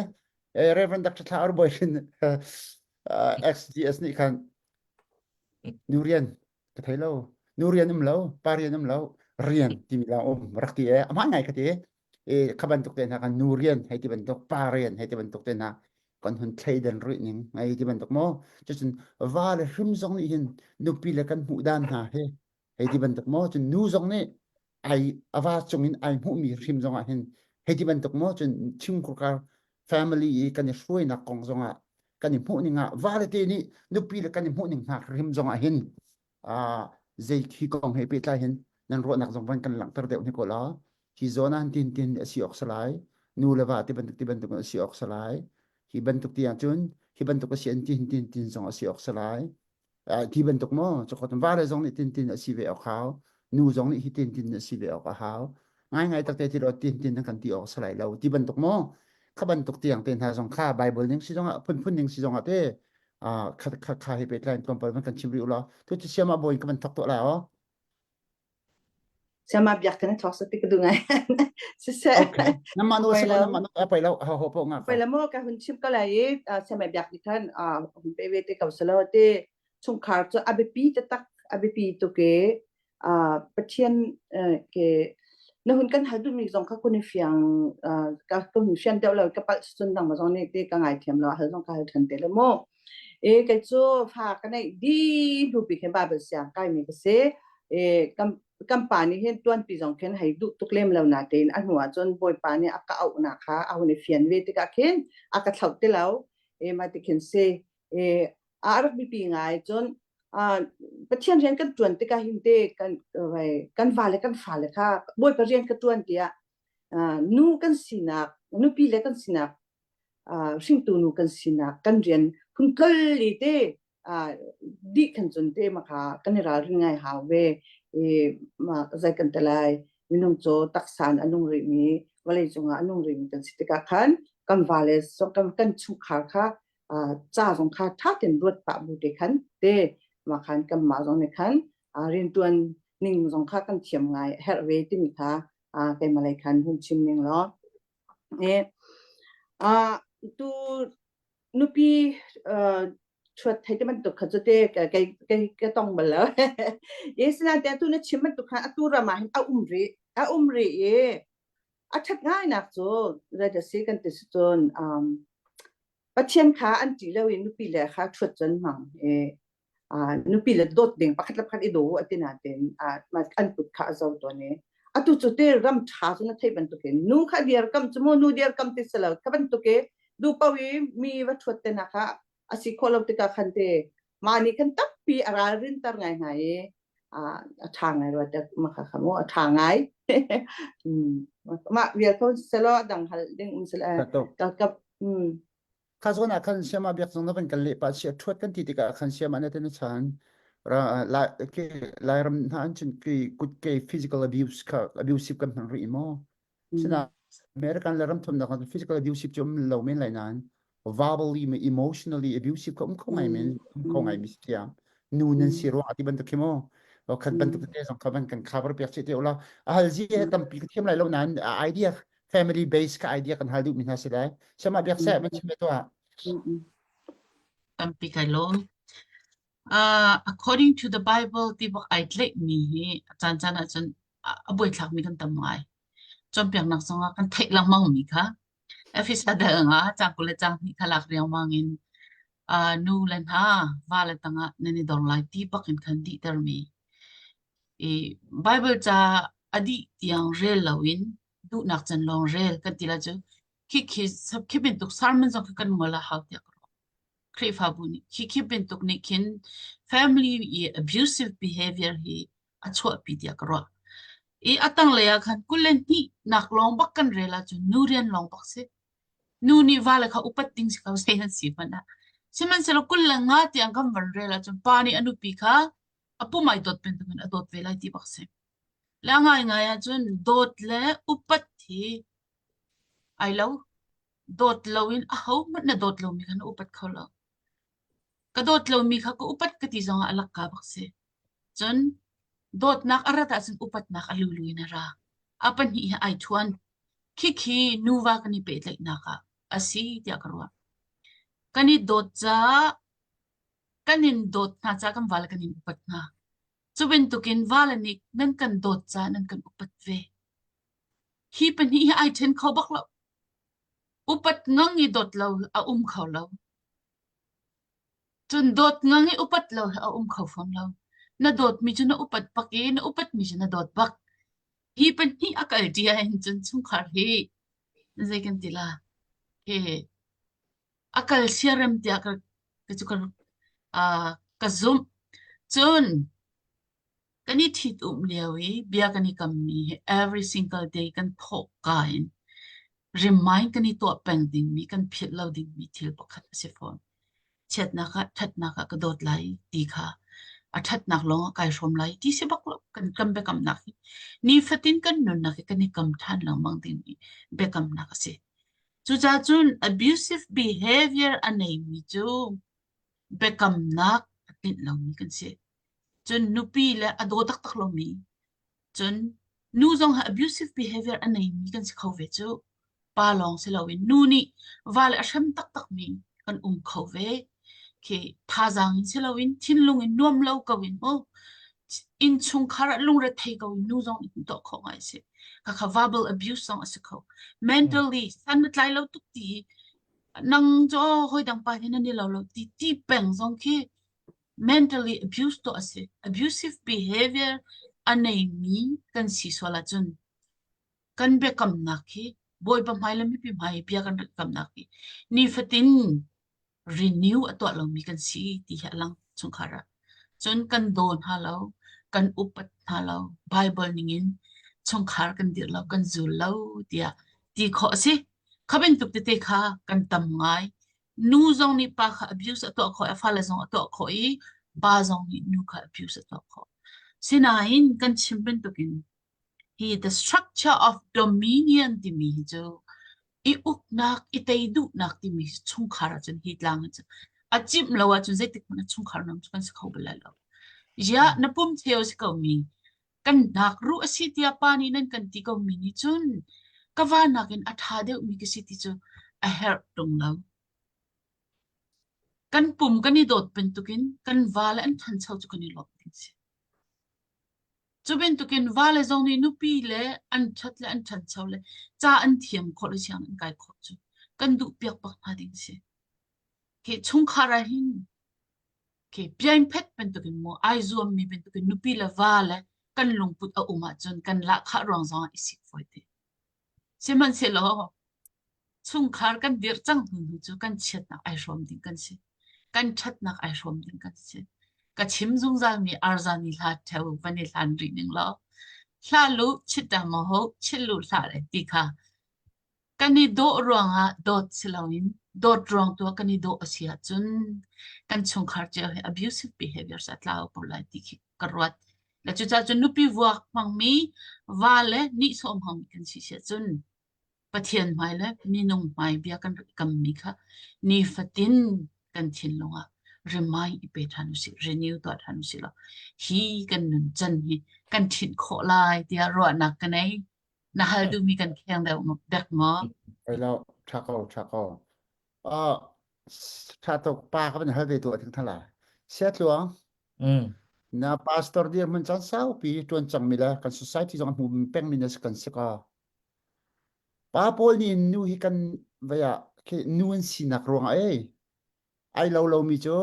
Reverend Dr. Thla Ar Boy hin XGS nih khan nu rian ka thei lo nu rian um lo pa rian um lo rian timi la um rak ti e amah ngai ka ti e kha bantuk te hna kan nu rian hei ti bantuk pa rian hei ti bantuk te hna kan hun thleidan rih ning hei ti bantuk maw cucun va le hrim zong nih hin nupi le kan hmuh dan hna he hei ti bantuk maw cun nu zong nih ai ava cungin ai hmuhmi hrim zong ah hin hei ti bantuk maw cun chungkhar family i kan i hruainak kong zong ah kan i hmuh ning ah va le te nih nupi le kan i hmuh ning hna hrim zong ah hin zei khi kong he pehtlai hin nan ruahnak zong van kan langhter deuh ni ko la hi zawn ah tin tin a si awk salai nu le va ti bantuk ti bantuk a si awk salai hi bantuk ti ahcun hi bantuk a si an tin tin tin zong a si awk salai ti bantuk maw cakot va le zong nih tin tin a si ve awk hau nu zong nih hi tin tin a si ve awk a hau ngai ngai takte ti lo tin tin kan ti awk salai lo ti bantuk maw kha bantuk tiang te hna zong kha bible ning si zong ah phunphun ning si zong ah te kha kha kha hi pehtlai tlawmpal van kan chim rih ulaw tu cu siama bawi ka van thok tuah lai aw Siama biak kan thok sa ti ka du ngai. Siseh. Okay. Nama no sa nama no apai lo ho ho po nga Pai la mo ka hun chim ka lai i siama biak ni khan hun pe ve te ko salo te chungkhar chu abipi te tak abipi tu ke Pathian ke na hun kan hal duhmi zong kha kun i fiang ka hun fian deuh lo ka palh cun dang ma zong nih ti ka ngai thiam lo hal zong ka hal than te le mu e kei cu fa ka neih di hnu pi khin Bible siang kai mi ka si e kan kan pa nih hin tuanpi zong khin hei duh tuk lem lo na tein a hnu ah cun Bawipa nih a ka auh na kha a hun i fian ve tikah khin a ka thlauh ti lo e ma ti khin si e a rak biapi ngai cun Pathian rian kan ṭuan tikah hin te kan kan vale kan fale kha Bawipa rian ka ṭuan tiah nu kan sinak nupi le kan sinak hringtu nu kan sinak kan rian hun tlol i te dih khan cun te ma kha kan i ralrin ngai hau ve i ma zai kan te lai minung cu taksa in a nung rihmi vawlei cungah a nung rihmi kan si tikah khan kan vale kan kan chungkhar kha ca zong kha ṭha tein ruat pah bu te khan te mah khan kanmah zong nih khan rianṭuan ning zong kha kan thiam ngai a herh ve timi kha keimah lei khan hun chim ning law tu nupi ṭhuat thei ti bantuk kha cu te kei kei ka tong bal lo e sinain te atu na chim bantuk khan atu ram ah hin a um rih a um rih i A ṭhat ngainak cu zei si kan ti si cun um, Pathian kha an ṭih lo i nupi le kha ṭhuat cu an hmang i uh, nupi le dawt ding pakhat le pakhat i daw a ti nain uh, an kut kha a zo tawn i atu cu te ram ṭha cu na theih bantukin nu kha dirkam cu mu nu dirkam ti si lo kha bantuk i duh paoh i mi va ṭhuat te na kha a si khawh lo tikah khan te mah nih khan tampi a ralrin ter ngai hna i a ṭha ngai rua te ma kha kha mu a ṭha ngai mah vial ko selaw dang hal ding um sela ka ka kha zawn ah khan siama biak zong na van kan leh pa sia thuat kan ti tikah khan siama na ten chan ra lai ke lairam hna an cun ki kut ke physical abuse kha abusive kan hmang rih maw Sina American le ram thumnak ah physical abusive cu um lo men lai nain verbally me emotionally abusive ka um kho ngai men um kho ngai mi si tiang nu nan si ruang ati bantuk khi mo. O khat bantuk te zong kha van kan cover piak chih te ula. A hal zi he tampi ka thiam lai lo nain idea family base ka idea kan hal duh mi hna si lai. Sama biak seh man chim to ah. Tampi kai lawm. Uh, according to the Bible ti bak ai tlaih mi hi a caan caan ahcun a buaithlak mi kan tam ngai. Cawnpiaknak zongah kan theih lengmang mi kha Efesa dal nga cang kul le cang hnih kha lak riangmang in uh, nu le hna va le tangah nan i dor lai ti bak in khan dihter mi. I Bible ca a dih tiang rel loin duhnak can lawng rel kan ti la cu khi khi khi bantuk sermon zong khi kan ngol a hau tiah ka ruah. Khrihfabu nih khi khi bantuk nih khin family i abusive behavior hi a chuahpi tiah ka ruah. I a tanglei ah khan 22 nak lawng bak kan rel ahcun nu rian lawng bak si. Nu nih vale kha upat ding si ko sei an si hmanh ah. Sihmanhsehlaw 25 tiang kan van rel ahcun pa nih a nupi kha a pum ai dawt bantukin a dawt ve lai ti bak si. Le a ngaingai ahcun dawt le upat hi ai lo. Dawt loin ahohmanh na dawt lomi kha na upat kho lo. Ka dawt lomi kha ka upat ka ti zongah a lakka bak si. Cun dawtnak a rat ahcun upatnak a lulu in a ra. A pahnih hi ai thuan. Khikhi nuva kan i pehtlaihnak ah a si tiah ka ruah. Kan i dawt caah kan in dawt hna caah kan vale kan in upat hna. Cu bantukin vale nih nan kan dawt caah nan kan upat ve. Hi pahnih hi ai ṭhen kho bak lo. Upat ngang i dawt lo a um kho lo. Cun dawt ngang i upat lo hi a um kho fawn lo. Na dawtmi cu na upat bak i na upatmi cu na dawt bak. Hi pahnih a kal ṭi ahhin cun chungkhar hi zei kan ti la? Hi a kal siarem tiah ka ka cu ka uh, ka zumh. Cun Kan i ṭhitumh lio i bia kan i kammi hi every single day kan thawhka in remind kan i tuah peng dingmi, kan philh lo dingmi thil pakhat a si fawn. Chiatnak ah, ṭhatnak ah ka dawt lai ti kha a ṭhatnak lawng ah kai hrawm lai ti si bak lo kan kan biakamnak hi. Nifatin kan nunnak hi kan i kam ṭhan lengmang dingmi biakamnak a si. Cucaah cun abusive behavior a neimi cu biakamnak a tlinh lomi kan si. Cun nupi le a daw taktak lomi, cun nu zong hi abusive behavior a neimi kan si kho ve cu. Pa lawng si loin nu nih va le a hrem taktakmi kan um kho ve. Khi thazaang in si loin thinlung in nuam lo ko in mu innchungkhar ah lungrethei ko in nu zong nih tuah khawh ngai a si. Khakha verbal abuse zong a si kho. Mentally san na tlai lo tuk ti nang cu hawi dang pa he nan i lo lo ti ti peng zong khi mentally abuse tuah a si. Abusive behavior a neimi kan si sual ahcun kan biakamnak hi Bawipa hmai le mipi hmai bia kan rak kamnak hi nifatin renew a tuah lomi kan si ti hi a lang chungkhar ah. Cun kan daw hna lo, kan upat hna lo, Bible ningin chungkhar kan dirh lo, kan zul lo tiah ti khawh a si. Kha bantuk tete kha kan tam ngai. Nu zong nih pa kha abuse a tuah khawh i a fale zong a tuah khawh i pa zong nih nu kha abuse a tuah khawh. Sinain kan chim bantukin hi the structure of dominion timi hi cu i uknak, i tei duhnak timi chungkhar ahcun hi tlang cu a cimh lo ahcun zeitik hmanh ah chungkhar nuam cu kan si kho bal lai lo. Ziah na pum cheu si ko mi kan hnakruh a si tiah pa nih nan kan ti komi nih cun ka va nakin a ṭha deuhmi ka si ti cu a herh ṭung lo. Kan pum kan i dawt bantukin kan vale an ṭhancho cu kan i lawmh ding si. Cu bantukin vale zong nih nupi le an ṭhat le an ṭhancho le ca an thiam khawh le siang an kai khawh cu kan duhpiak bak hna ding si. Khi chungkhar ah hin Khi piainphet bantukin maw ai zuammi bantukin nupi le va le kan lungput a um ahcun kan lahkhah ruang zongah i sik fawi te. Sihmanhsehlaw chungkhar kan dirh cang hnu hnu cu kan chiatnak ai hrawm ding kan si. Kan ṭhatnak ai hrawm ding kan si. Ka chim zungzalmi arzani hla ṭheo van i hlan rih ning law hla lu chit maw ho chit lu hlah le ti kha Kan i dawh ruangah dawt si loin dawt ruang tu ah kan i dawh a si ahcun kan chungkhar cio hi abusive behaviors a tlau ko lai ti khi ka ruat. Le cucaah cun nupi vuak hmangmi va le nihsawh hmangmi kan si si ahcun Pathian hmai le minung hmai bia kan rak kammi kha nifatin kan thinlung ah. Remind i pe ṭhan usih, renew tuah ṭhan usih law hi kan nun can hi kan ṭhinh khawh lai tiah ruahnak ka nei. Na hal duhmi kan kheng deuh dek maw? Ai lo, ṭha ko, ṭha ko. Uh, ṭha tuk pa ka van hal ve tu a thing thala. Sia tluang, Mm. na pastor dir mun caan saupi ṭuan cangmi le kan society zong a hmu pengmi na si kan si ka. Pa pawl nih nu hi kan vei ah khi nu an sinak ruangah ei ai lo lomi cu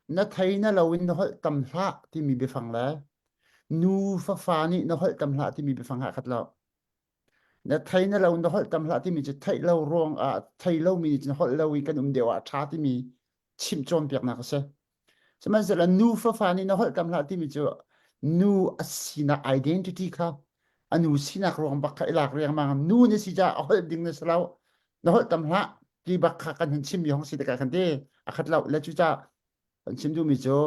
na thei na lo in na holh tam hlah timi biafang le nu fafa nih na holh tam hlah timi biafang ha khat lo. Na thei na lo na holh tam hlah timi cu theih lo ruang ah thei lomi nih cun holh lo i kan um deuh ah a ṭha timi chimh cawnpiaknak a si. Sihmanhsehlaw nu fafa nih na holh tam hlah timi cu nu a sinak identity kha a nu sinak ruang bak kha i lak riangmang nu na si caah a holh ding na si lo na holh tam hlah ti bak kha kan hun chimmi hong si tikah khan ti a khat lo le cucaah kan chim duhmi cu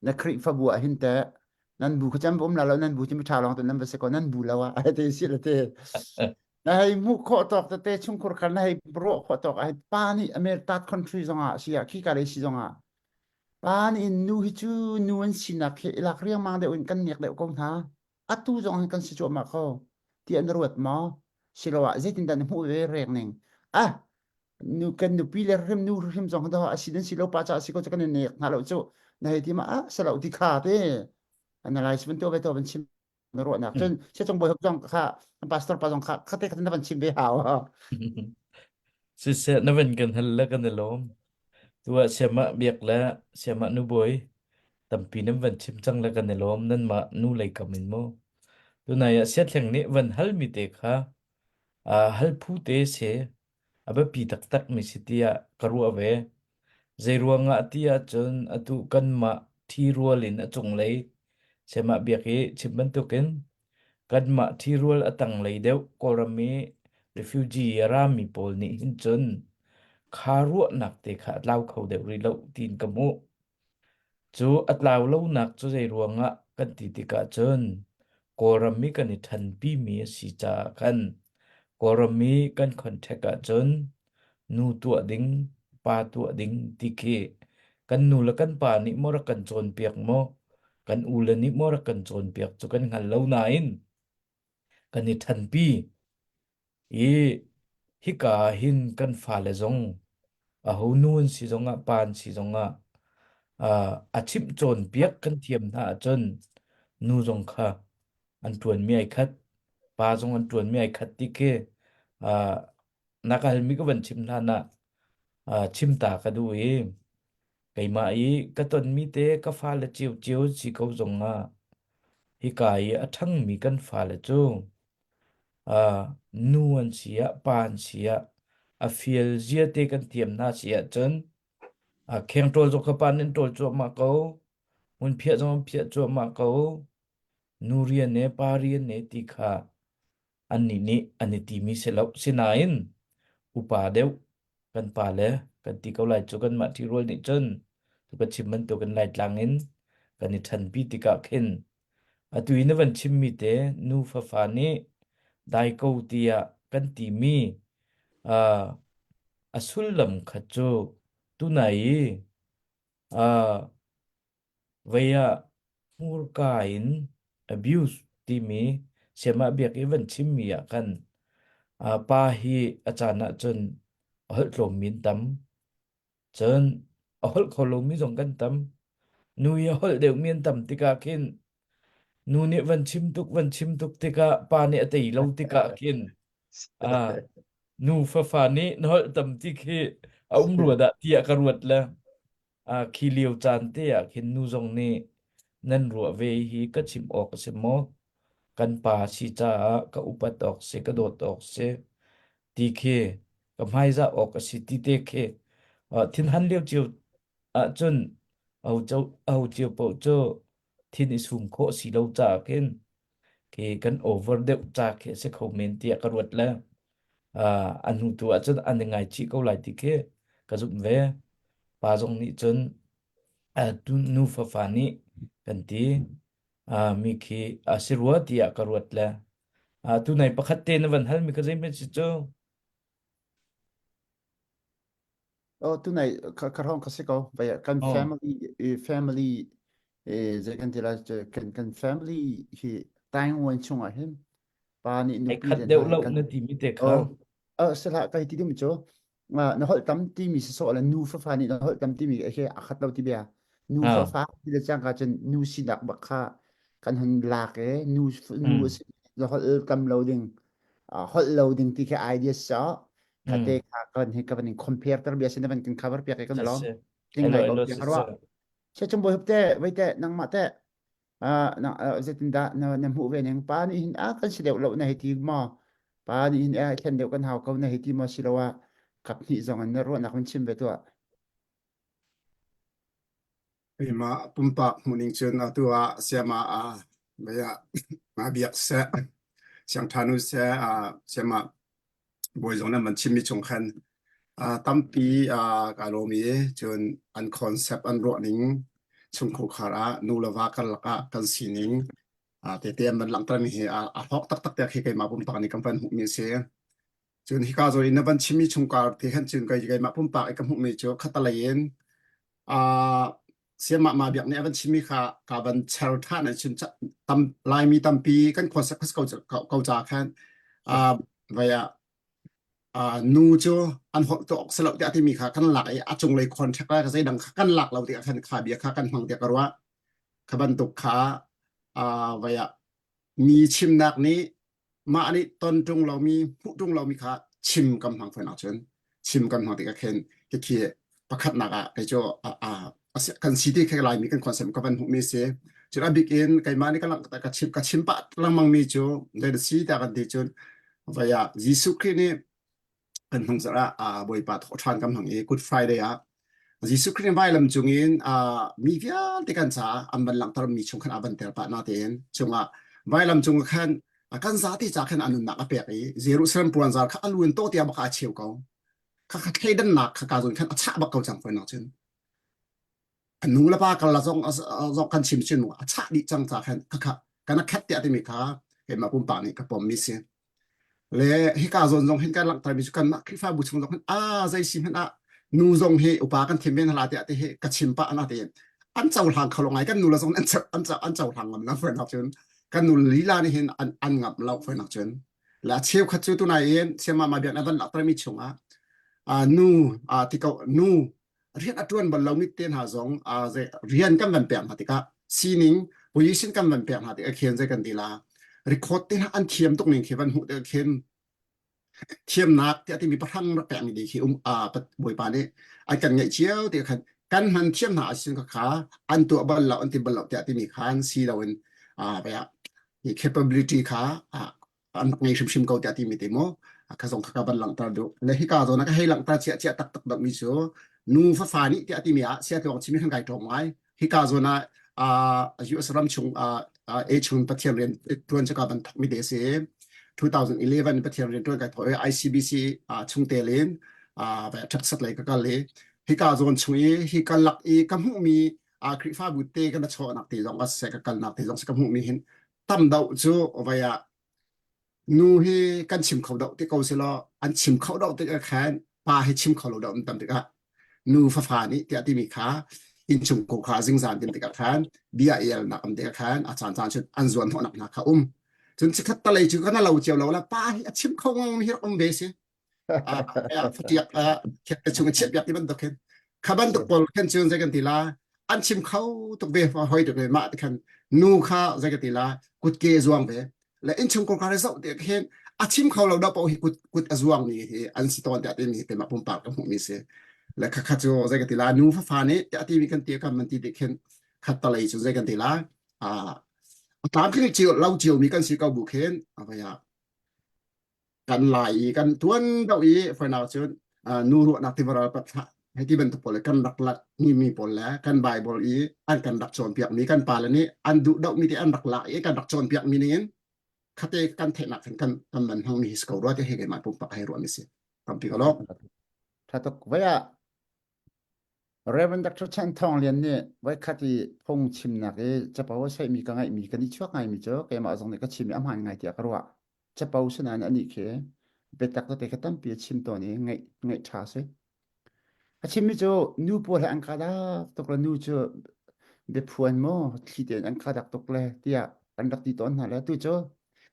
na Khrihfabu ah hin teh nan bu kha cam um la lo nan bu cu mi ṭha lawng te nan va si ko nan bu lo ah ai te si le te na hei hmuh khawh tawk tete chungkhur kha na hei ruah khawh tawk ai pa nih America country zongah si ah khi ka lei si zongah pa nih nu hi cu nu an sinak hi ilak riangmang deuh in kan nek deuh ko hna atu zong hin kan si cuahmah ko ti an ruat maw siloah zeitindah na hmuh ve rek ning ah nu kan nupi le hrim nu hrim zong do a si den si lo pa cha si ko chu kan nek hna lo chu na hei ti ma ah salo ti kha te analyze ban to ve to ban chim na ruahnak cun se chung boi hop zong kha pastor pa zong kha khate kha na van chim ve hau Siseh na van kan hal le kan i lawm. Tuah siamah biak le siamah nubawi tampi nan van chim cang le kan i lawm nanmah nu lei kam in mu. Tunai ah siathleng nih van halmi te kha uh, hal phu te si a biapi taktak mi si tiah ka ruah ve. Zeiruangah ti ahcun atu kanmah ṭhirual in a cunglei siamah biak i chim bantukin kanmah ṭhirual a tanglei deuh Kawlram i refugee a rami pawl nih hin cun kha ruahnak te kha a tlau kho deuh rih lo tiin ka hmuh. Cu a tlau lonak cu zeiruangah kan ti tikah cun Kawlram i kan i ṭhanpimi a si caah khan Kawlram i kan contact ahcun nu tuah ding, pa tuah ding ti khi kan nu le kan pa nih maw rak kan cawnpiak maw, kan u le nih maw rak kan cawnpiak cu kan hngal lo nain kan i ṭhanpi. I hika ah hin kan fale zong aho nu an si zongah pa an si zongah uh, a chimh cawnpiak kan thiam hna ahcun nu zong kha an ṭuanmi ai khat, pa zong an ṭuanmi ai khat ti khi uh, na ka halmi ka van chim hlan ah uh, chim ta ka duh i keimah i ka tonmi te ka fale ciocio si ko zongah hika i a ṭhangmi kan fale cu Uh, nu an si ah, pa an si ah, a fial zia te kan thiam hna si ahcun uh, kheng ṭawl zong kha pa nih an ṭawl cuahmah ko, hmunphiah zong an phiah cuahmah ko, nu rian ne pa rian ne ti kha annih nih an i timi si lo. Sinain upa deuh kan pa le kan ti ko lai cu kanmah ṭhirual nih cun tu ka chim bantukin Laitlang in kan i ṭhanpi tikah khin atu i na van chimmi te nu fafa nih dai ko tiah kan timi uh, a sullam kha cu tunai i uh, Vei ah hmurka in abuse timi siamah biak i van chimmi ah khan uh, pa hi a caan ahcun a holh tlawmmi an tam. Cun a holh kho lomi zong kan tam. Nu i a holh deuhmi an tam tikah khin nu nih van chim tuk van chim tuk tikah pa nih a tei lo tikah khin uh, nu fafa nih na holh tam ti khi a um rua dah tiah ka ruat le Ah, khi lio caan te ah khin nu zong nih nan ruah ve hi ka chim awk a si maw? Kan pa si caah ka upat awk si, ka dawt awk si ti khi ka hmaizah awk a si ti te khi uh, thinhan lio cio ahcun aho cio aho cio paoh cu thin i sum khawh si lo caah khin khi kan over deuh ca khi a si kho men tiah ka ruat le uh, a hnu tu ahcun an i ngaichih ko lai ti khi ka zumh ve. Pa zong nih cun uh, tu nu fafa nih kan ti uh, mi khi a si rua tiah ka ruat le uh, tu nai pakhat te na van hal mi ka zeihmanh si cu. Oh, tunai ka ka hrawng ka si ko. Vai kan Oh. family eh, family eh zei kan ti lai kan kan family hi Taiwan chung ah hin pa nih Ai nupi khat le deuh hna hi lo kan na timi te kha. oh uh, sila kai ti ding cu na holh tam timi sawsawh le nu fafa nih na holh tam timi he a khat lo ti bia nu Ah. fafa ti le cangka cun nu sinak bak kha kan hun lak e nu nu Mm. si na holh tam lo ding holh lo ding ti khi idea sa kha te Mm. kha kan hi ka van in compare ter bia sin van kan cover piak e kan Si lom si. tling Hello ngai ko hello bia si karwa si. che chung boi hupte veite nangmah te na zeitindah na na hmuh ve ning pa nih hin a kan si deuh lo na hei ti maw pa nih hin a thlen deuh kan hau ko na hei ti maw siloah kap hnih zong in na ruahnak hun chim ve tuah Keimah pumpak hmuhning cun atu ah siama ah bia ma biak seh siangṭhanu seh siama bawi zong nan van chimmi chung khan tampi kaa lawm i cun an concept an ruahning chungkhar ah nu le va karlak ah kan sining tete an van langhtermi hi a hlawk taktak tiah khi keimah pumpak nih kan van hmuhmi a si. Cun hika zawn in na van chimmi chungkar te khan cun kei keimah pumpak i ka hmuhmi cu khatalei in Siamah mah biak nih a van chimmi kha ka van cher ṭhan ahcun tam Laimi tampi kan khuasak ko ko ca khan vai ah nu cu an holh tu awk si lo tiah timi kha kan lak i a cunglei contract le zeidang kha kan lak lo tiah khan kha bia kha kan hmang tiah ka ruah. Kha bantuk kha vai ah mi chimnak nih mah nih ton ṭung lomi hmuh ṭung lomi kha chim kan hmang fawn ahcun chim kan hmang tikah khin khikhi pakhatnak ah kei cu kan si ti khe Laimi kan concept ka van hmuhmi si cun a bik in keimah nih ka lang ka chim ka chim pah lengmang mi cu zei si ta kan ti cun vai ah Jesuh Khrih nih kan hnung zarh ah Bawipa thawhṭhan kan hmang i Good Friday ah Jesuh Khrih vailam cungin mi vialte kan caah an van langhtermi chung khan a van tel pah natein cungah vailam cung khan kan zati ca khan a nunnak a pek i Jerusalem puanzar kha a luan to tiang bak a cheu ko kha kha thleidannak kha ka zon khan a chah bak ko cang fawn cun a nu le pa kal la zong zong kan chim chin a chah dih cang ca khan khakha kan a khat tiah timi kha keimah pumpak nih ka pom mi si le hika zawn zong hin kan langhter mi cu kanmah Khrihfabu chung zong hin a zei si hmanh ah nu zong hi upa kan thim ven hala tiah te hi ka chim pah ana tein an cohlang kho lo ngai kan nu le zong an an an cohlang ngam lo fair nak cun kan nu lila nih hin an an ngam lo fair nak cun la cheukhat cu tunai in siama ma biak na van lakter mi chungah nu ti ko nu rian a ṭuan bal lomi te hna zong rian kan van pek hna tikah sining position kan van pek hna tikah khin zei kan ti la record te hna an thiam tuk ning khi van hmuh tikah khin thiamnak tiah timi pahrang rak pekmi ding khi um bawipa nih an kan ngeih cio ti khan kan hman thiam hna asin kha kha an tuah bal lo an ti bal lo tiah timi khan si loin a capability kha an rak ngei hrimhrim ko tiah timi te mu kha zong kha ka van langhter duh le hika zawn ah ka hei langhter chiah chiah taktak deuh mi cu nu fafa nih tiah timi ah sia tluang chimi khan kai ṭawng ngai hika zawn ah US ram chung a chung Pathian rian ṭuan cu ka van thok mi te si 2011 Pathian rian ṭuan kai thawh i ICBC chungtel in ṭhaksat lei ka kal i hika zawn chung i hi ka lak i ka hmuhmi Khrihfabu te ka na chawhnak te zong a se ka kalnak te zong se ka hmuhmi hin tam deuh cu vai ah nu hi kan chim kho deuh ti ko selaw an chim kho deuh tik ah khan pa hi chim kho lo deuh an tam tikah nu fafa nih tiah timi kha innchung ko kha zingzan tim tikah khan bia elnak am tikah khan a caan caan cun an zuan hnawhnak hna kha um cun chikhat talei cu kan lo cio lo la pa hi a chim kho ngong mi hi rak um ve si fatiak khiak chung chiat piak ti bantuk khin kha bantuk pawl khan cun zei kan ti la an chim kho tuk ve hoi tuk ve mah ti khan nu kha zei kan ti la kutke zuang ve le innchung kongkar zoh ti khin a chim kho lo dah paoh hi kut kut a zuang mi hi an si tawn tiah timi te mah pumpak ka hmuh mi si le kha kha cu zei kan ti la nu fafa nih tiah ti mi kan ti kan man ti ti khin khat talei cu zei kan ti la a tlamtling cio lo cio mi kan si ko bu khin avaya kan lai i kan tuan deuh i fainau cun nu ruahnak tivaral patthlah hei ti bantuk pawl le kan rak lak mi mi pawl le kan Bible i an kan rak cawnpiak mi kan pale nih an duh deuh mi te an rak lak i kan rak cawnpiak mi ning in khate kan theihnak khan kan kan man hmang mi hi si ko rua te hei keimah pumpak hei ruah mi si tampi ko lo Tha tuk vai ah Reverend Dr. Chan Thawng Lian nih voikhat i phung chimnak i capo a saihmi ka ngaihmi kan i chuak ngaimi cu keimah zong nih ka chim i a hmaan ngai tiah ka ruah. Capo sinain anih khi biatak tete kha tampi a chim tawn i ngaih ngaih ṭha a si. A chimmi cu nu pawl he an ka dak tuk le nu cu biaphuan maw thli tein an ka dak tuk le tiah an rak ti tawn hna le tu cu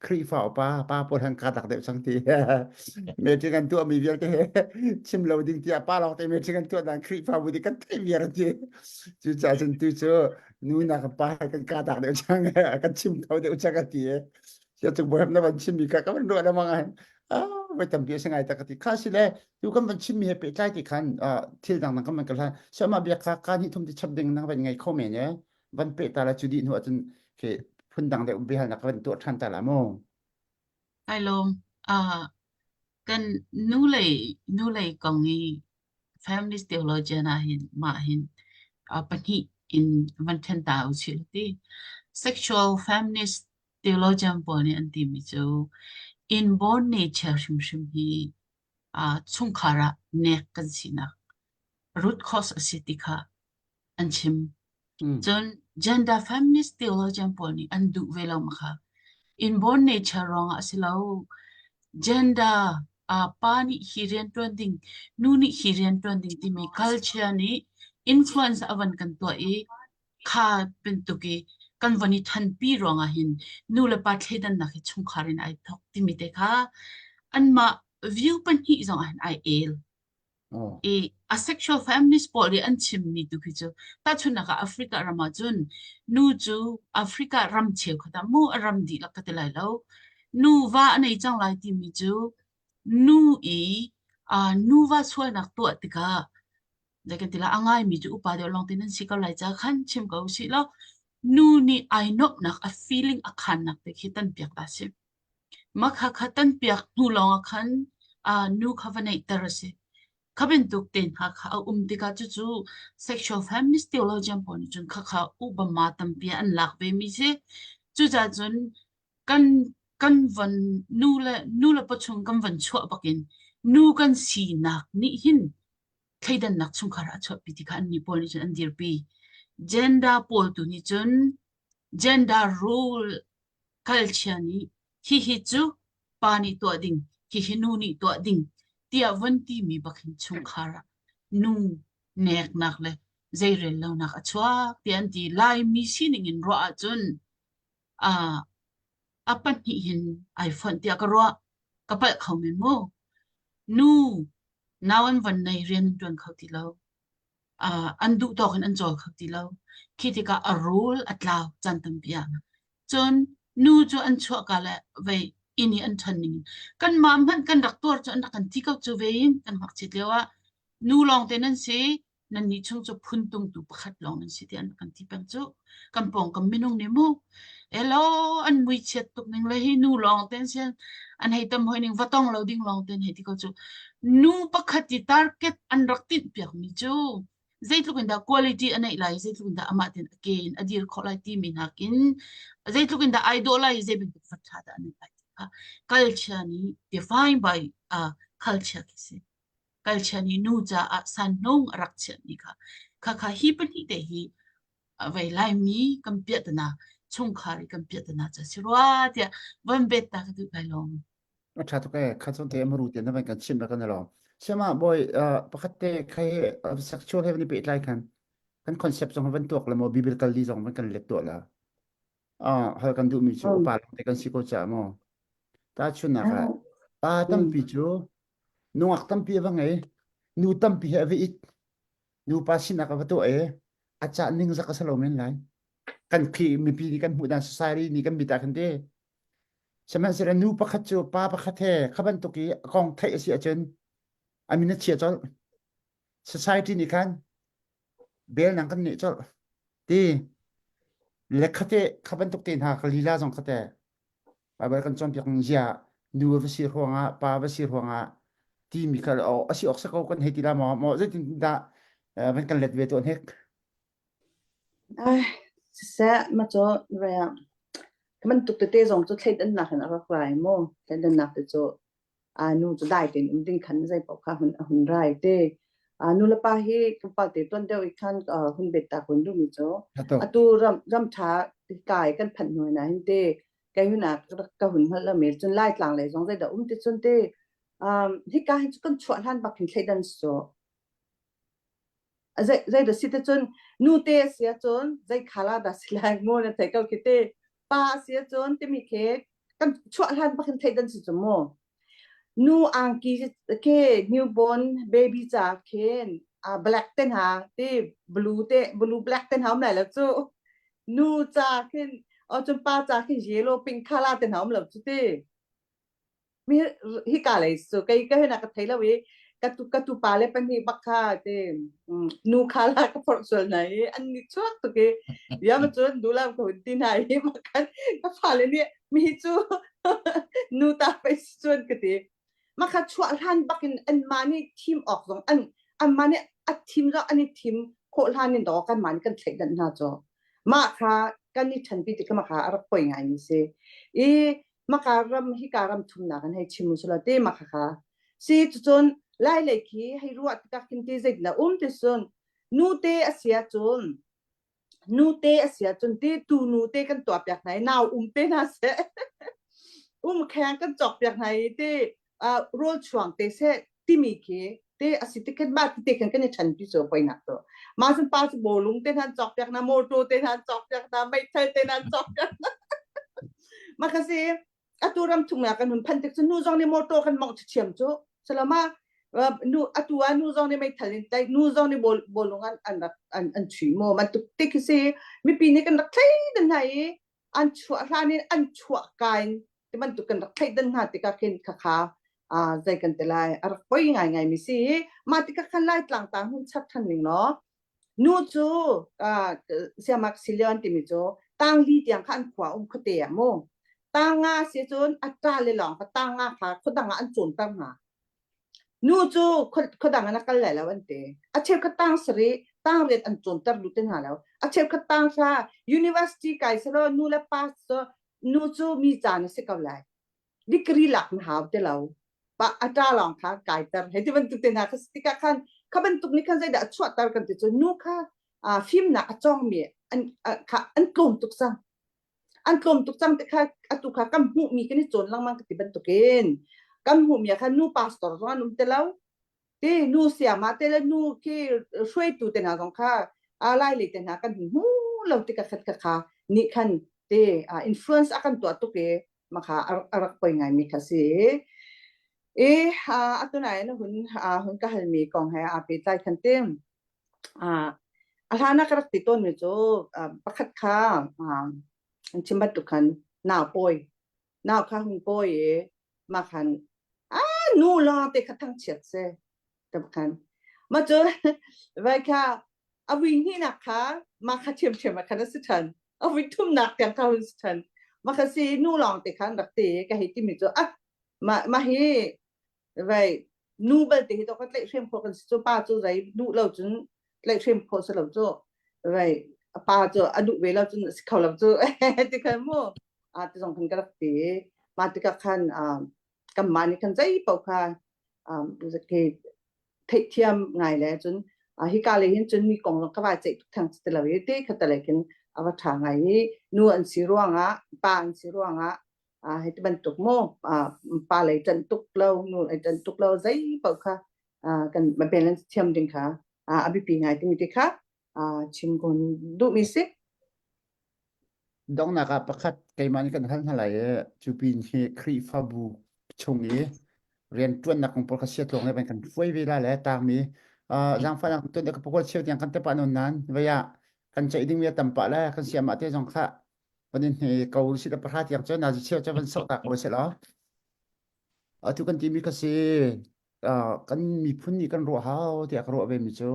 Khrihfa upa pa pawl han ka dak deuh cang ti. Meeting an tuahmi vialte he chim lo ding tiah pa lawng te meeting an tuah dan Khrihfabu nih kan theih viar an ti. Cucaah cun tu cu nu nak pa he kan ka dak deuh cang kan chim kho deuh cang a ti. Sia cung bohem na van chimmi kha ka van ruah lengmang ah ah voi tampi a si ngai tak ka ti. Kha si le tu kan van chimmi he pehtlai ti khan thil dangdang kan van kal hlan. Siama bia kha ka hnih thum ti chap ding nang van ngei kho men e. Van peh ta la cu dih hnu ahcun khi phundang deuh biahalnak kan tuah ṭhan ta la mu. Ai lawm. Ah kan nu lei nu lei kong i feminist theologian ah hin mah hin pahnih in van ṭhen ta usih ti. Sexual feminist theologian pawl nih an timi cu inborn nature hrimhrim hi chungkhar ah nek kan sinak root cause a si ti kha an chim. Cun gender feminist theologian pawl nih an duh ve lo ma kha. Inborn nature ruangah a si lo. Gender uh, pa nih hi rian ṭuan ding, nu nih hi rian ṭuan ding timi culture nih influence a van kan tuah i kha bantuk i kan von i ṭhanpi ruangah hin nu le pa thleidannak hi chungkhar in ai thawk timi te kha anmah view pahnih zong ah hin ai el. Oh. I asexual feminist pawl i an chimmi tu khi cu tahchunhnak ah Africa ram ah cun nu cu Africa ram cheukhat ah mu a ram dihlak ka ti lai lo nu va a nei cang lai timi cu nu i uh, nuva sualnak tuah tikah zei kan ti lai a ngaimi cu upa deuh lawng te nan si ko lai ca khan chim ko usih law nu nih ai nuamhnak a feeling a khannak te khi tan piak ta si Mah kha tan piak hnu lawngah khan nu kha va neihter a si. Kha bantuk te hna kha a um tikah cucu sexual feminist theologian pawl nih cun khakha Obama tampi ah an lak vemi si. Cucaah cun kan kan von nu le nu le pawchung kan von chuah bakin nu kan sinak nih hin thleidannak chungkhar ah a chuahpi ti kha annih pawl nih cun an dirpi. Gender pawl tu nih cun gender role Culture nih hihi cu pa nih tuah ding, hihi nu nih tuah ding tiah von timi bak hin chungkhar ah nu neknak le zeirel lonak a chuak tiah an ti. Laimi sining in ruah ahcun uh, a pahnih hin ai fonh tiah ka ruah. Ka palh kho men mu. Nu nau an von nei rian an ṭuan kho ti lo. Uh, an duh tawk in an cawl kho ti lo. Khi tikah a rul a tlau caan tampi ah. Cun nu cu an chuahka le vei inn i an ṭhan ning in kanmah hmanh kan rak tuar cu an rak kan ti ko cu ve in kan ngakchiat lio ah nu lawngte nan si nannih chung cu phuntungtu pakhat lawng nan si tiah an rak kan ti peng cu kan pawngkam minung nih mu elaw an muichiat tuk ning le hi nu lawngte an si an hei tam hoi ning va tong lo ding lawngte an hei ti ko cu nu pakhat i target an rak tinh piakmi cu zeitluk in dah quality a neih lai zeitluk in dah amah ten a ke in a dir khawh lai timi nakin zeitluk in dah ai dawh lai zei bantuk fa ṭha dah a neih lai ti kha culture nih define by uh, culture khi si culture nih nu caah sanhnung a rak chiahmi kha kha kha hi pahnih te hi vei laimi kan piahtana chungkhar i kan piahtana ca si rua tiah von bet ta ka duh lai lawng A ṭha tuk ee. Kha chung te maru te na van kan chimh kan i lawm. Siama boy pakhat te khai sexual he van i pehtlai khan kan concept zong van tuak le maw biblical li zong van kan let tuah la. Ah hal kan duhmi cu upa lawng te kan si ko caah maw. Tahchunhnak ah pa tampi cu nungak tampi a va ngei nu tampi he a va it nupa sinak a va tuah i a cah ning zak a si lo men lai. Kan khi mipi nih kan hmuh dan society nih kan mit ah khan ti Sihmanhsehlaw nu pakhat cu pa pakhat he kha bantuk i a kong theih a si ahcun a min a chia colh. Society nih khan bel nang kan neh colh. Ti le khate kha bantuk te hna ka lila zong khate Bible kan cawnpiak ning zia nu va si ruangah pa va si ruangah timi kha a si awk sa ko kan hei ti la maw maw zeitin dah van kan let ve tuah hnek Ai, siseh, ma cu re bantuk tete zong cu thleidannak in a rak rai mu. Thleidannak te cu a nu cu dai tein um ding khan zei paoh kha hun a hun rai te. A nu le pa hi tlawmpal te tuan deuh i khan hun bet ta kun duhmi cu atu ram ram ṭha kai kan phanh hnu na hin te kai hun ah ka hun hngalh lo mi cun Laitlang lei zong zeidah um ti cun te um hika hi cu kan chuah hlan bak hin thleidan so. Zei zei dah si te cun nu te a si ahcun zei khala dah si lai mu na thei ko khi te. Pa a si ahcun timi khi kan chuah hlan bak in theih dan si cu mu. Nu angki ke newborn baby ca khin a black te hna ti blue te blue black te hna um lai lo cu. Nu ca khin o cun pa ca khin yellow pink khala te hna um lo cu ti. Mi hika lei cu kei ka hena ka thei lo i ka tu ka tu pa le pahnih bak kha te nu kha la ka phorh sual hna i an ni chuak tuk i ya ma cun du lam ka hun ti hna i ma khan ka fale nih mi cu nu ta pei si cun ka ti ma kha chuah hlan bakin an ma nih thim awk zong an an ma nih a thim zong an i thim khawh hlan in dawh kan ma nih kan thlaih dan hna cu mah kha kan i ṭhanpi tik ma kha a rak poi ngai mi si i maka ram hika ram thumnak an hei chim usula te maka kha si cucun lai lei khi hei ruah tikah khin ti zei na um ti sun nu te a sia cun nu te a sia cun ti tu nu te kan tuah piak hna i nau um te hna seh um kheng kan cawk piak hna i ti rawl chuang te seh timi khi te a si ti khan ma ti te khan kan i ṭhan pi cu poinak tu ma cun pa cu bawlung te hna cawk piak na motor te hna cawk piak na meithal te hna cawk piak na ma kha si atu ram chung ya kan hun phan tik cu nu zong nih motor kan mong thiam cu salama nu atu ah nu zong nih meithal in tai nu zong nih bol bolung an an rak an an chui mo man tuk tik si mipi nih kan rak thlei dan hna i an chuah hlan in an chuah ka in ti bantuk kan rak thleidan hna tikah khin khakha zei kan ti lai a rak poi ngai ngai mi si mah tikah khan lai tlang tang hun chap than ning law nu cu siamak silion timi cu tang li tiang kha an khua um khuate ah mu tang nga si cun a ṭa le lawng kha tang nga kha khuadang ah an cawnter hna Nu cu khuadang in a kal lai lo an ti. A cheukhat tang sarih, tang riat an cawnter duh ti hna lo. A cheukhat tang hra university kai selaw nu le pa cu nu cu mi caan a si ko lai. Degree lak na hau ti lo. Pa a ṭa lawng kha kaiter. Hei ti bantuk te hna kha si tikah khan kha bantuk nih khan zeidah a chuahter kan ti cu nu kha fimnak a cawngmi an kha an tlawm tuk cang. An tlawm tuk cang ti kha atu kha kan hmuhmi kan i cawn lengmang ka ti bantukin kan hmuhmi ah khan nu pastor zong an um ti lo ti nu siama te le nu khi hruaitu te hna zong kha lai lei te hna kan hmu lo ti ka khat ka kha nih khan te influence a kan tuah tuk i makha a rak poi ngai mi kha si i atu nai na hun hun ka halmi kong he aa pehtlai khan tim A hlan ah ka rak ti tawnmi cu pakhat kha an chim bantuk khan nau pawi nau kha hung pawi i mah khan ah nu lawng te kha thangchiat si ka khan mah cu vai kha a vui hnihnak kha mah kha ṭhiamṭhiam ah khan a si ṭhan a vui thumnak tiang kha hun si ṭhan mah kha si nu lawng te khan rak ti ka hei timi cu ah mah mah hi vai nu belte hi to ka tlaihhrem khawh kan si cu pa cu zei duh lo cun tlaihhrem khawh si lo cu vai a pa cu a duh ve lo cun a si kho lo cu ti khan mu a ti zong khan ka rak ti ma tikah khan kanmah nih khan zei paoh kha khi theihthiam ngai le cun hika le hin cun mi kong zong ka vai ceih tuk thang ti lo i te kha tale khin a va ṭha ngai i nu an si ruangah pa an si ruangah hei ti bantuk mu pa lei ṭanh tuk lo nu lei ṭanh tuk lo zei paoh kha kan balance thiam ding kha a biapi ngai timi ti kha chim kun duhmi si. Donghnak ah pakhat keimah nih kan hal hna lai i cu pin hi Khrihfabu chung i rianṭuannak kong pawl kha siatlawng le kan hruai ve la le tangmi zaangfahnak tuan ka pakua cheu tiang kan te pah nawn nan vei ah kan ceih dingmi a tam pah le kan siamah te zong kha van in he ko si da pahra tiang cu nazi cheu cu van sok ta ko se law atu kan timi kha si kan miphun nih kan ruah hau tiah ka ruah ve mi cu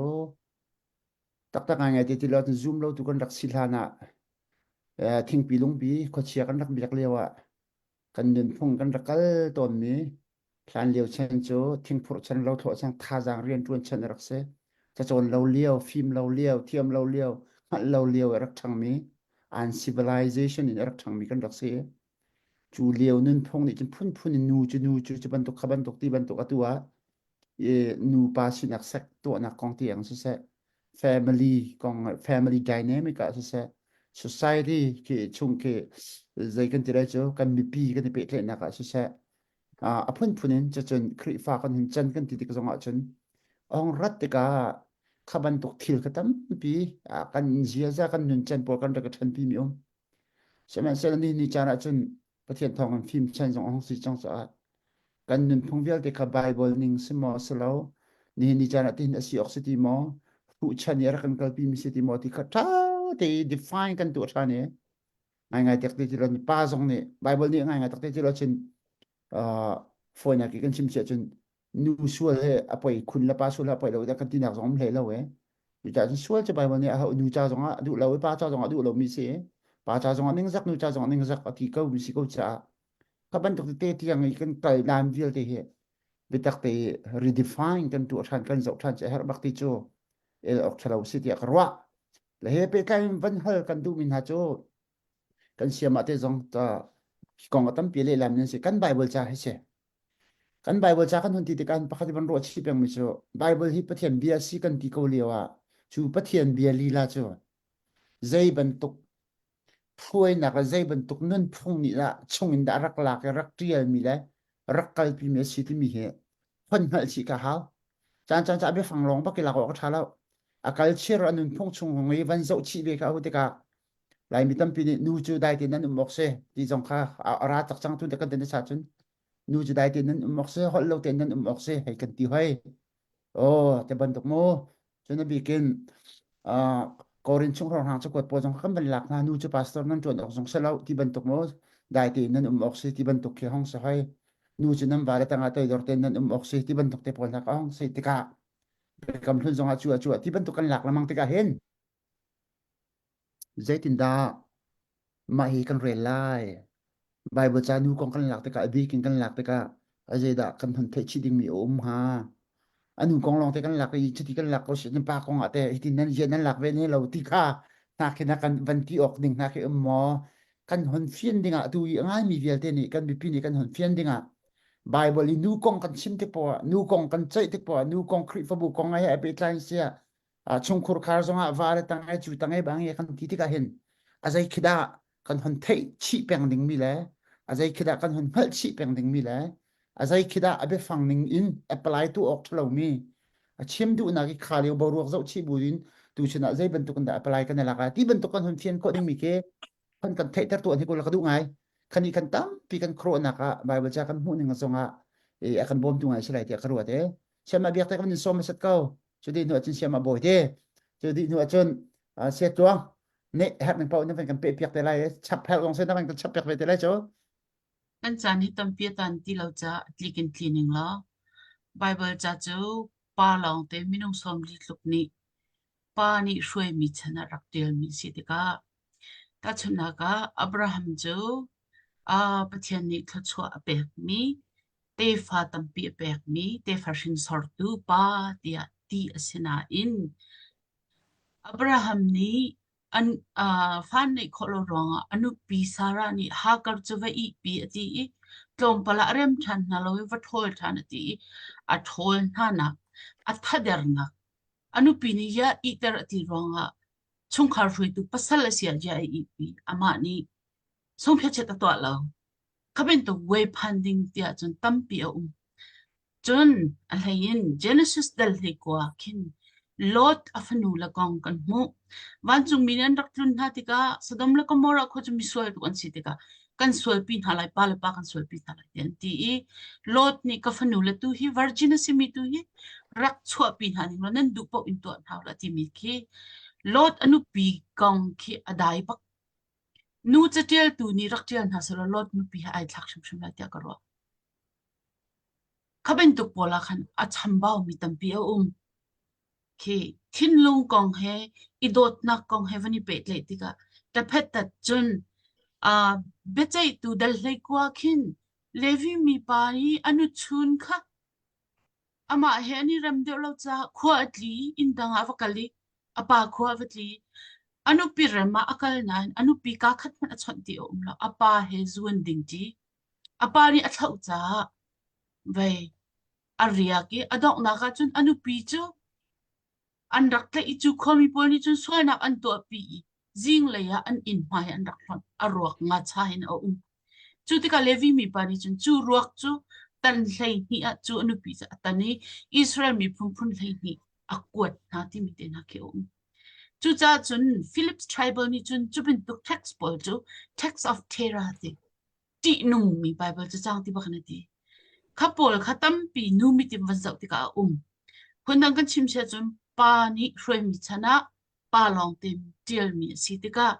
taktak ngai ngai te ti lo zoom lo tu kan rak si hlan ah thingpi lungpi khuachia kan rak biak lio ah kan nunphung kan rak kal tawn mi Hlan lio chan cu thingphurh chan, lothlawh chan, thazaang rianṭuan chan a rak si. Cacawn lo lio, fim lo lio, thiam lo lio, hngalh lo lio a rak ṭhangmi, an civilization in a rak ṭhangmi kan rak si. Cu lio nunphung nih cun phunphun in nu cu nu cu cu bantuk kha bantuk ti bantuk atu ah nupa sinak sek tuahnak kong tiang siseh, family kong family dynamic ah siseh, society khi chung khi zei kan ti lai cu kan mipi kan i pehtlaihnak ah siseh, a phunphun in cucun Khrihfa kan hun can kan ti tik zong ahcun a hung rat tikah. Kha bantuk thil kha tampi kan ziaza kan nuncan pawl kan rak i ṭhenpi mi um. Sihmanhsehlaw ni ni caan ahcun Pathian thawng in fim chan zong a hung si cang caah kan nunphung vialte kha Bible ning si maw si lo nihin ni caan ah tihin a si awk si ti maw hruh chan i a rak kan kalpi mi si ti maw ti kha ṭha te i define kan tuah ṭhan i ngaingai tak te ti lo pa zong nih Bible nih ngaingai tak te ti lo cun fawinak i kan chim si ahcun nu sual he a poi khun le pa sual he a poi lo kan tinak zong um hlei lo e cucaah cun sual cu Bible nih a hau nu ca zong ah duh lo i pa ca zong ah duh lo mi si pa ca zong ah ningzak nu ca zong ah ningzak a ti ko mi si ko caah kha bantuk te tiang i kan kal dan vialte hi biatak te redefine kan tuah ṭhan kan zoh ṭhan cu a herh bak ti cu el awk ṭhalo si tiah ka ruah le he pehtlai in van hal kan duhmi hna cu kan siam ah te zong ta kong a tampi lehlam nan si kan Bible ca hi si Kan Bible ca kan hun ti tikah pakhat van ruah chih pengmi cu Bible hi Pathian bia si kan ti ko lio ah cu Pathian bia lila cu zei bantuk hruainak le zei bantuk nunphung nih dah chung in dah rak lak i rak ṭialmi le rak kalpimi a si timi hi hon hngalh chih ka hau. Caan caan ca biafang lawng bak i lak awk a ṭha lo. A kalchir a nunphung chung i van zoh chih ve kha hu tikah Laimi tampi nih nu cu dai tein nan um awk si ti zong kha a ra tak cang tu kan ten sa cun nu cu dai tein nan um awk si holh lo tein nan um awk si hei kan ti hoi oh te bantuk mu cun a bikin Korin chung hrawng cakuat pawl zong kan van lak hna nu cu pastor nan ṭuan awk zong si lo ti bantuk mu dai tein nan um awk si ti bantuk khi hong si hoi nu cu nan va le tangah toidor tein nan um awk si ti bantuk te pawl hna ka hong si tikah biakam hlun zongah cu cu ti bantuk kan lak lengmang tikah hin Zeitindah mah hi kan rel lai? Baibal ca nu kong kan lak tikah, a bik in kan lak tikah a zeidah kan hun theih chih dingmi a um hnga? A nu kong lawngte kan lak i cuti kan lak ko si nan pa kong ah teh hitin nan rian nan lak ve ne lo ti kha hna khi na kan van ti awk ding hna khi um maw? Kan hun fian dingah atu i a ngaimi vialte nih kan mipi nih kan hun fian dingah Baibal i nu kong kan chim tik poah, nu kong kan ceih tik poah, nu kong Khrihfabu kong he ai pehtlai siah chungkhur khar zongah va le tang ai cu tang ai bang kan ti tikah hin a zei khi dah kan hon theih chih peng ding mi le a zei khi dah kan hon hngalh chih peng ding mi le a zei khi dah a biafang ning in apply tu awk thalo mi a chim duhnak i kha lio boruak zoh chih bu in tu chun ah zei bantuk in dah apply kan i lak ti bantuk kan hon fian khawh ding mi khi kan kan theihter tu an hi ko la ka duh ngai khani kan tampi kan khuaruahnak ah Bible ca kan hmuh ning zongah a kan bawmtu ngai si lai tiah ka ruat e siama biak te kan in som sat ko cu dih hnu ahcun siama bawi te cu dih hnu ahcun sia tluang nih herh ning paoh na van kan peh piak te lai chap herh zong se na van kan chap piak ve te lai cu Kan caan hi tampi a tan ti lo caah tlik in tli ning law Baibal ca cu pa lawngte minung 40 tluk nih pa nih hruaimi chan ah rak ṭialmi a si tikah tahchunhnak ah Abraham cu Pathian nih thluachuah a pekmi tefa tampi a pekmi tefa hringsortu pa tiah ti a si nain Abraham nih an fa neih khawh lo ruangah a nupi Sarah nih Hagar cu va ihpi a ti i tlawmpal ah rem ṭhan hna lo i va ṭhawl ṭhan a ti i a ṭhawl hnanak a thadernak A nupi nih ziah ihter a ti ruangah chungkhar hruaitu pasal a si ah ziah a ihpi. Amah nih sungphiachiat a tuah lo. Kha bantuk vuaiphan ding tiah cun tampi a um. Cun a hlei in Genesis dal hlei kua khin Lot a fanu le kong kan hmuh. Vancungmi nih an rak tlun hna tikah Sodom le Gomorrah khua cu misual tuk an si tikah kan sualpi hna lai, pa le pa kan sualpi hna lai tiah an ti i Lot nih ka fanu le tu hi virgin a simi tu hi rak chuahpi hna ning law nan duh paoh in tuah hna ulah timi khi Lot a nupi kong khi a dai bak. Nu catialtu nih rak ṭial hna selaw Lot nupi he ai thlak hrimhrim lai tiah ka ruah. Kha bantuk pawl ah khan a chambaumi tampi a um. Khi thinlung kong he i dawtnak kong he van i pehtlaih tikah ṭaphet cun uh, biaceihtu dal hlei kua khin Levi mipa i a nuchun kha amah he an i rem deuh lo caah khua a tli inn dang ah a va kal i a pa khua a va tli. A nupi rem ah a kal nain a nupi kaa khat hmanh a chawnh ti a um lo. A pa he zu an ding ṭi. A pa nih a thlauh caah vei a riak i a donghnak ah cun a nupi cu an rak tlaih i cu khuami pawl nih cun sualnak an tuahpi i zinglei ah an inn hmai an rak hlonh. A ruak ngacha in a um. Cu tikah Levi mipa nih cun cu ruak cu tan 12 ah cu a nupi cu a tan i Israel miphun phun 12. A kuat hna timi te hna khi a um. Cucaah cun Philips Tribal nih cun cu bantuk text pawl cu text of Terah ti ṭihnungmi Baibal cacang ti bak in a ti. Kha pawl kha tampi nu mitim van zoh tikah a um. Phundang kan chim siah cun pa nih hruaimi chan ah pa lawngte ṭialmi a si tikah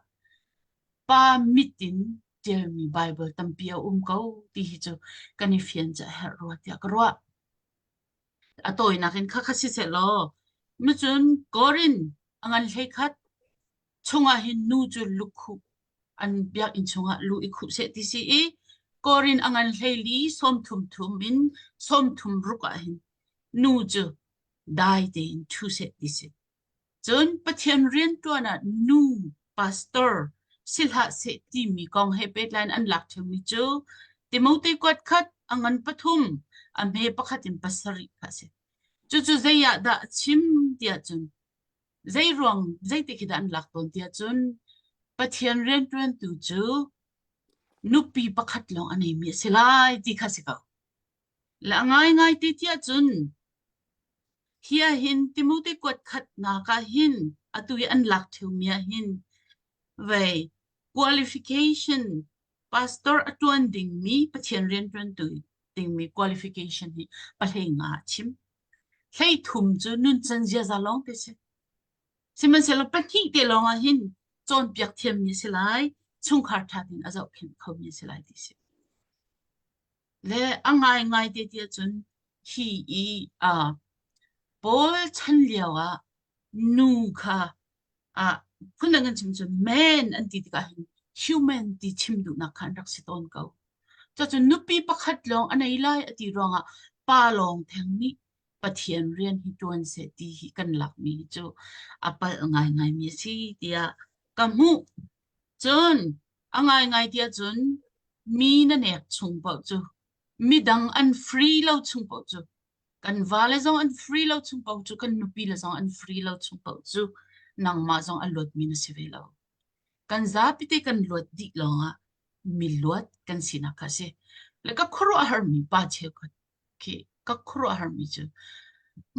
pa mit in ṭialmi Baibal tampi a um ko ti hi cu kan i fian cu a herh rua tiah ka ruah. A tawinak in khakha siseh law, macun Korin a ngan hlei khat chungah hin nu cu lukhuh an biakinn chungah lu i khuh seh ti si i Korin a ngan hleili 30 thum in 36 ah hin nu cu dai tein ṭhu seh ti si. Cun Pathian rianṭuan ah nu pastor si hlah seh timi kong he pehtlai in an lak ṭheumi cu Timote kuat khat a ngan pathum a hme pakhat in pasarih kha a si. Cucu zei ah dah a chim tiah cun zei ruang zeiti khi dah an lak tawn tiah cun Pathian rianṭuantu cu nupi pakhat lawng a neimi a si lai ti kha si ko. Le a ngaingai ti tiah cun hi ah hin Timote kuat khatnak ah hin atu i an lak ṭheumi ah hin vei qualification pastor a ṭuan dingmi Pathian rianṭuantu dingmi qualification hi pahlei nga a chim. Hlei thum cu nuncan ziaza lawng te si. Sihmanhsehlaw pahnih te lawng ah hin cawnpiak thiammi a si lai, chungkhar ṭha tein a zohkhenh khomi a si lai ti si. Le a ngaingai te tiah cun hi i uh, Paul chan lio ah nu kha ah phundang kan chim cun man an ti tikah hin human ti chim duhnak kha an rak si tawn ko. Cucun nupi pakhat lawng a nei lai a ti ruangah pa lawng theng nih Pathian rian hi ṭuan seh ti hi kan lakmi hi cu a palh ngaingaimi a si tiah ka hmuh. Cun a ngaingai tiah cun mi na nek chung paoh cu midang an free lo chung paoh cu kan vale zong an free lo chung paoh cu kan nupi le zong an free lo chung paoh cu nangmah zong a luatmi na si ve lo. Kan zapite kan luat dih lawngah mi luat kan sinak kha a si. Le ka khuaruahharmi pa cheukhat khi ka khuaruahharmi cu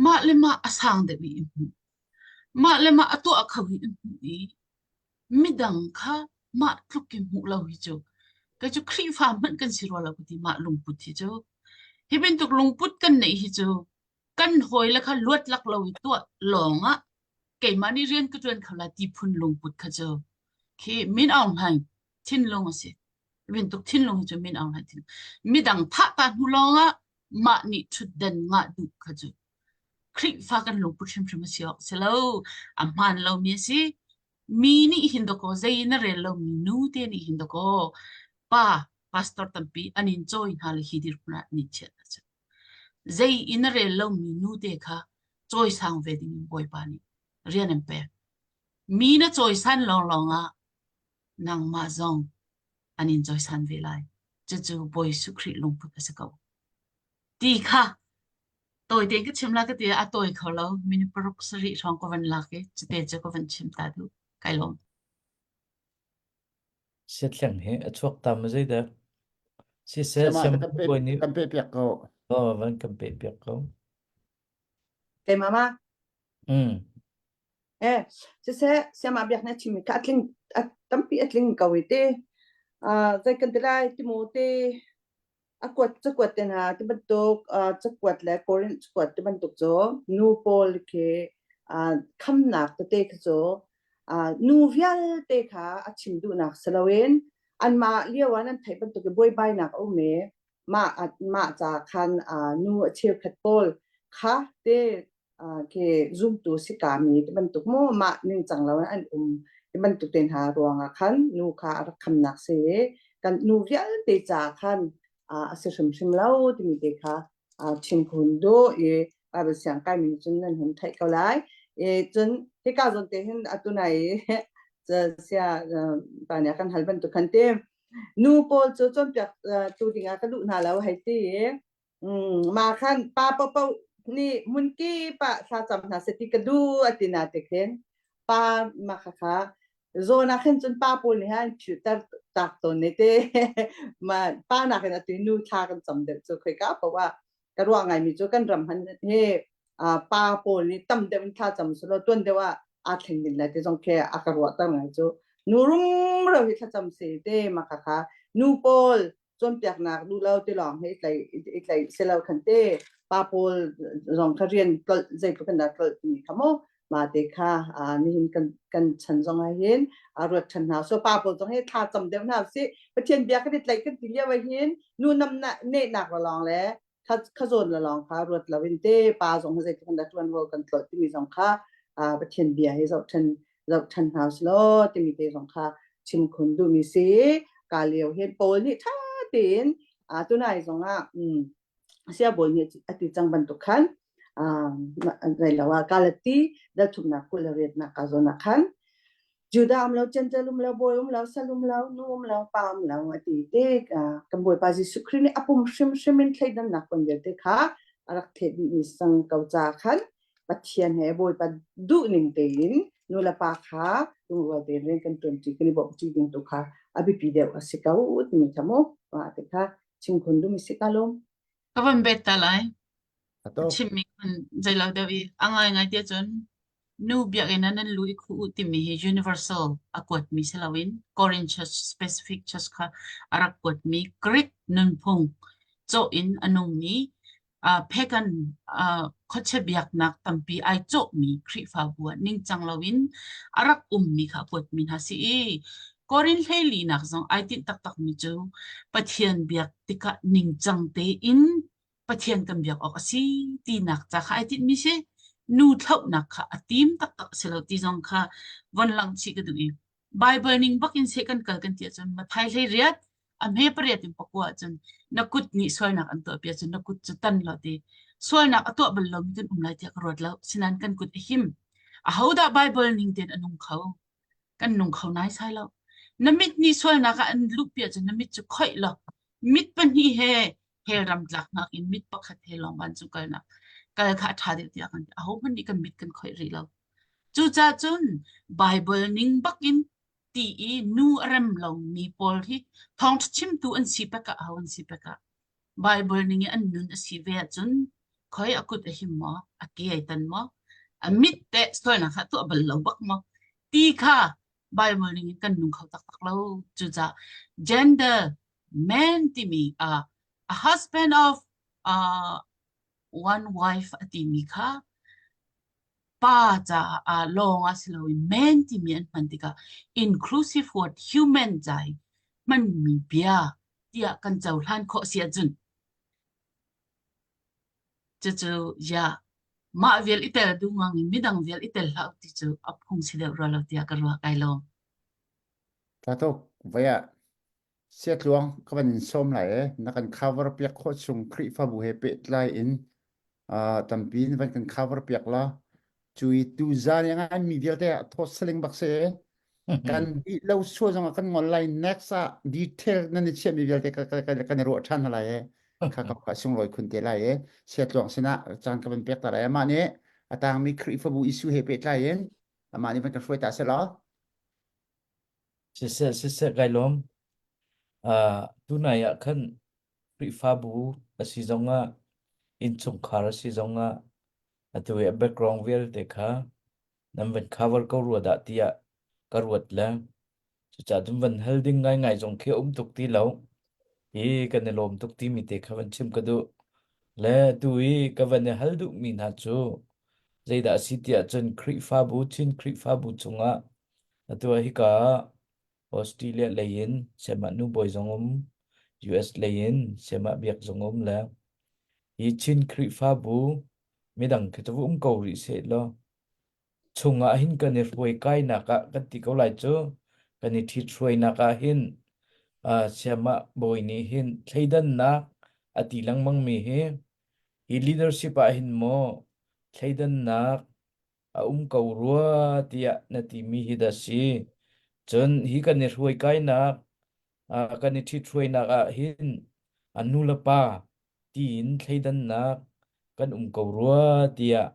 mah le mah a sang deuh i hmuh. Mah le mah a tuah kho i hmuh i midang kha mah tluk i hmuh lo hi cu kei cu Khrihfa hmanh kan si rua lo ka ti mah lungput hi cu. Hi bantuk lungput kan neih hi cu kan hawile kha luat lak lo i tuah lawng ah keimah nih rian ka ṭuan kho lai ti phun lungput kha cu khi Min Aung Hlaing thinlung a si. Hi bantuk thinlung hi cu Min Aung Hlaing thinlung. Midang thah ta hnu lawng ah mah nih ṭhutdan ngah duh kha cu Khrihfa kan lungput hrimhrim a si awk si lo. A hmaan lomi a si. Mi nih hin dakaw zei na rel lomi nu te nih hin dakaw pa pastor tampi an in cawi hna le hi dirhmun ah an in chiat hna cu. Zei i na rel lomi nu te kha cawisang ve ding in Bawipa nih rian an pek. Mi na cawisan lawnglawng ah nangmah zong an in cawisan ve lai. Cucu Bawi Jesuh Khrih lungput a si ko. Ti kha tawi tein ka chim la ka ti a tawi kho lo. Minute paruk sarih hrawng ka van lak i cute cu ka van chim ta duh. Kai lawm. Siathleng hi a chuak ta ma zeidah? Siseh Siama siam kan pe bawi nih kan pe piak ko. oh, van kan pe piak ko. Te mama Mm. Eh, siseh siama biak na chim ka atling tampi atling ko i te. Ah, zei kan ti lai Timote a kuat cakuat te hna ti bantuk cakuat le Korinth cakuat ti bantuk cu nu pawl khi khamnak tete khi cu nu vialte kha a chim duhnak si loin anmah lio ah nan theih bantuk i buaibainak a um i mah mah ca khan nu a cheukhat pawl kha te khi zumtu si kami ti bantuk mu mah ningcang lo in an um ti bantuk te hna ruangah khan nu kha a rak khamnak si i kan nu vialte ca khan a si hrimhrim lo timi te kha chim khun duh i Bible siang kai mi cun nan hun theih ko lai i cun hika zawn te hin atu nai sia pa nih a kan hal bantuk khan ti nu pawl cu cawnpiak tu dingah ka duh hna lo hei ti i Ma khan pa paohpaoh nih hmun kip ah thlacam hna seh ti ka duh a ti na ti khin pa ma kha kha zawn ah khin cun pa pawl nih han philter tak tawn ne te ma pa nakin atu nu thla kan cam deuh cu khoika paoh ah ka ruah ngaimi cu kan ram han he. pa pawl nih tam deuh in thlacam selaw tuan deuh ah aa thleng ding lai ti zong khi a ka ruahter ngai cu. Nu rumro hi thlacam se te ma kha kha nu pawl cawnpiaknak duh lo ti lawng hi i tlai i tlai si lo khan te pa pawl zong kha rian tlolh zeitluk in dah tlolh timi kha mu ma te kha nihin kan kan chan zong ah hin a ruat than hna so pa pawl zong hi thla cam deuh hna si Pathian bia kan i tlaih kan ti lio ah hin nu nam na nehnak lawng le kha kha zawn la lawng kha ruat lo in te pa zong hi zeitluk in dah ṭuanvo kan tlolh timi zong kha Pathian bia hi zoh ṭhan zoh ṭhan hna usih timi te zong kha chim khun duhmi si. Ka lio hin Paul nih ṭha tein tunai zong ah siabawi nih a ti cang bantuk khan zei lo ah Galati dal thumnak 28 nak ka zawn ah khan Judah um lo, Gentile um lo, bawi um lo, sal um lo, nu um lo, pa um lo a ti te kan Bawipa Jesuh Khrih nih a pum hrimhrim in thleidannak kon vialte kha a rak theh dihmi sang ko ca khan Pathian he Bawipa duh ning tein nu le pa kha lungrual tein rian kan ṭuanṭi kan i bawmhṭi ding tu kha a biapi deuh a si ko timi kha mu mah te kha chim khun dumi si ka lum. Ka van bet ta lai. A tuk. Chimmi khun zei lo deuh i a ngaingai tiah cun Nu biakinn ah nan lu i khuh u timi hi universal a kuatmi si loin Korin Church specific church kha a rak kuatmi Greek nunphung cawh in a nungmi uh, pagan uh, khuachia biaknak tampi ai cawhmi Khrihfabu ah ningcang loin a rak ummi kha a kuatmi hna si i Korin hleilinak zong ai tinh taktakmi cu Pathian biak tikah ningcang tein Pathian kan biak awk a si tinak ca kha ai tinhmi si. Nu thlauhnak kha a tim taktak a si lo ti zong kha von langh chih ka duh i Bible ning bak in seh kan kal kan ti ahcun Matthai hlei riat a hme pariat in pakua ahcun na kut nih sualnak an tuah piah cun na kut cu tan law ti sualnak a tuah bal lomi kan um lai tiah ka ruat lo sinain kan kut a him ahodah Bible ning tein a nung kho kan nung kho naisai lo. Na mit nih sualnak ah an luhpi ahcun na mit cu khoih law mit pahnih he hell ram tlaknak in mit pakhat he lawng vancung kalnak kal kha a ṭha deuh tiah kan ti. Ahohmanh nih kan mit kan khoih rih lo. Cucaah cun Bible ning bakin ti i nu a rem lomi pawl hi thawngṭha chimtu an si pek ah aho an si pek ah Bible ning i an nun a si ve ahcun khoi a kut a him maw, a ke ai tan maw, a mit teh sualnak kha tuah bal lo bak maw ti kha Bible ning in kan nung kho taktak lo. Cucaah gender man timi uh, a husband of uh, one wife a timi kha pa caah lawng ah si loin man timi an hman tikah inclusive word human ca i hmanmi bia tiah kan cohlan khawh si ahcun cucu ya mah vial i tel duh ngang in midang vial i tel hlah ti cu a phung si deuh rua lo tiah ka ruah kai lawm. Tha tuk voi ah Siatluang ka van in sawm lai e na kan cover piak khawh chung Khrihfabu he pehtlai in uh, tampi in van kan cover piak la cui tu zan yang an mi vialte ah thawt saling bak se kan dih lo sual zong ah kan ngol lai next ah detail nan i chiah mi vialte ka ka ka kan i ruah ṭhan hna lai e kha ka ka sunglawi khun te lai e siatluang sinah caan ka van pek ta lai amah nih a tangmi Khrihfabu issue he pehtlai in amah nih van kan hruai ta seh law Siseh, siseh, kai lawm. Uh, tunai ah khan Khrihfabu a si zongah innchungkhar a si zongah atu i a background vialte kha nan van cover ko rua dah tiah ka ruat le cucaah cun van hal ding ngaingai zong khi a um tuk ti lo. Hi kan i lawm tuk timi te kha van chim ka duh. Le tu i ka van i hal duhmi hna cu zeidah a si tiah cun Khrihfabu Chin Khrihfabu chungah atu ah hika ah Australia lei in Sayamah Nu Bawi zong um, US lei in Sayamah Biak zong um le hi Chin Khrihfabu midang khi cu um ko rih seh law chungah hin kan i hruai kainak ah kan ti ko lai cu kan i ṭhit hruainak ah hin uh, Sayamah Bawi nih hin thleidannak a ti lengmangmi hi hi leadership ah hin maw thleidannak a um ko rua tiah na timi hi dah si. Cun hi kan i hruai kainak, kan i ṭhithruainak ah hin a nu le pa tiin thleidannak kan um ko rua tiah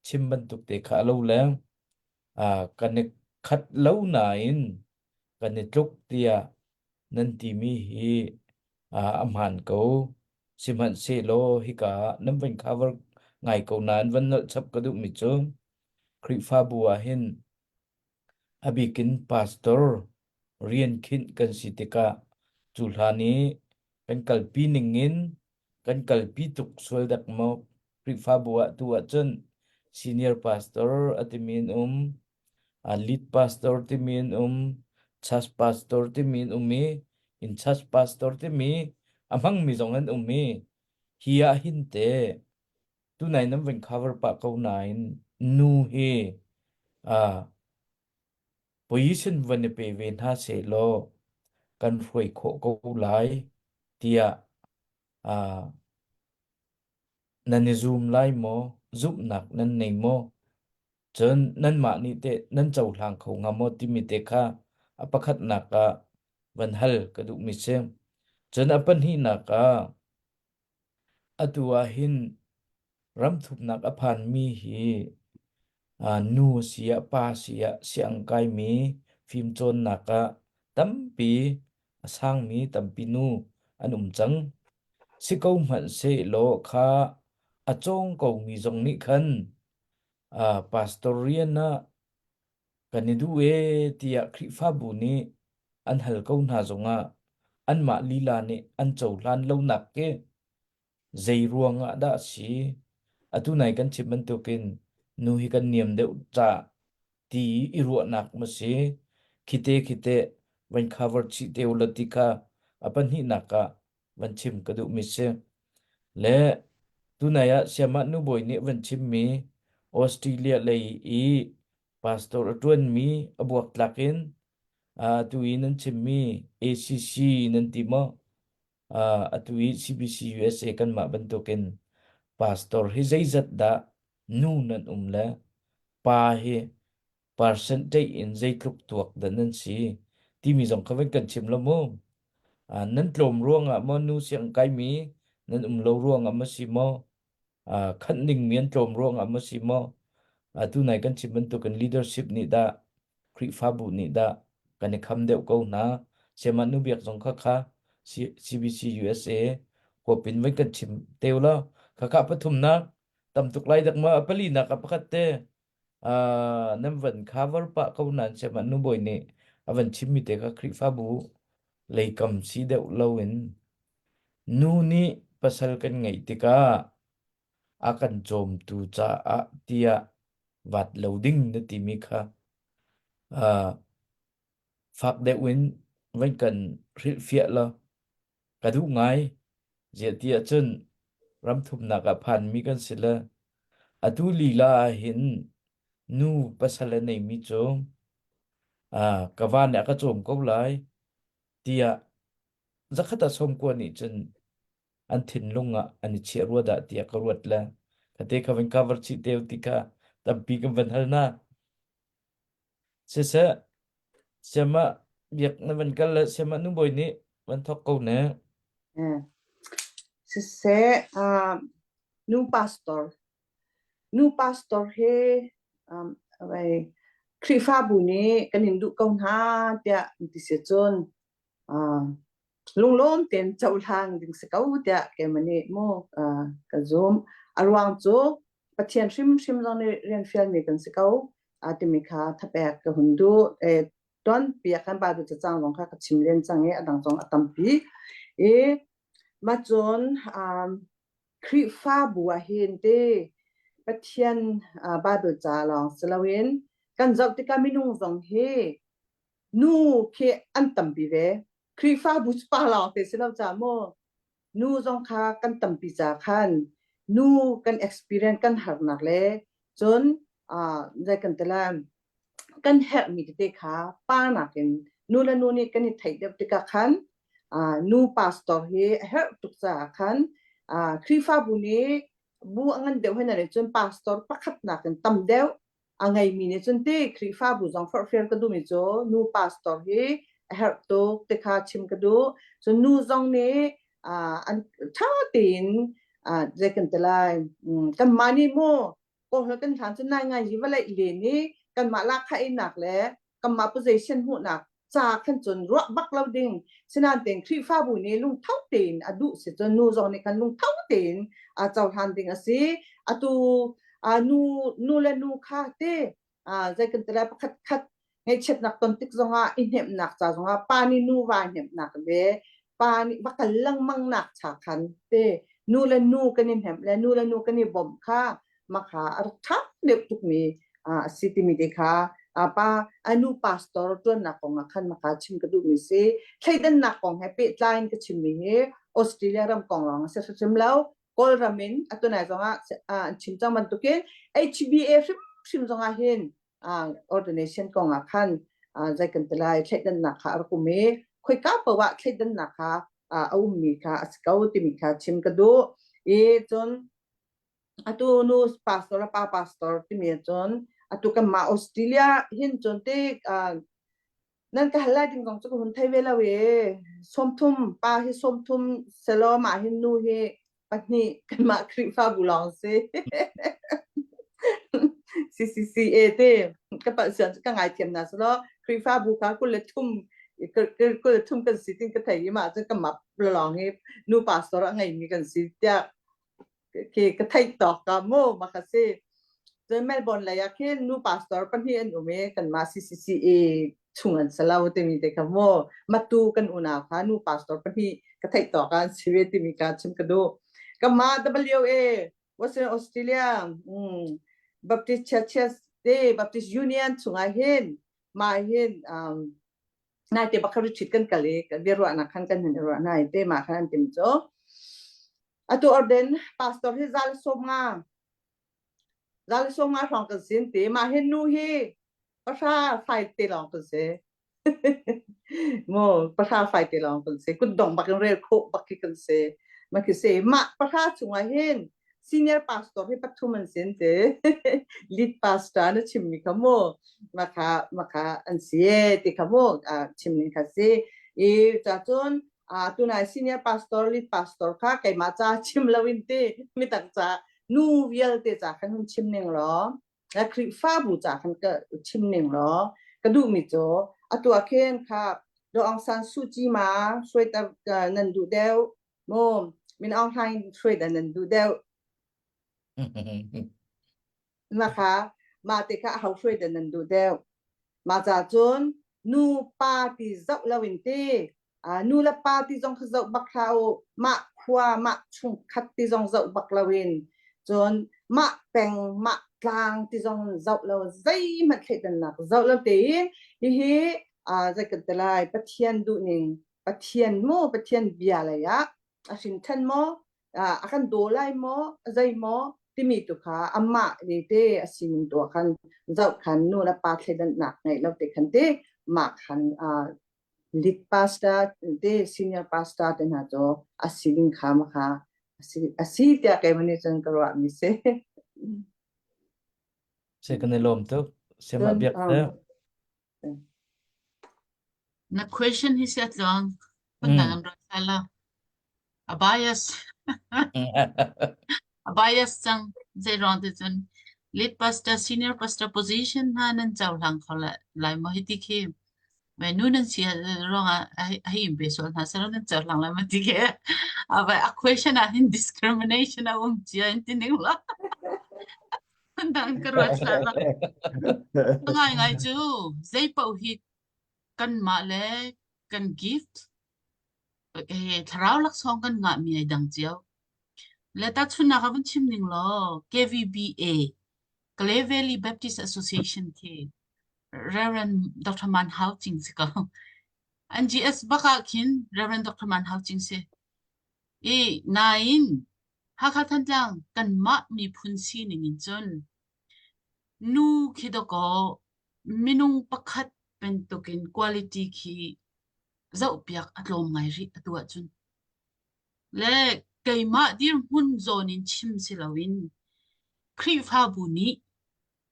chim bantuk te kha a lo le kan i khat lo nain kan i tluk tiah nan timi hi a hmaan ko. Sihmanhsehlaw hika ah nan van cover. ngai ko nain van nolh chap ka duhmi cu Khrihfabu ah hin a bikin pastor rian khinh kan si tikah cu hlan i kan kalpi ning in kan kalpi tuk sual dek maw Khrihfabu ah tu ahcun senior pastor a timi an um lead pastor timi an um church pastor timi an um i in church pastor timi a hmangmi zong an um i hi ah hin te tunai nan van cover pah ko nain nu hi uh, position van i pe ve hna seh law kan hruai khawh ko lai tiah uh, nan i zum lai maw zumhnak nan nei maw cun nanmah nih teh nan cohlang kho hnga maw timi te kha a pakhatnak ah van hal ka duhmi si cun a pahnihnak ah Atu ah hin ramthumnak a phanmi hi nu a si ah pa a si ah sianginn kaimi fimcawnnak ah tampi a sangmi tampi nu an um cang. Si ko hmanh sehlaw kha a cawng komi zong nih khan pastor rian ah kan i duh ee tiah Khrihfabu nih an hal ko hna zongah anmah lila nih an cohlan lonak khi zei ruangah dah a si? Atu nai kan chim bantukin nu hi kan niam deuh ca ti i ruahnak ma si? Khite khite van cover chih te u law ti kha a pahnihnak ah van chim ka duhmi si. Le tunai ah Siamah nubawi nih van chimmi Australia lei i pastor a ṭuanmi a buaktlak in atu i nan chimmi ACC nan ti maw? Atu i CBC USA kanmah bantukin pastor hi zeizat dah nu nan um le pa hi percentage in zeitluk tuak dah nan si timi zong kha van kan chim lo mu. Nan tlawm ruangah maw nu siang kaimi nan um lo ruangah maw si maw khanh dingmi an tlawm ruangah maw si maw tu nai kan chim bantukin leadership nih dah Khrihfabu nih dah kan i kham deuh ko hna Siamah nu biak zong kha kha CBC USA huapin van kan chim teu lo khakha pathumnak tam tuk lai dak ma palinak a pakhat te nan van cover pah ko nain sihmanh nu bawi nih a van chimmi te kha Khrihfabu leikam si deuh loin nu nih pasal kan ngeih tikah a kan cawmtu caah tiah vat lo ding na timi kha uh, fak deuh in van kan hrilhfiah law ka duh ngai. Ziah ti ahcun ramthumnak ah phanmi kan si le atu lila ah hin nu pasal a neimi cu ah ka va nih a ka cawm ko lai tiah zakhat ah sawmkua nih cun an thinlung ah an i chiah rua dah tiah ka ruat le kate kha van cover chih te ti kha tampi kan van hal na. Siseh, siamah biak na van kal le siamah nu bawi nih van thawk ko ne. Eh. Siseh, uh, nu pastor. Nu pastor he um, vai Khrihfabu nih kan in duh ko hna tiah an ti si cun uh, lunglawm tein cohlang ding si ko tiah keimah nih mu uh, ka zum. A ruang cu Pathian hrimhrim zong nih rian fialmi kan si ko a timi kha thapek ka hun duh. E, tuanpi ah khan Bible cacang zong kha ka chim len cang i a dang zong a tampi. I mah cun um, Khrihfabu ah hin te Pathian uh, Bible ca lawng si loin kan zoh tikah minung zong hi nu khi an tampi ve. Khrihfabu cu pa lawng te si lo ca mu. Nu zong kha kan tampi ca khan nu kan experience kan harnak le cun uh, zei kan ti lai kan herhmi tete kha pa nakin nu le nu nih kan i theih deuh tikah khan uh, nu pastor hi a herh tuk caah khan uh, Khrihfabu nih bu a ngan deuh hen cun pastor pakhat nakin tam deuh a ngeimi nih cun ti Khrihfabu zong forhfial ka duhmi cu nu pastor hi a herh tuk ti kha chim ka duh. Cun nu zong nih an ṭha tein zei kan ti lai kanmah nih mu kawlhol kan hlan cu nai ngai hi vawlei len i kanmah lahkhah einak le kanmah position hmuhnak. ca khan cun ruah bak lo ding sinain tein Khrihfabu nih lungtho tein a duh si cun nu zong nih khan lungtho tein a cohlan ding a si atu nu nu le nu kha te zei kan ti lai pakhat khat ngaihchiatnak ton tik zongah i hnemhnak ca zongah pa nih nu va hnemhnak le pa nih va kal lengmang nak cha khan te nu le nu kan i hnemh le nu le nu kan i bawmh kha makha a rak ṭha deuh tukmi a si timi te kha pa anu pastor ṭuannak kong ah khan maka chim ka duhmi si thleidannak kong he pehtlai in ka chimmi hi Australia ram kong lawng a si hrim lo Kawlram in atunai zongah an chim cang bantukin HBA hrimhrim zongah hin ordination kong ah khan zei kan ti lai thleidannak kha a rak um i khoika paoh ah thleidannak kha a ummi kha a si ko timi kha chim ka duh i cun atu nu pastor pa pastor timi cun atu kanmah Australia hin cun te nan ka hal lai ding kong cu ka hun thei ve lo i 30 pa hi 30 selaw mah hin nu hi pahnih kanmah Khrihfabu lawng si CCCA te ka palh sian cu ka ngaithiam na selaw Khrihfabu kha 23 23 kan si tin ka thei i mah cun ka map lawng hi nu pastor a ngeimi kan si tiah khi ka theih tawk ka mu ma kha si cun Melbourne lei ah khin nu pastor pahnih an um i kanmah CCCA chung an si lo timi te kha mu matu kan unau kha nu pastor pahnih ka theih tawk ah an si ve timi kha chim ka duh kanmah WA Western Australia um, Baptist Churches te Baptist Union chungah hin mah hin um, naite bakha retreat kan kal i biaruahnak khan kan hun i ruah hna i te mah khan an tim cu Atu orden pastor hi zal 50 zal 50 hrawng kan sin ti mah hin nu hi pahra fai te lawng kan si mo pahra fai te lawng kan si kutdong bak in rel khawh bak khi kan si ma khi si mah pahra chungah hin senior pastor hi pathum an sin te lead pastor na chim mi kha mu ma kha ma kha an si ti kha mu chim ning kha si i cha cun uh, tunai senior pastor lead pastor kha keimah ca chim lo in ti midang ca nu vialte ca khan hun chim ning law na Khrihfabu ca khan ka chim ning law ka duhmi cu atu ah khin kha Do Aung San Suu Kyi ma hruai nan duh deuh mu Min Aung Hlaing hruai dah nan duh deuh na kha mah te kha aho hruai dah nan duh deuh mah ca cun nu pa ti zoh lo in ti nu le pa ti zong kha zoh bak hlah u mah khua mah chungkhat ti zong zoh bak lo in cun mah peng mah tlang ti zong zoh lo zeihmanh thleidannak zoh lo tein hihi zei kan ti lai Pathian duhning Pathian mu Pathian bia lei ah a hrin ṭhan maw a kan daw lai maw zei maw timi tu kha amah le te a sining tu khan zoh khan nu le pa thleidannak ngeih lo te khan te mah khan lead pastor te senior pastor te hna cu a sining kha ma kha a si tiah keimah nih cun ka ruah mi si. Se kan i lawm tuk. Siamah biak te. Na question hi sia tluang. Phundang an rak la. A bias. A bias cang. Zei ruang ti cun lead pastor, senior pastor position hna nan cohlang kho lai maw hiti khi. Mai nu nan si ruangah a hi in pe sual hna selaw nan cohlang lai ma ti khi. A question ah hin discrimination a um cia in ti ning la. Phundang ka ruat hlah lo. Ngaingai cu zei paoh hi kanmah le kan gift he thlarau laksawng kan ngahmi ai dang cio. Le tahchunhnak ah vun chim ning law KVBA Kalay Valley Baptist Association khi Reverend Dr. Man Hau Ching si ko. NGS bak ah khin Reverend Dr. Man Hau Ching si. I nain Hakha Thantlang kanmah miphun sining in cun nu khi dawkaw minung pakhat bantukin quality khi zohpiak a tlawm ngai rih atu ahcun. Le keimah dirhmun zawn in chim si loin Khrihfabu nih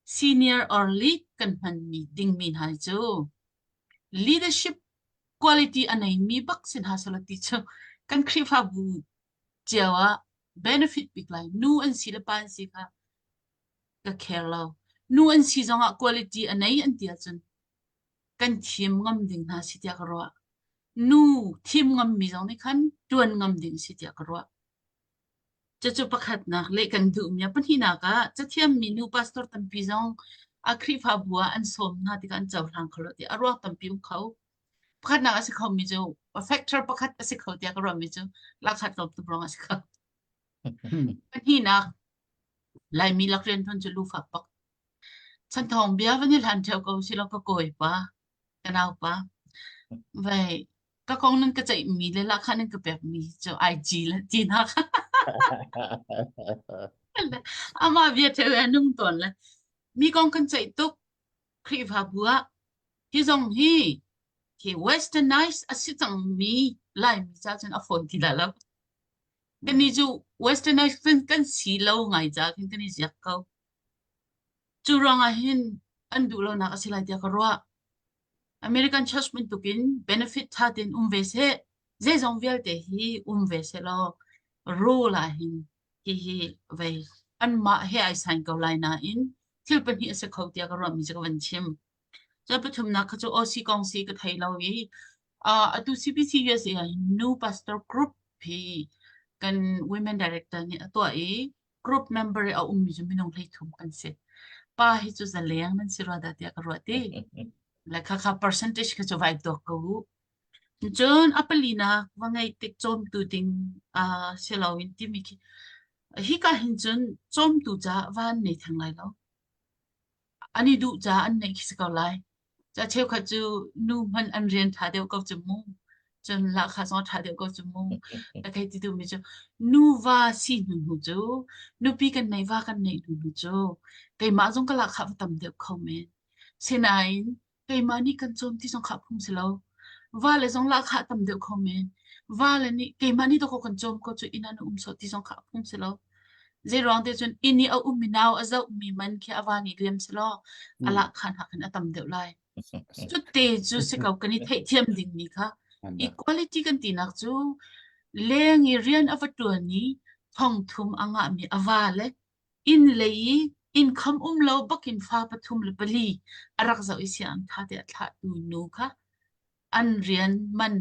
senior or lead kan hmanmi dingmi hna cu leadership quality a neimi bak si hna selaw ti cu kan Khrihfabu cio ah benefit bik lai nu an si le pa an si kha ka care lo nu an si zongah quality a nei an ti ahcun. kan thim ngam ding hna si tiah ka ruah. Nu thim ngammi zong nih khan ṭuan ngam ding si tiah ka ruah. Cucu pakhatnak leh kan duhmi ah pahnihnak ah cathiammi nu pastor tampi zong a Khrihfabu ah an sawm hna tikah an cohlang kho lo ti a ruang tampi um kho. Pakhatnak a si khomi cu factor pakhat a si kho tiah ka ruahmi cu lakhat lawm tuk ruang a si kho. Pahnihnak Laimi lak rian ṭuan cu lufak bak. Chanthawng bia van i hlan ṭheo ko si law ka kawipa, ka naupa. Vei ka kong nan ka ceihmi le lahkhah nan ka pekmi cu IG le ti hna kha. Amah bia ṭheo a nung tawn le mi kong kan ceih tuk Khrihfabu ah hi zong hi hi westernized a si cangmi Laimi ca cun a fawi ti dah lo. Kannih cu westernized kan, kan si lo ngai ca khin kan i ziak ko. Cu ruangah hin an duh lonak a si lai tiah ka ruah. American Church bantukin benefit ṭha tein um ve seh, zeizong vialte hi um ve seh law rule ah hin hihi vei anmah he ai sign ko lai nain thil pahnih a si kho tiah ka ruahmi cu ka van chim. Cun pathumnak kha cu OC kong si ka thei lo i uh, atu CPC USA ah hin nu pastor group hi kan women director nih a tuah i group member i a ummi cu minung 13 kan si. Pa hi cu zaleng nan si rua dah tiah ka ruah ti. Le khakha percentage kha cu vai tuak ko u. Cun a palinak va ngei tik cawmtu ding uh, si loin timi khi hika hin cun cawmtu caah van nei theng lai lo. An i duh caah an neih khi si ko lai. Ca cheukhat cu nu hmanh an rian ṭha deuh ko cu mu. Cun lahkhah zong a ṭha deuh ko cu mu. Ka thei ti duhmi cu nuva si hnu hnu cu nupi kan neih va kan neih hnu hnu cu keimah zong ka lahkhah va tam deuh kho men. Sinain keimah nih kan cawm ti zong kha phung si lo. Va le zong lahkhah tam deuh kho men. Va le nih keimah nih dawkaw kan cawm ko cu inn ah na um sawh ti zong kha phung si lo. Zei ruang te cun inn i a ummi nau a zohmi man khi a va nih liam si law a lahkhah nakin a tam deuh lai. Cu te cu si ko kan i theihthiam dingmi kha equality kan tinak cu leng i rian a va ṭuan i thong thum a ngahmi a va le inn lei i income um lo bakin fa pathum le pali a rak zoh i sianginn ṭha te a thlahtu nu kha an rian man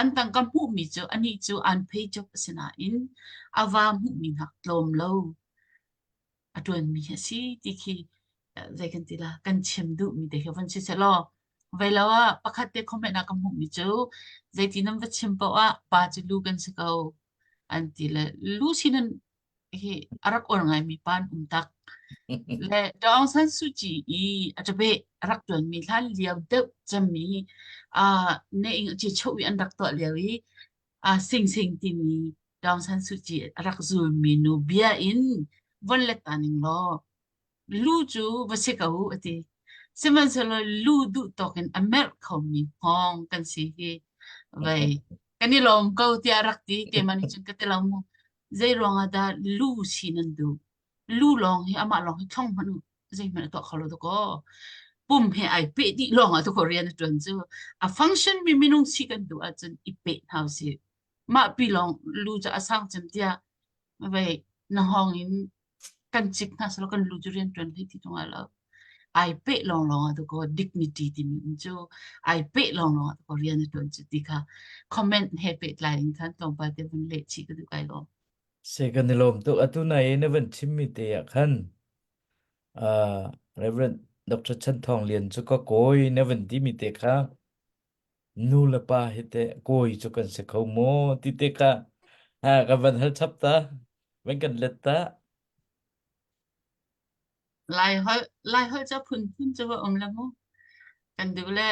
an tangka hmuhmi cu anih cu an pay job a si nain a va hmuhmi hnak tlawm lo a ṭuanmi a si ti khi zei kan ti la kan chim duhmi te khi van si selaw vei lo ah pakhat te comment ah ka hmuhmi cu zeiti nan va chim paoh ah pa cu lu kan si ko an ti le lu si nan hi a rak uar ngaimi pa an um tak. Le Daw Aung San Suu Kyi i a ṭabe a rak ṭuanmi hlan lio deuh cemmi uh, ne ing ci cho i an rak tuah lio i uh, Sing Sing timi Daw Aung San Suu Kyi a rak zulmi nu bia in von let ta ning law lu cu va si ko a ti. Sihmanhsehlaw lu duh tawk in a merh khomi hngawng kan si hi vei kan i lawm ko tiah rak ti keimah nih cun ka ti lo mu. Zei ruangah dah lu si nan duh? Lu lawng hi amah lawng hi thlong hmanh u zeihmanh a tuah kho lo dakaw. Pum he ai peh dih lawng ah dakaw rian a ṭuan cu. A function mi minung si kan duh ahcun i peh hna usih. Mah pi lawng lu cu a sang cem tiah vei na hngawng in kan cik hna selaw kan lu cu rian ṭuan hlei ti ṭung lo. Ai peh lawnglawng ah dakaw dignity timi um cu ai peh lawnglawng ah dakaw rian a ṭuan cu ti kha comment he pehtlai in khan tlawmpal te vun leh chih ka duh kai lawm. Se kan i lawm tuk. Atu nai i na van chimmi te ah khan uh, Reverend Dr. Chan Thawng Lian cu ka kawi na van timi te kha nu le pa hi teh kawi cu kan si kho maw ti te kha ha ka van hal chap ta van kan let ta Lai holh Lai holh cu phunphun cu va um le mu. Kan duh le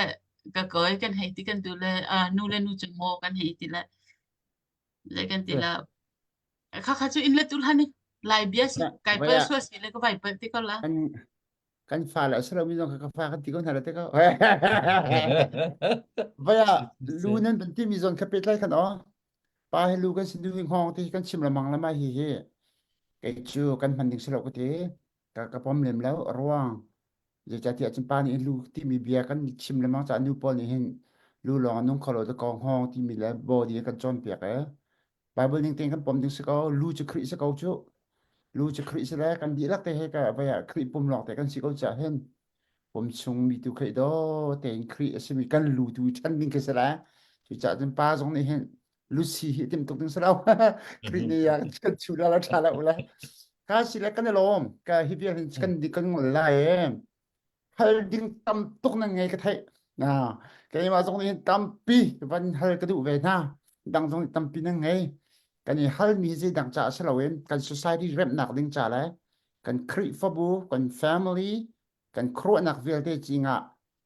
ka kawi kan hei ti kan duh le uh, nu le nu cu maw kan hei ti le le kan ti la kha kha cu in le tu hlan ni Lai bia si kai pal sual si le ka vai pal ti ko la Kan kan fa le a si lomi zong kha ka fa kan ti ko hna le te ko. Vai ah lu nan kan timi zawn kha pehtlai khan aw. Pa hi lu kan si nu hi hngawng ti hi kan chim lengmang le mah hi hi kei cu kan hman ding si lo ka ti. Ka ka pom lem lo a ruang. Zeicahtiah cun pa nih lu timi bia kan chim lengmang caah nu pawl nih hin lu lawng a nung kho lo dakaw hngawng timi le body kan cawnpiak e. Bible ning tein kan pom ding si ko lu cu Khrih si ko cu. Lu cu Khrih si le kan dihlak te he ka vai ah Khrih pum lawng te kan si ko caah hin. Pum chung mi tu khei do tein Khrih a simi kan lu tu ṭhan ding khi si lai. Cucaah cun pa zong nih hin lusi hi tim tuk ding si lo. Khrih nih a kan chu la la ṭha la u la. Ka si le kan i lawm. Ka hi vial hin kan kan ngol lai e. Hal ding tam tuk nan ngei ka theih. Na keimah zong nih tampi van hal ka duh ve hna. Dang zong nih tampi nan ngei. Kan i halmi zeidang caah si loin kan society remhnak ding ca le kan Khrihfabu, kan family, kan khuaruahnak vialte cingah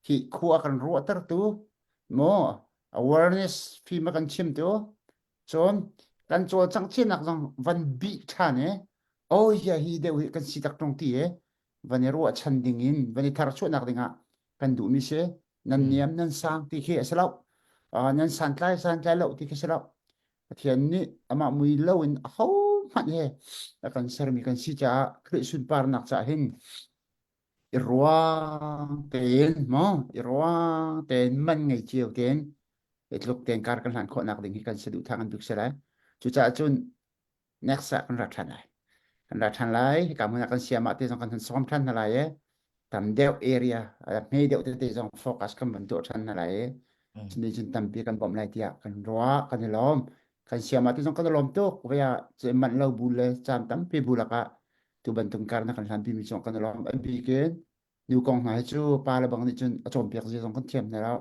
hi khua kan ruahtertu maw awareness fim a kan chimtu cun kan cawlcangh cianak zong van bih ṭhan i oh yeah hi deuh hi kan si tak ṭung ti i van i ruahchan ding in van i tharchuahnak dingah kan duhmi si nan niam nan sang ti khi a si lo nan santlai santlai lo ti khi si lo Pathian nih amah mui lo in ahohmanh he a kan sermi kan si caah Khrih sunparnak caah hin i ruang tein maw i ruang tein man ngei cio tein i tluk tein kar kan hlan khawhnak ding hi kan saduhthah ngan bik si lai. Cucaah cun next ah kan ra ṭhan lai. Kan ra ṭhan lai. Hika hmun ah kan siam ah te zong kan hun sawm ṭhan hna lai i tam deuh area hme deuh tete zong focus kan van tuah ṭhan hna lai i cun cun tampi kan bawmh lai tiah kan ruah kan i lawm. Kan siam ah te zong kan i lawm tuk. Vei ah manh lo bu le caan tampi bu lakah tu bantuk kar na kan hlanpi mi zong kan i lawm. A bik in nu kong hna hi cu pa le bang nih cun a cawnpiak zia zong kan thiam hna lo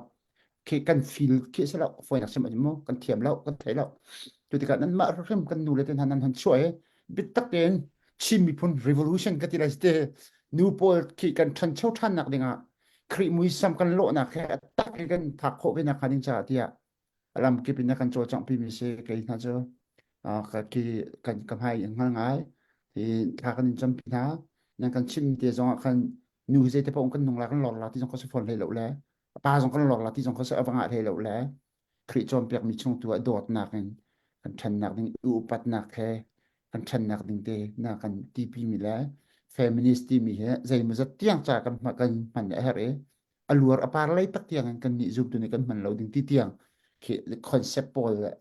khi kan feel khi si lo fawinak sim mu kan thiam lo kan thei lo tu tikah nan mah hrim kan nu le te hna nan han chuah i bitak tein Chin miphun revolution ka ti lai te nu pawl khi kan ṭhancho ṭhannak dingah Khrih muisam kan lawhnak he a tak in kan phak khawh ve nak hnga ding caah tiah lamkip in a kan cawlcangh pimi si kei hna cu ka ki kan ka hmai in hngal ngai hi thla kan in campi hna nan kan chim te zong ah khan nu hi zeite paoh kan nung la kan lor la ti zong ka si fawn hlei lo le pa zong kan lor la ti zong ka si avanga hlei lo le Khrih cawnpiak mi chung tu ah dawtnak in kan ṭhannak ding upatnak he kan ṭhannak ding te na kan tipi mi le feminist timi he zeimawzat tiang ca kan kan hman a herh i a luar a par lei tak tiang in kan nih zumtu nih kan hman lo ding ti tiang khi concept pawl le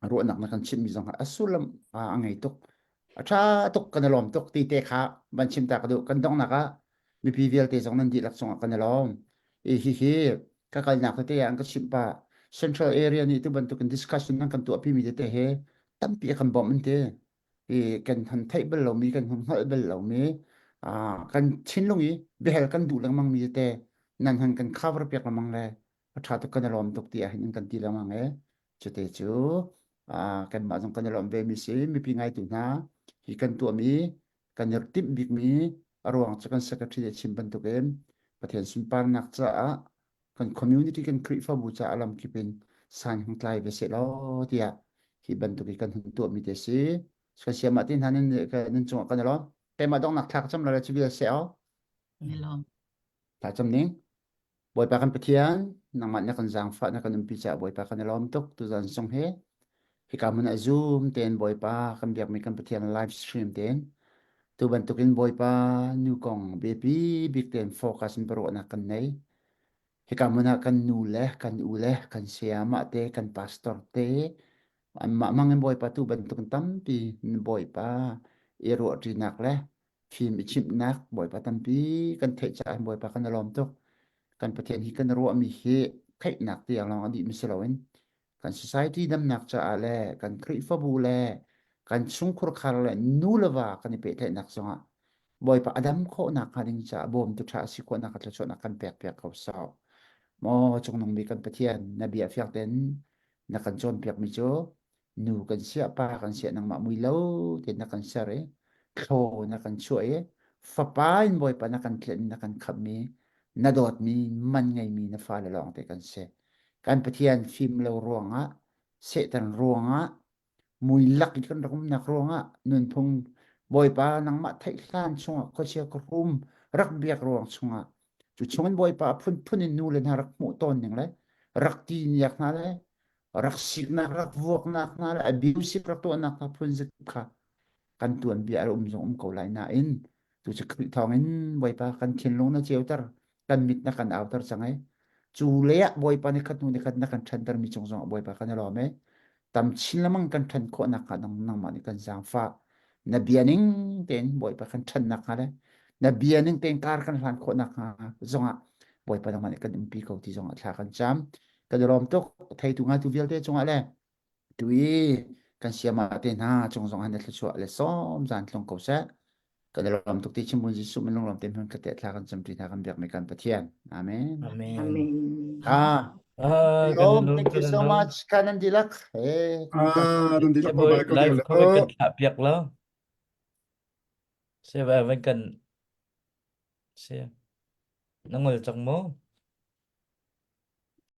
ruahnak na kan chimmi zong a sullam a ngei tuk a tha tuk kan i lawm tuk ti te kha van chim ta ka duh kan donghnak ah mipi vialte zong nan dihlak cungah kan i lawm i hi hi ka kalnak tete ah an ka chimh pa central area nih tu bantukin discussion nan kan tuahpi mi tete he tampi a kan bawmh an ti i kan han theih bal lomi kan hun hngalh bal lomi kan thinlung i biahal kan duh lengmang mi tete nan han kan cover piak lengmang le a ṭha tuk kan i lawm tuk ti ah hin an kan ti lengmang e cute cu kanmah zong kan i lawm ve mi si mipi ngaitu hna hi kan tuahmi kan i timh bikmi a ruang cu kan secretary a chim bantukin Pathian sunparnak caah kan community kan Khrihfabu caah lamkip in san hung tlai ve seh law tiah hi bantuk i kan hun tuahmi te si. Siamah ti hna nan nan cungah kan i lawm. Keimah donghnak thla ka cam lo le cu vial seh aw. Thla cam ning. Bawipa kan Pathian, nangmah na kan zaangfah na kan umpi caah Bawipa kan i lawm tuk tuzan zong hi. Hika hmun ah Zoom tein Bawipa kan biakmi kan Pathian live stream tein tu bantukin Bawipa nu kong biapi bik tein focus in biaruahnak kan nei. Hika hmun ah kan nu le kan u le kan sayamah te kan pastor te anmah mang in Bawipa tu bantukin tampi Bawipa i ruahṭinak le fim i chimhnak Bawipa tampi kan theih caah Bawipa kan i lawm tuk. Kan Pathian hi kan ruahmi hi theihnak tiang lawng a dihmi si loin kan society damnak caah le kan Khrihfabu le kan chungkhur khar le nu le va kan i pehtlaihnak zongah Bawipa a dam khawhnak hnga ding caah bawmtu ṭha a si khawhnak a thluachuahnak kan pek piak ko sawh. Maw cungnung bik kan Pathian na bia fiang tein na kan cawnpiakmi cu nu kan siah pa kan siah nangmah mui lo tein na kan ser i thlaw na kan chuah i fapa in Bawipa na kan tlenh na kan khamhmi na dawtmi man ngeimi na fale lawng te kan si. Kan Pathian fim lo ruangah Satan ruangah mui lak i kan rak umnak ruangah nunphung Bawipa nangmah theih hlan chungah khuachia khuahrum rak biak ruang chungah cu chungin Bawipa a phunphun in nu le hna rak hmuh tawn ning le rak ti niak hna le rak siknak rak vuaknak hna le abusive rak tuahnak hna phun zakip kha kan tuanbia a um zong um ko lai nain tu cu Khrih thawngin Bawipa kan thinlung na ceuter kan mit na kan auter cang ai cu lei ah Bawipa ni khat hnu ni khat na kan ṭhanter mi cung zong ah Bawipa kan i lawm e tam chin lemang kan ṭhan khawh nak hnga nang nangmah nih kan zaangfah na bia ning tein Bawipa kan ṭhannak hnga le. Na bia ning tein kar kan hlan khawh nakhnga zongah Bawipa nangmah nih kan umpi ko ti zongah thla kan cam. Kan i lawm tuk. Theitu ngaitu vialte cungah le tu i kan siama te hna cung zong han na thluachuah le sawm zan tlung ko seh. Kan i lawm tuk ti chimbun Jesuh min lunglawm te hmun ka te thla kan cam ti hna kan biak mi kan Pathian. Amen. Amen. Amen. Ah, Ah, kan i lawm. lawm, Thank you kan i so lawm. much. Kanan dilak. Hey. Ah, nan dihlak Boy, bye ko live deu kho kan le. thlah piak lo. Se va van kan se na ngol cang mo.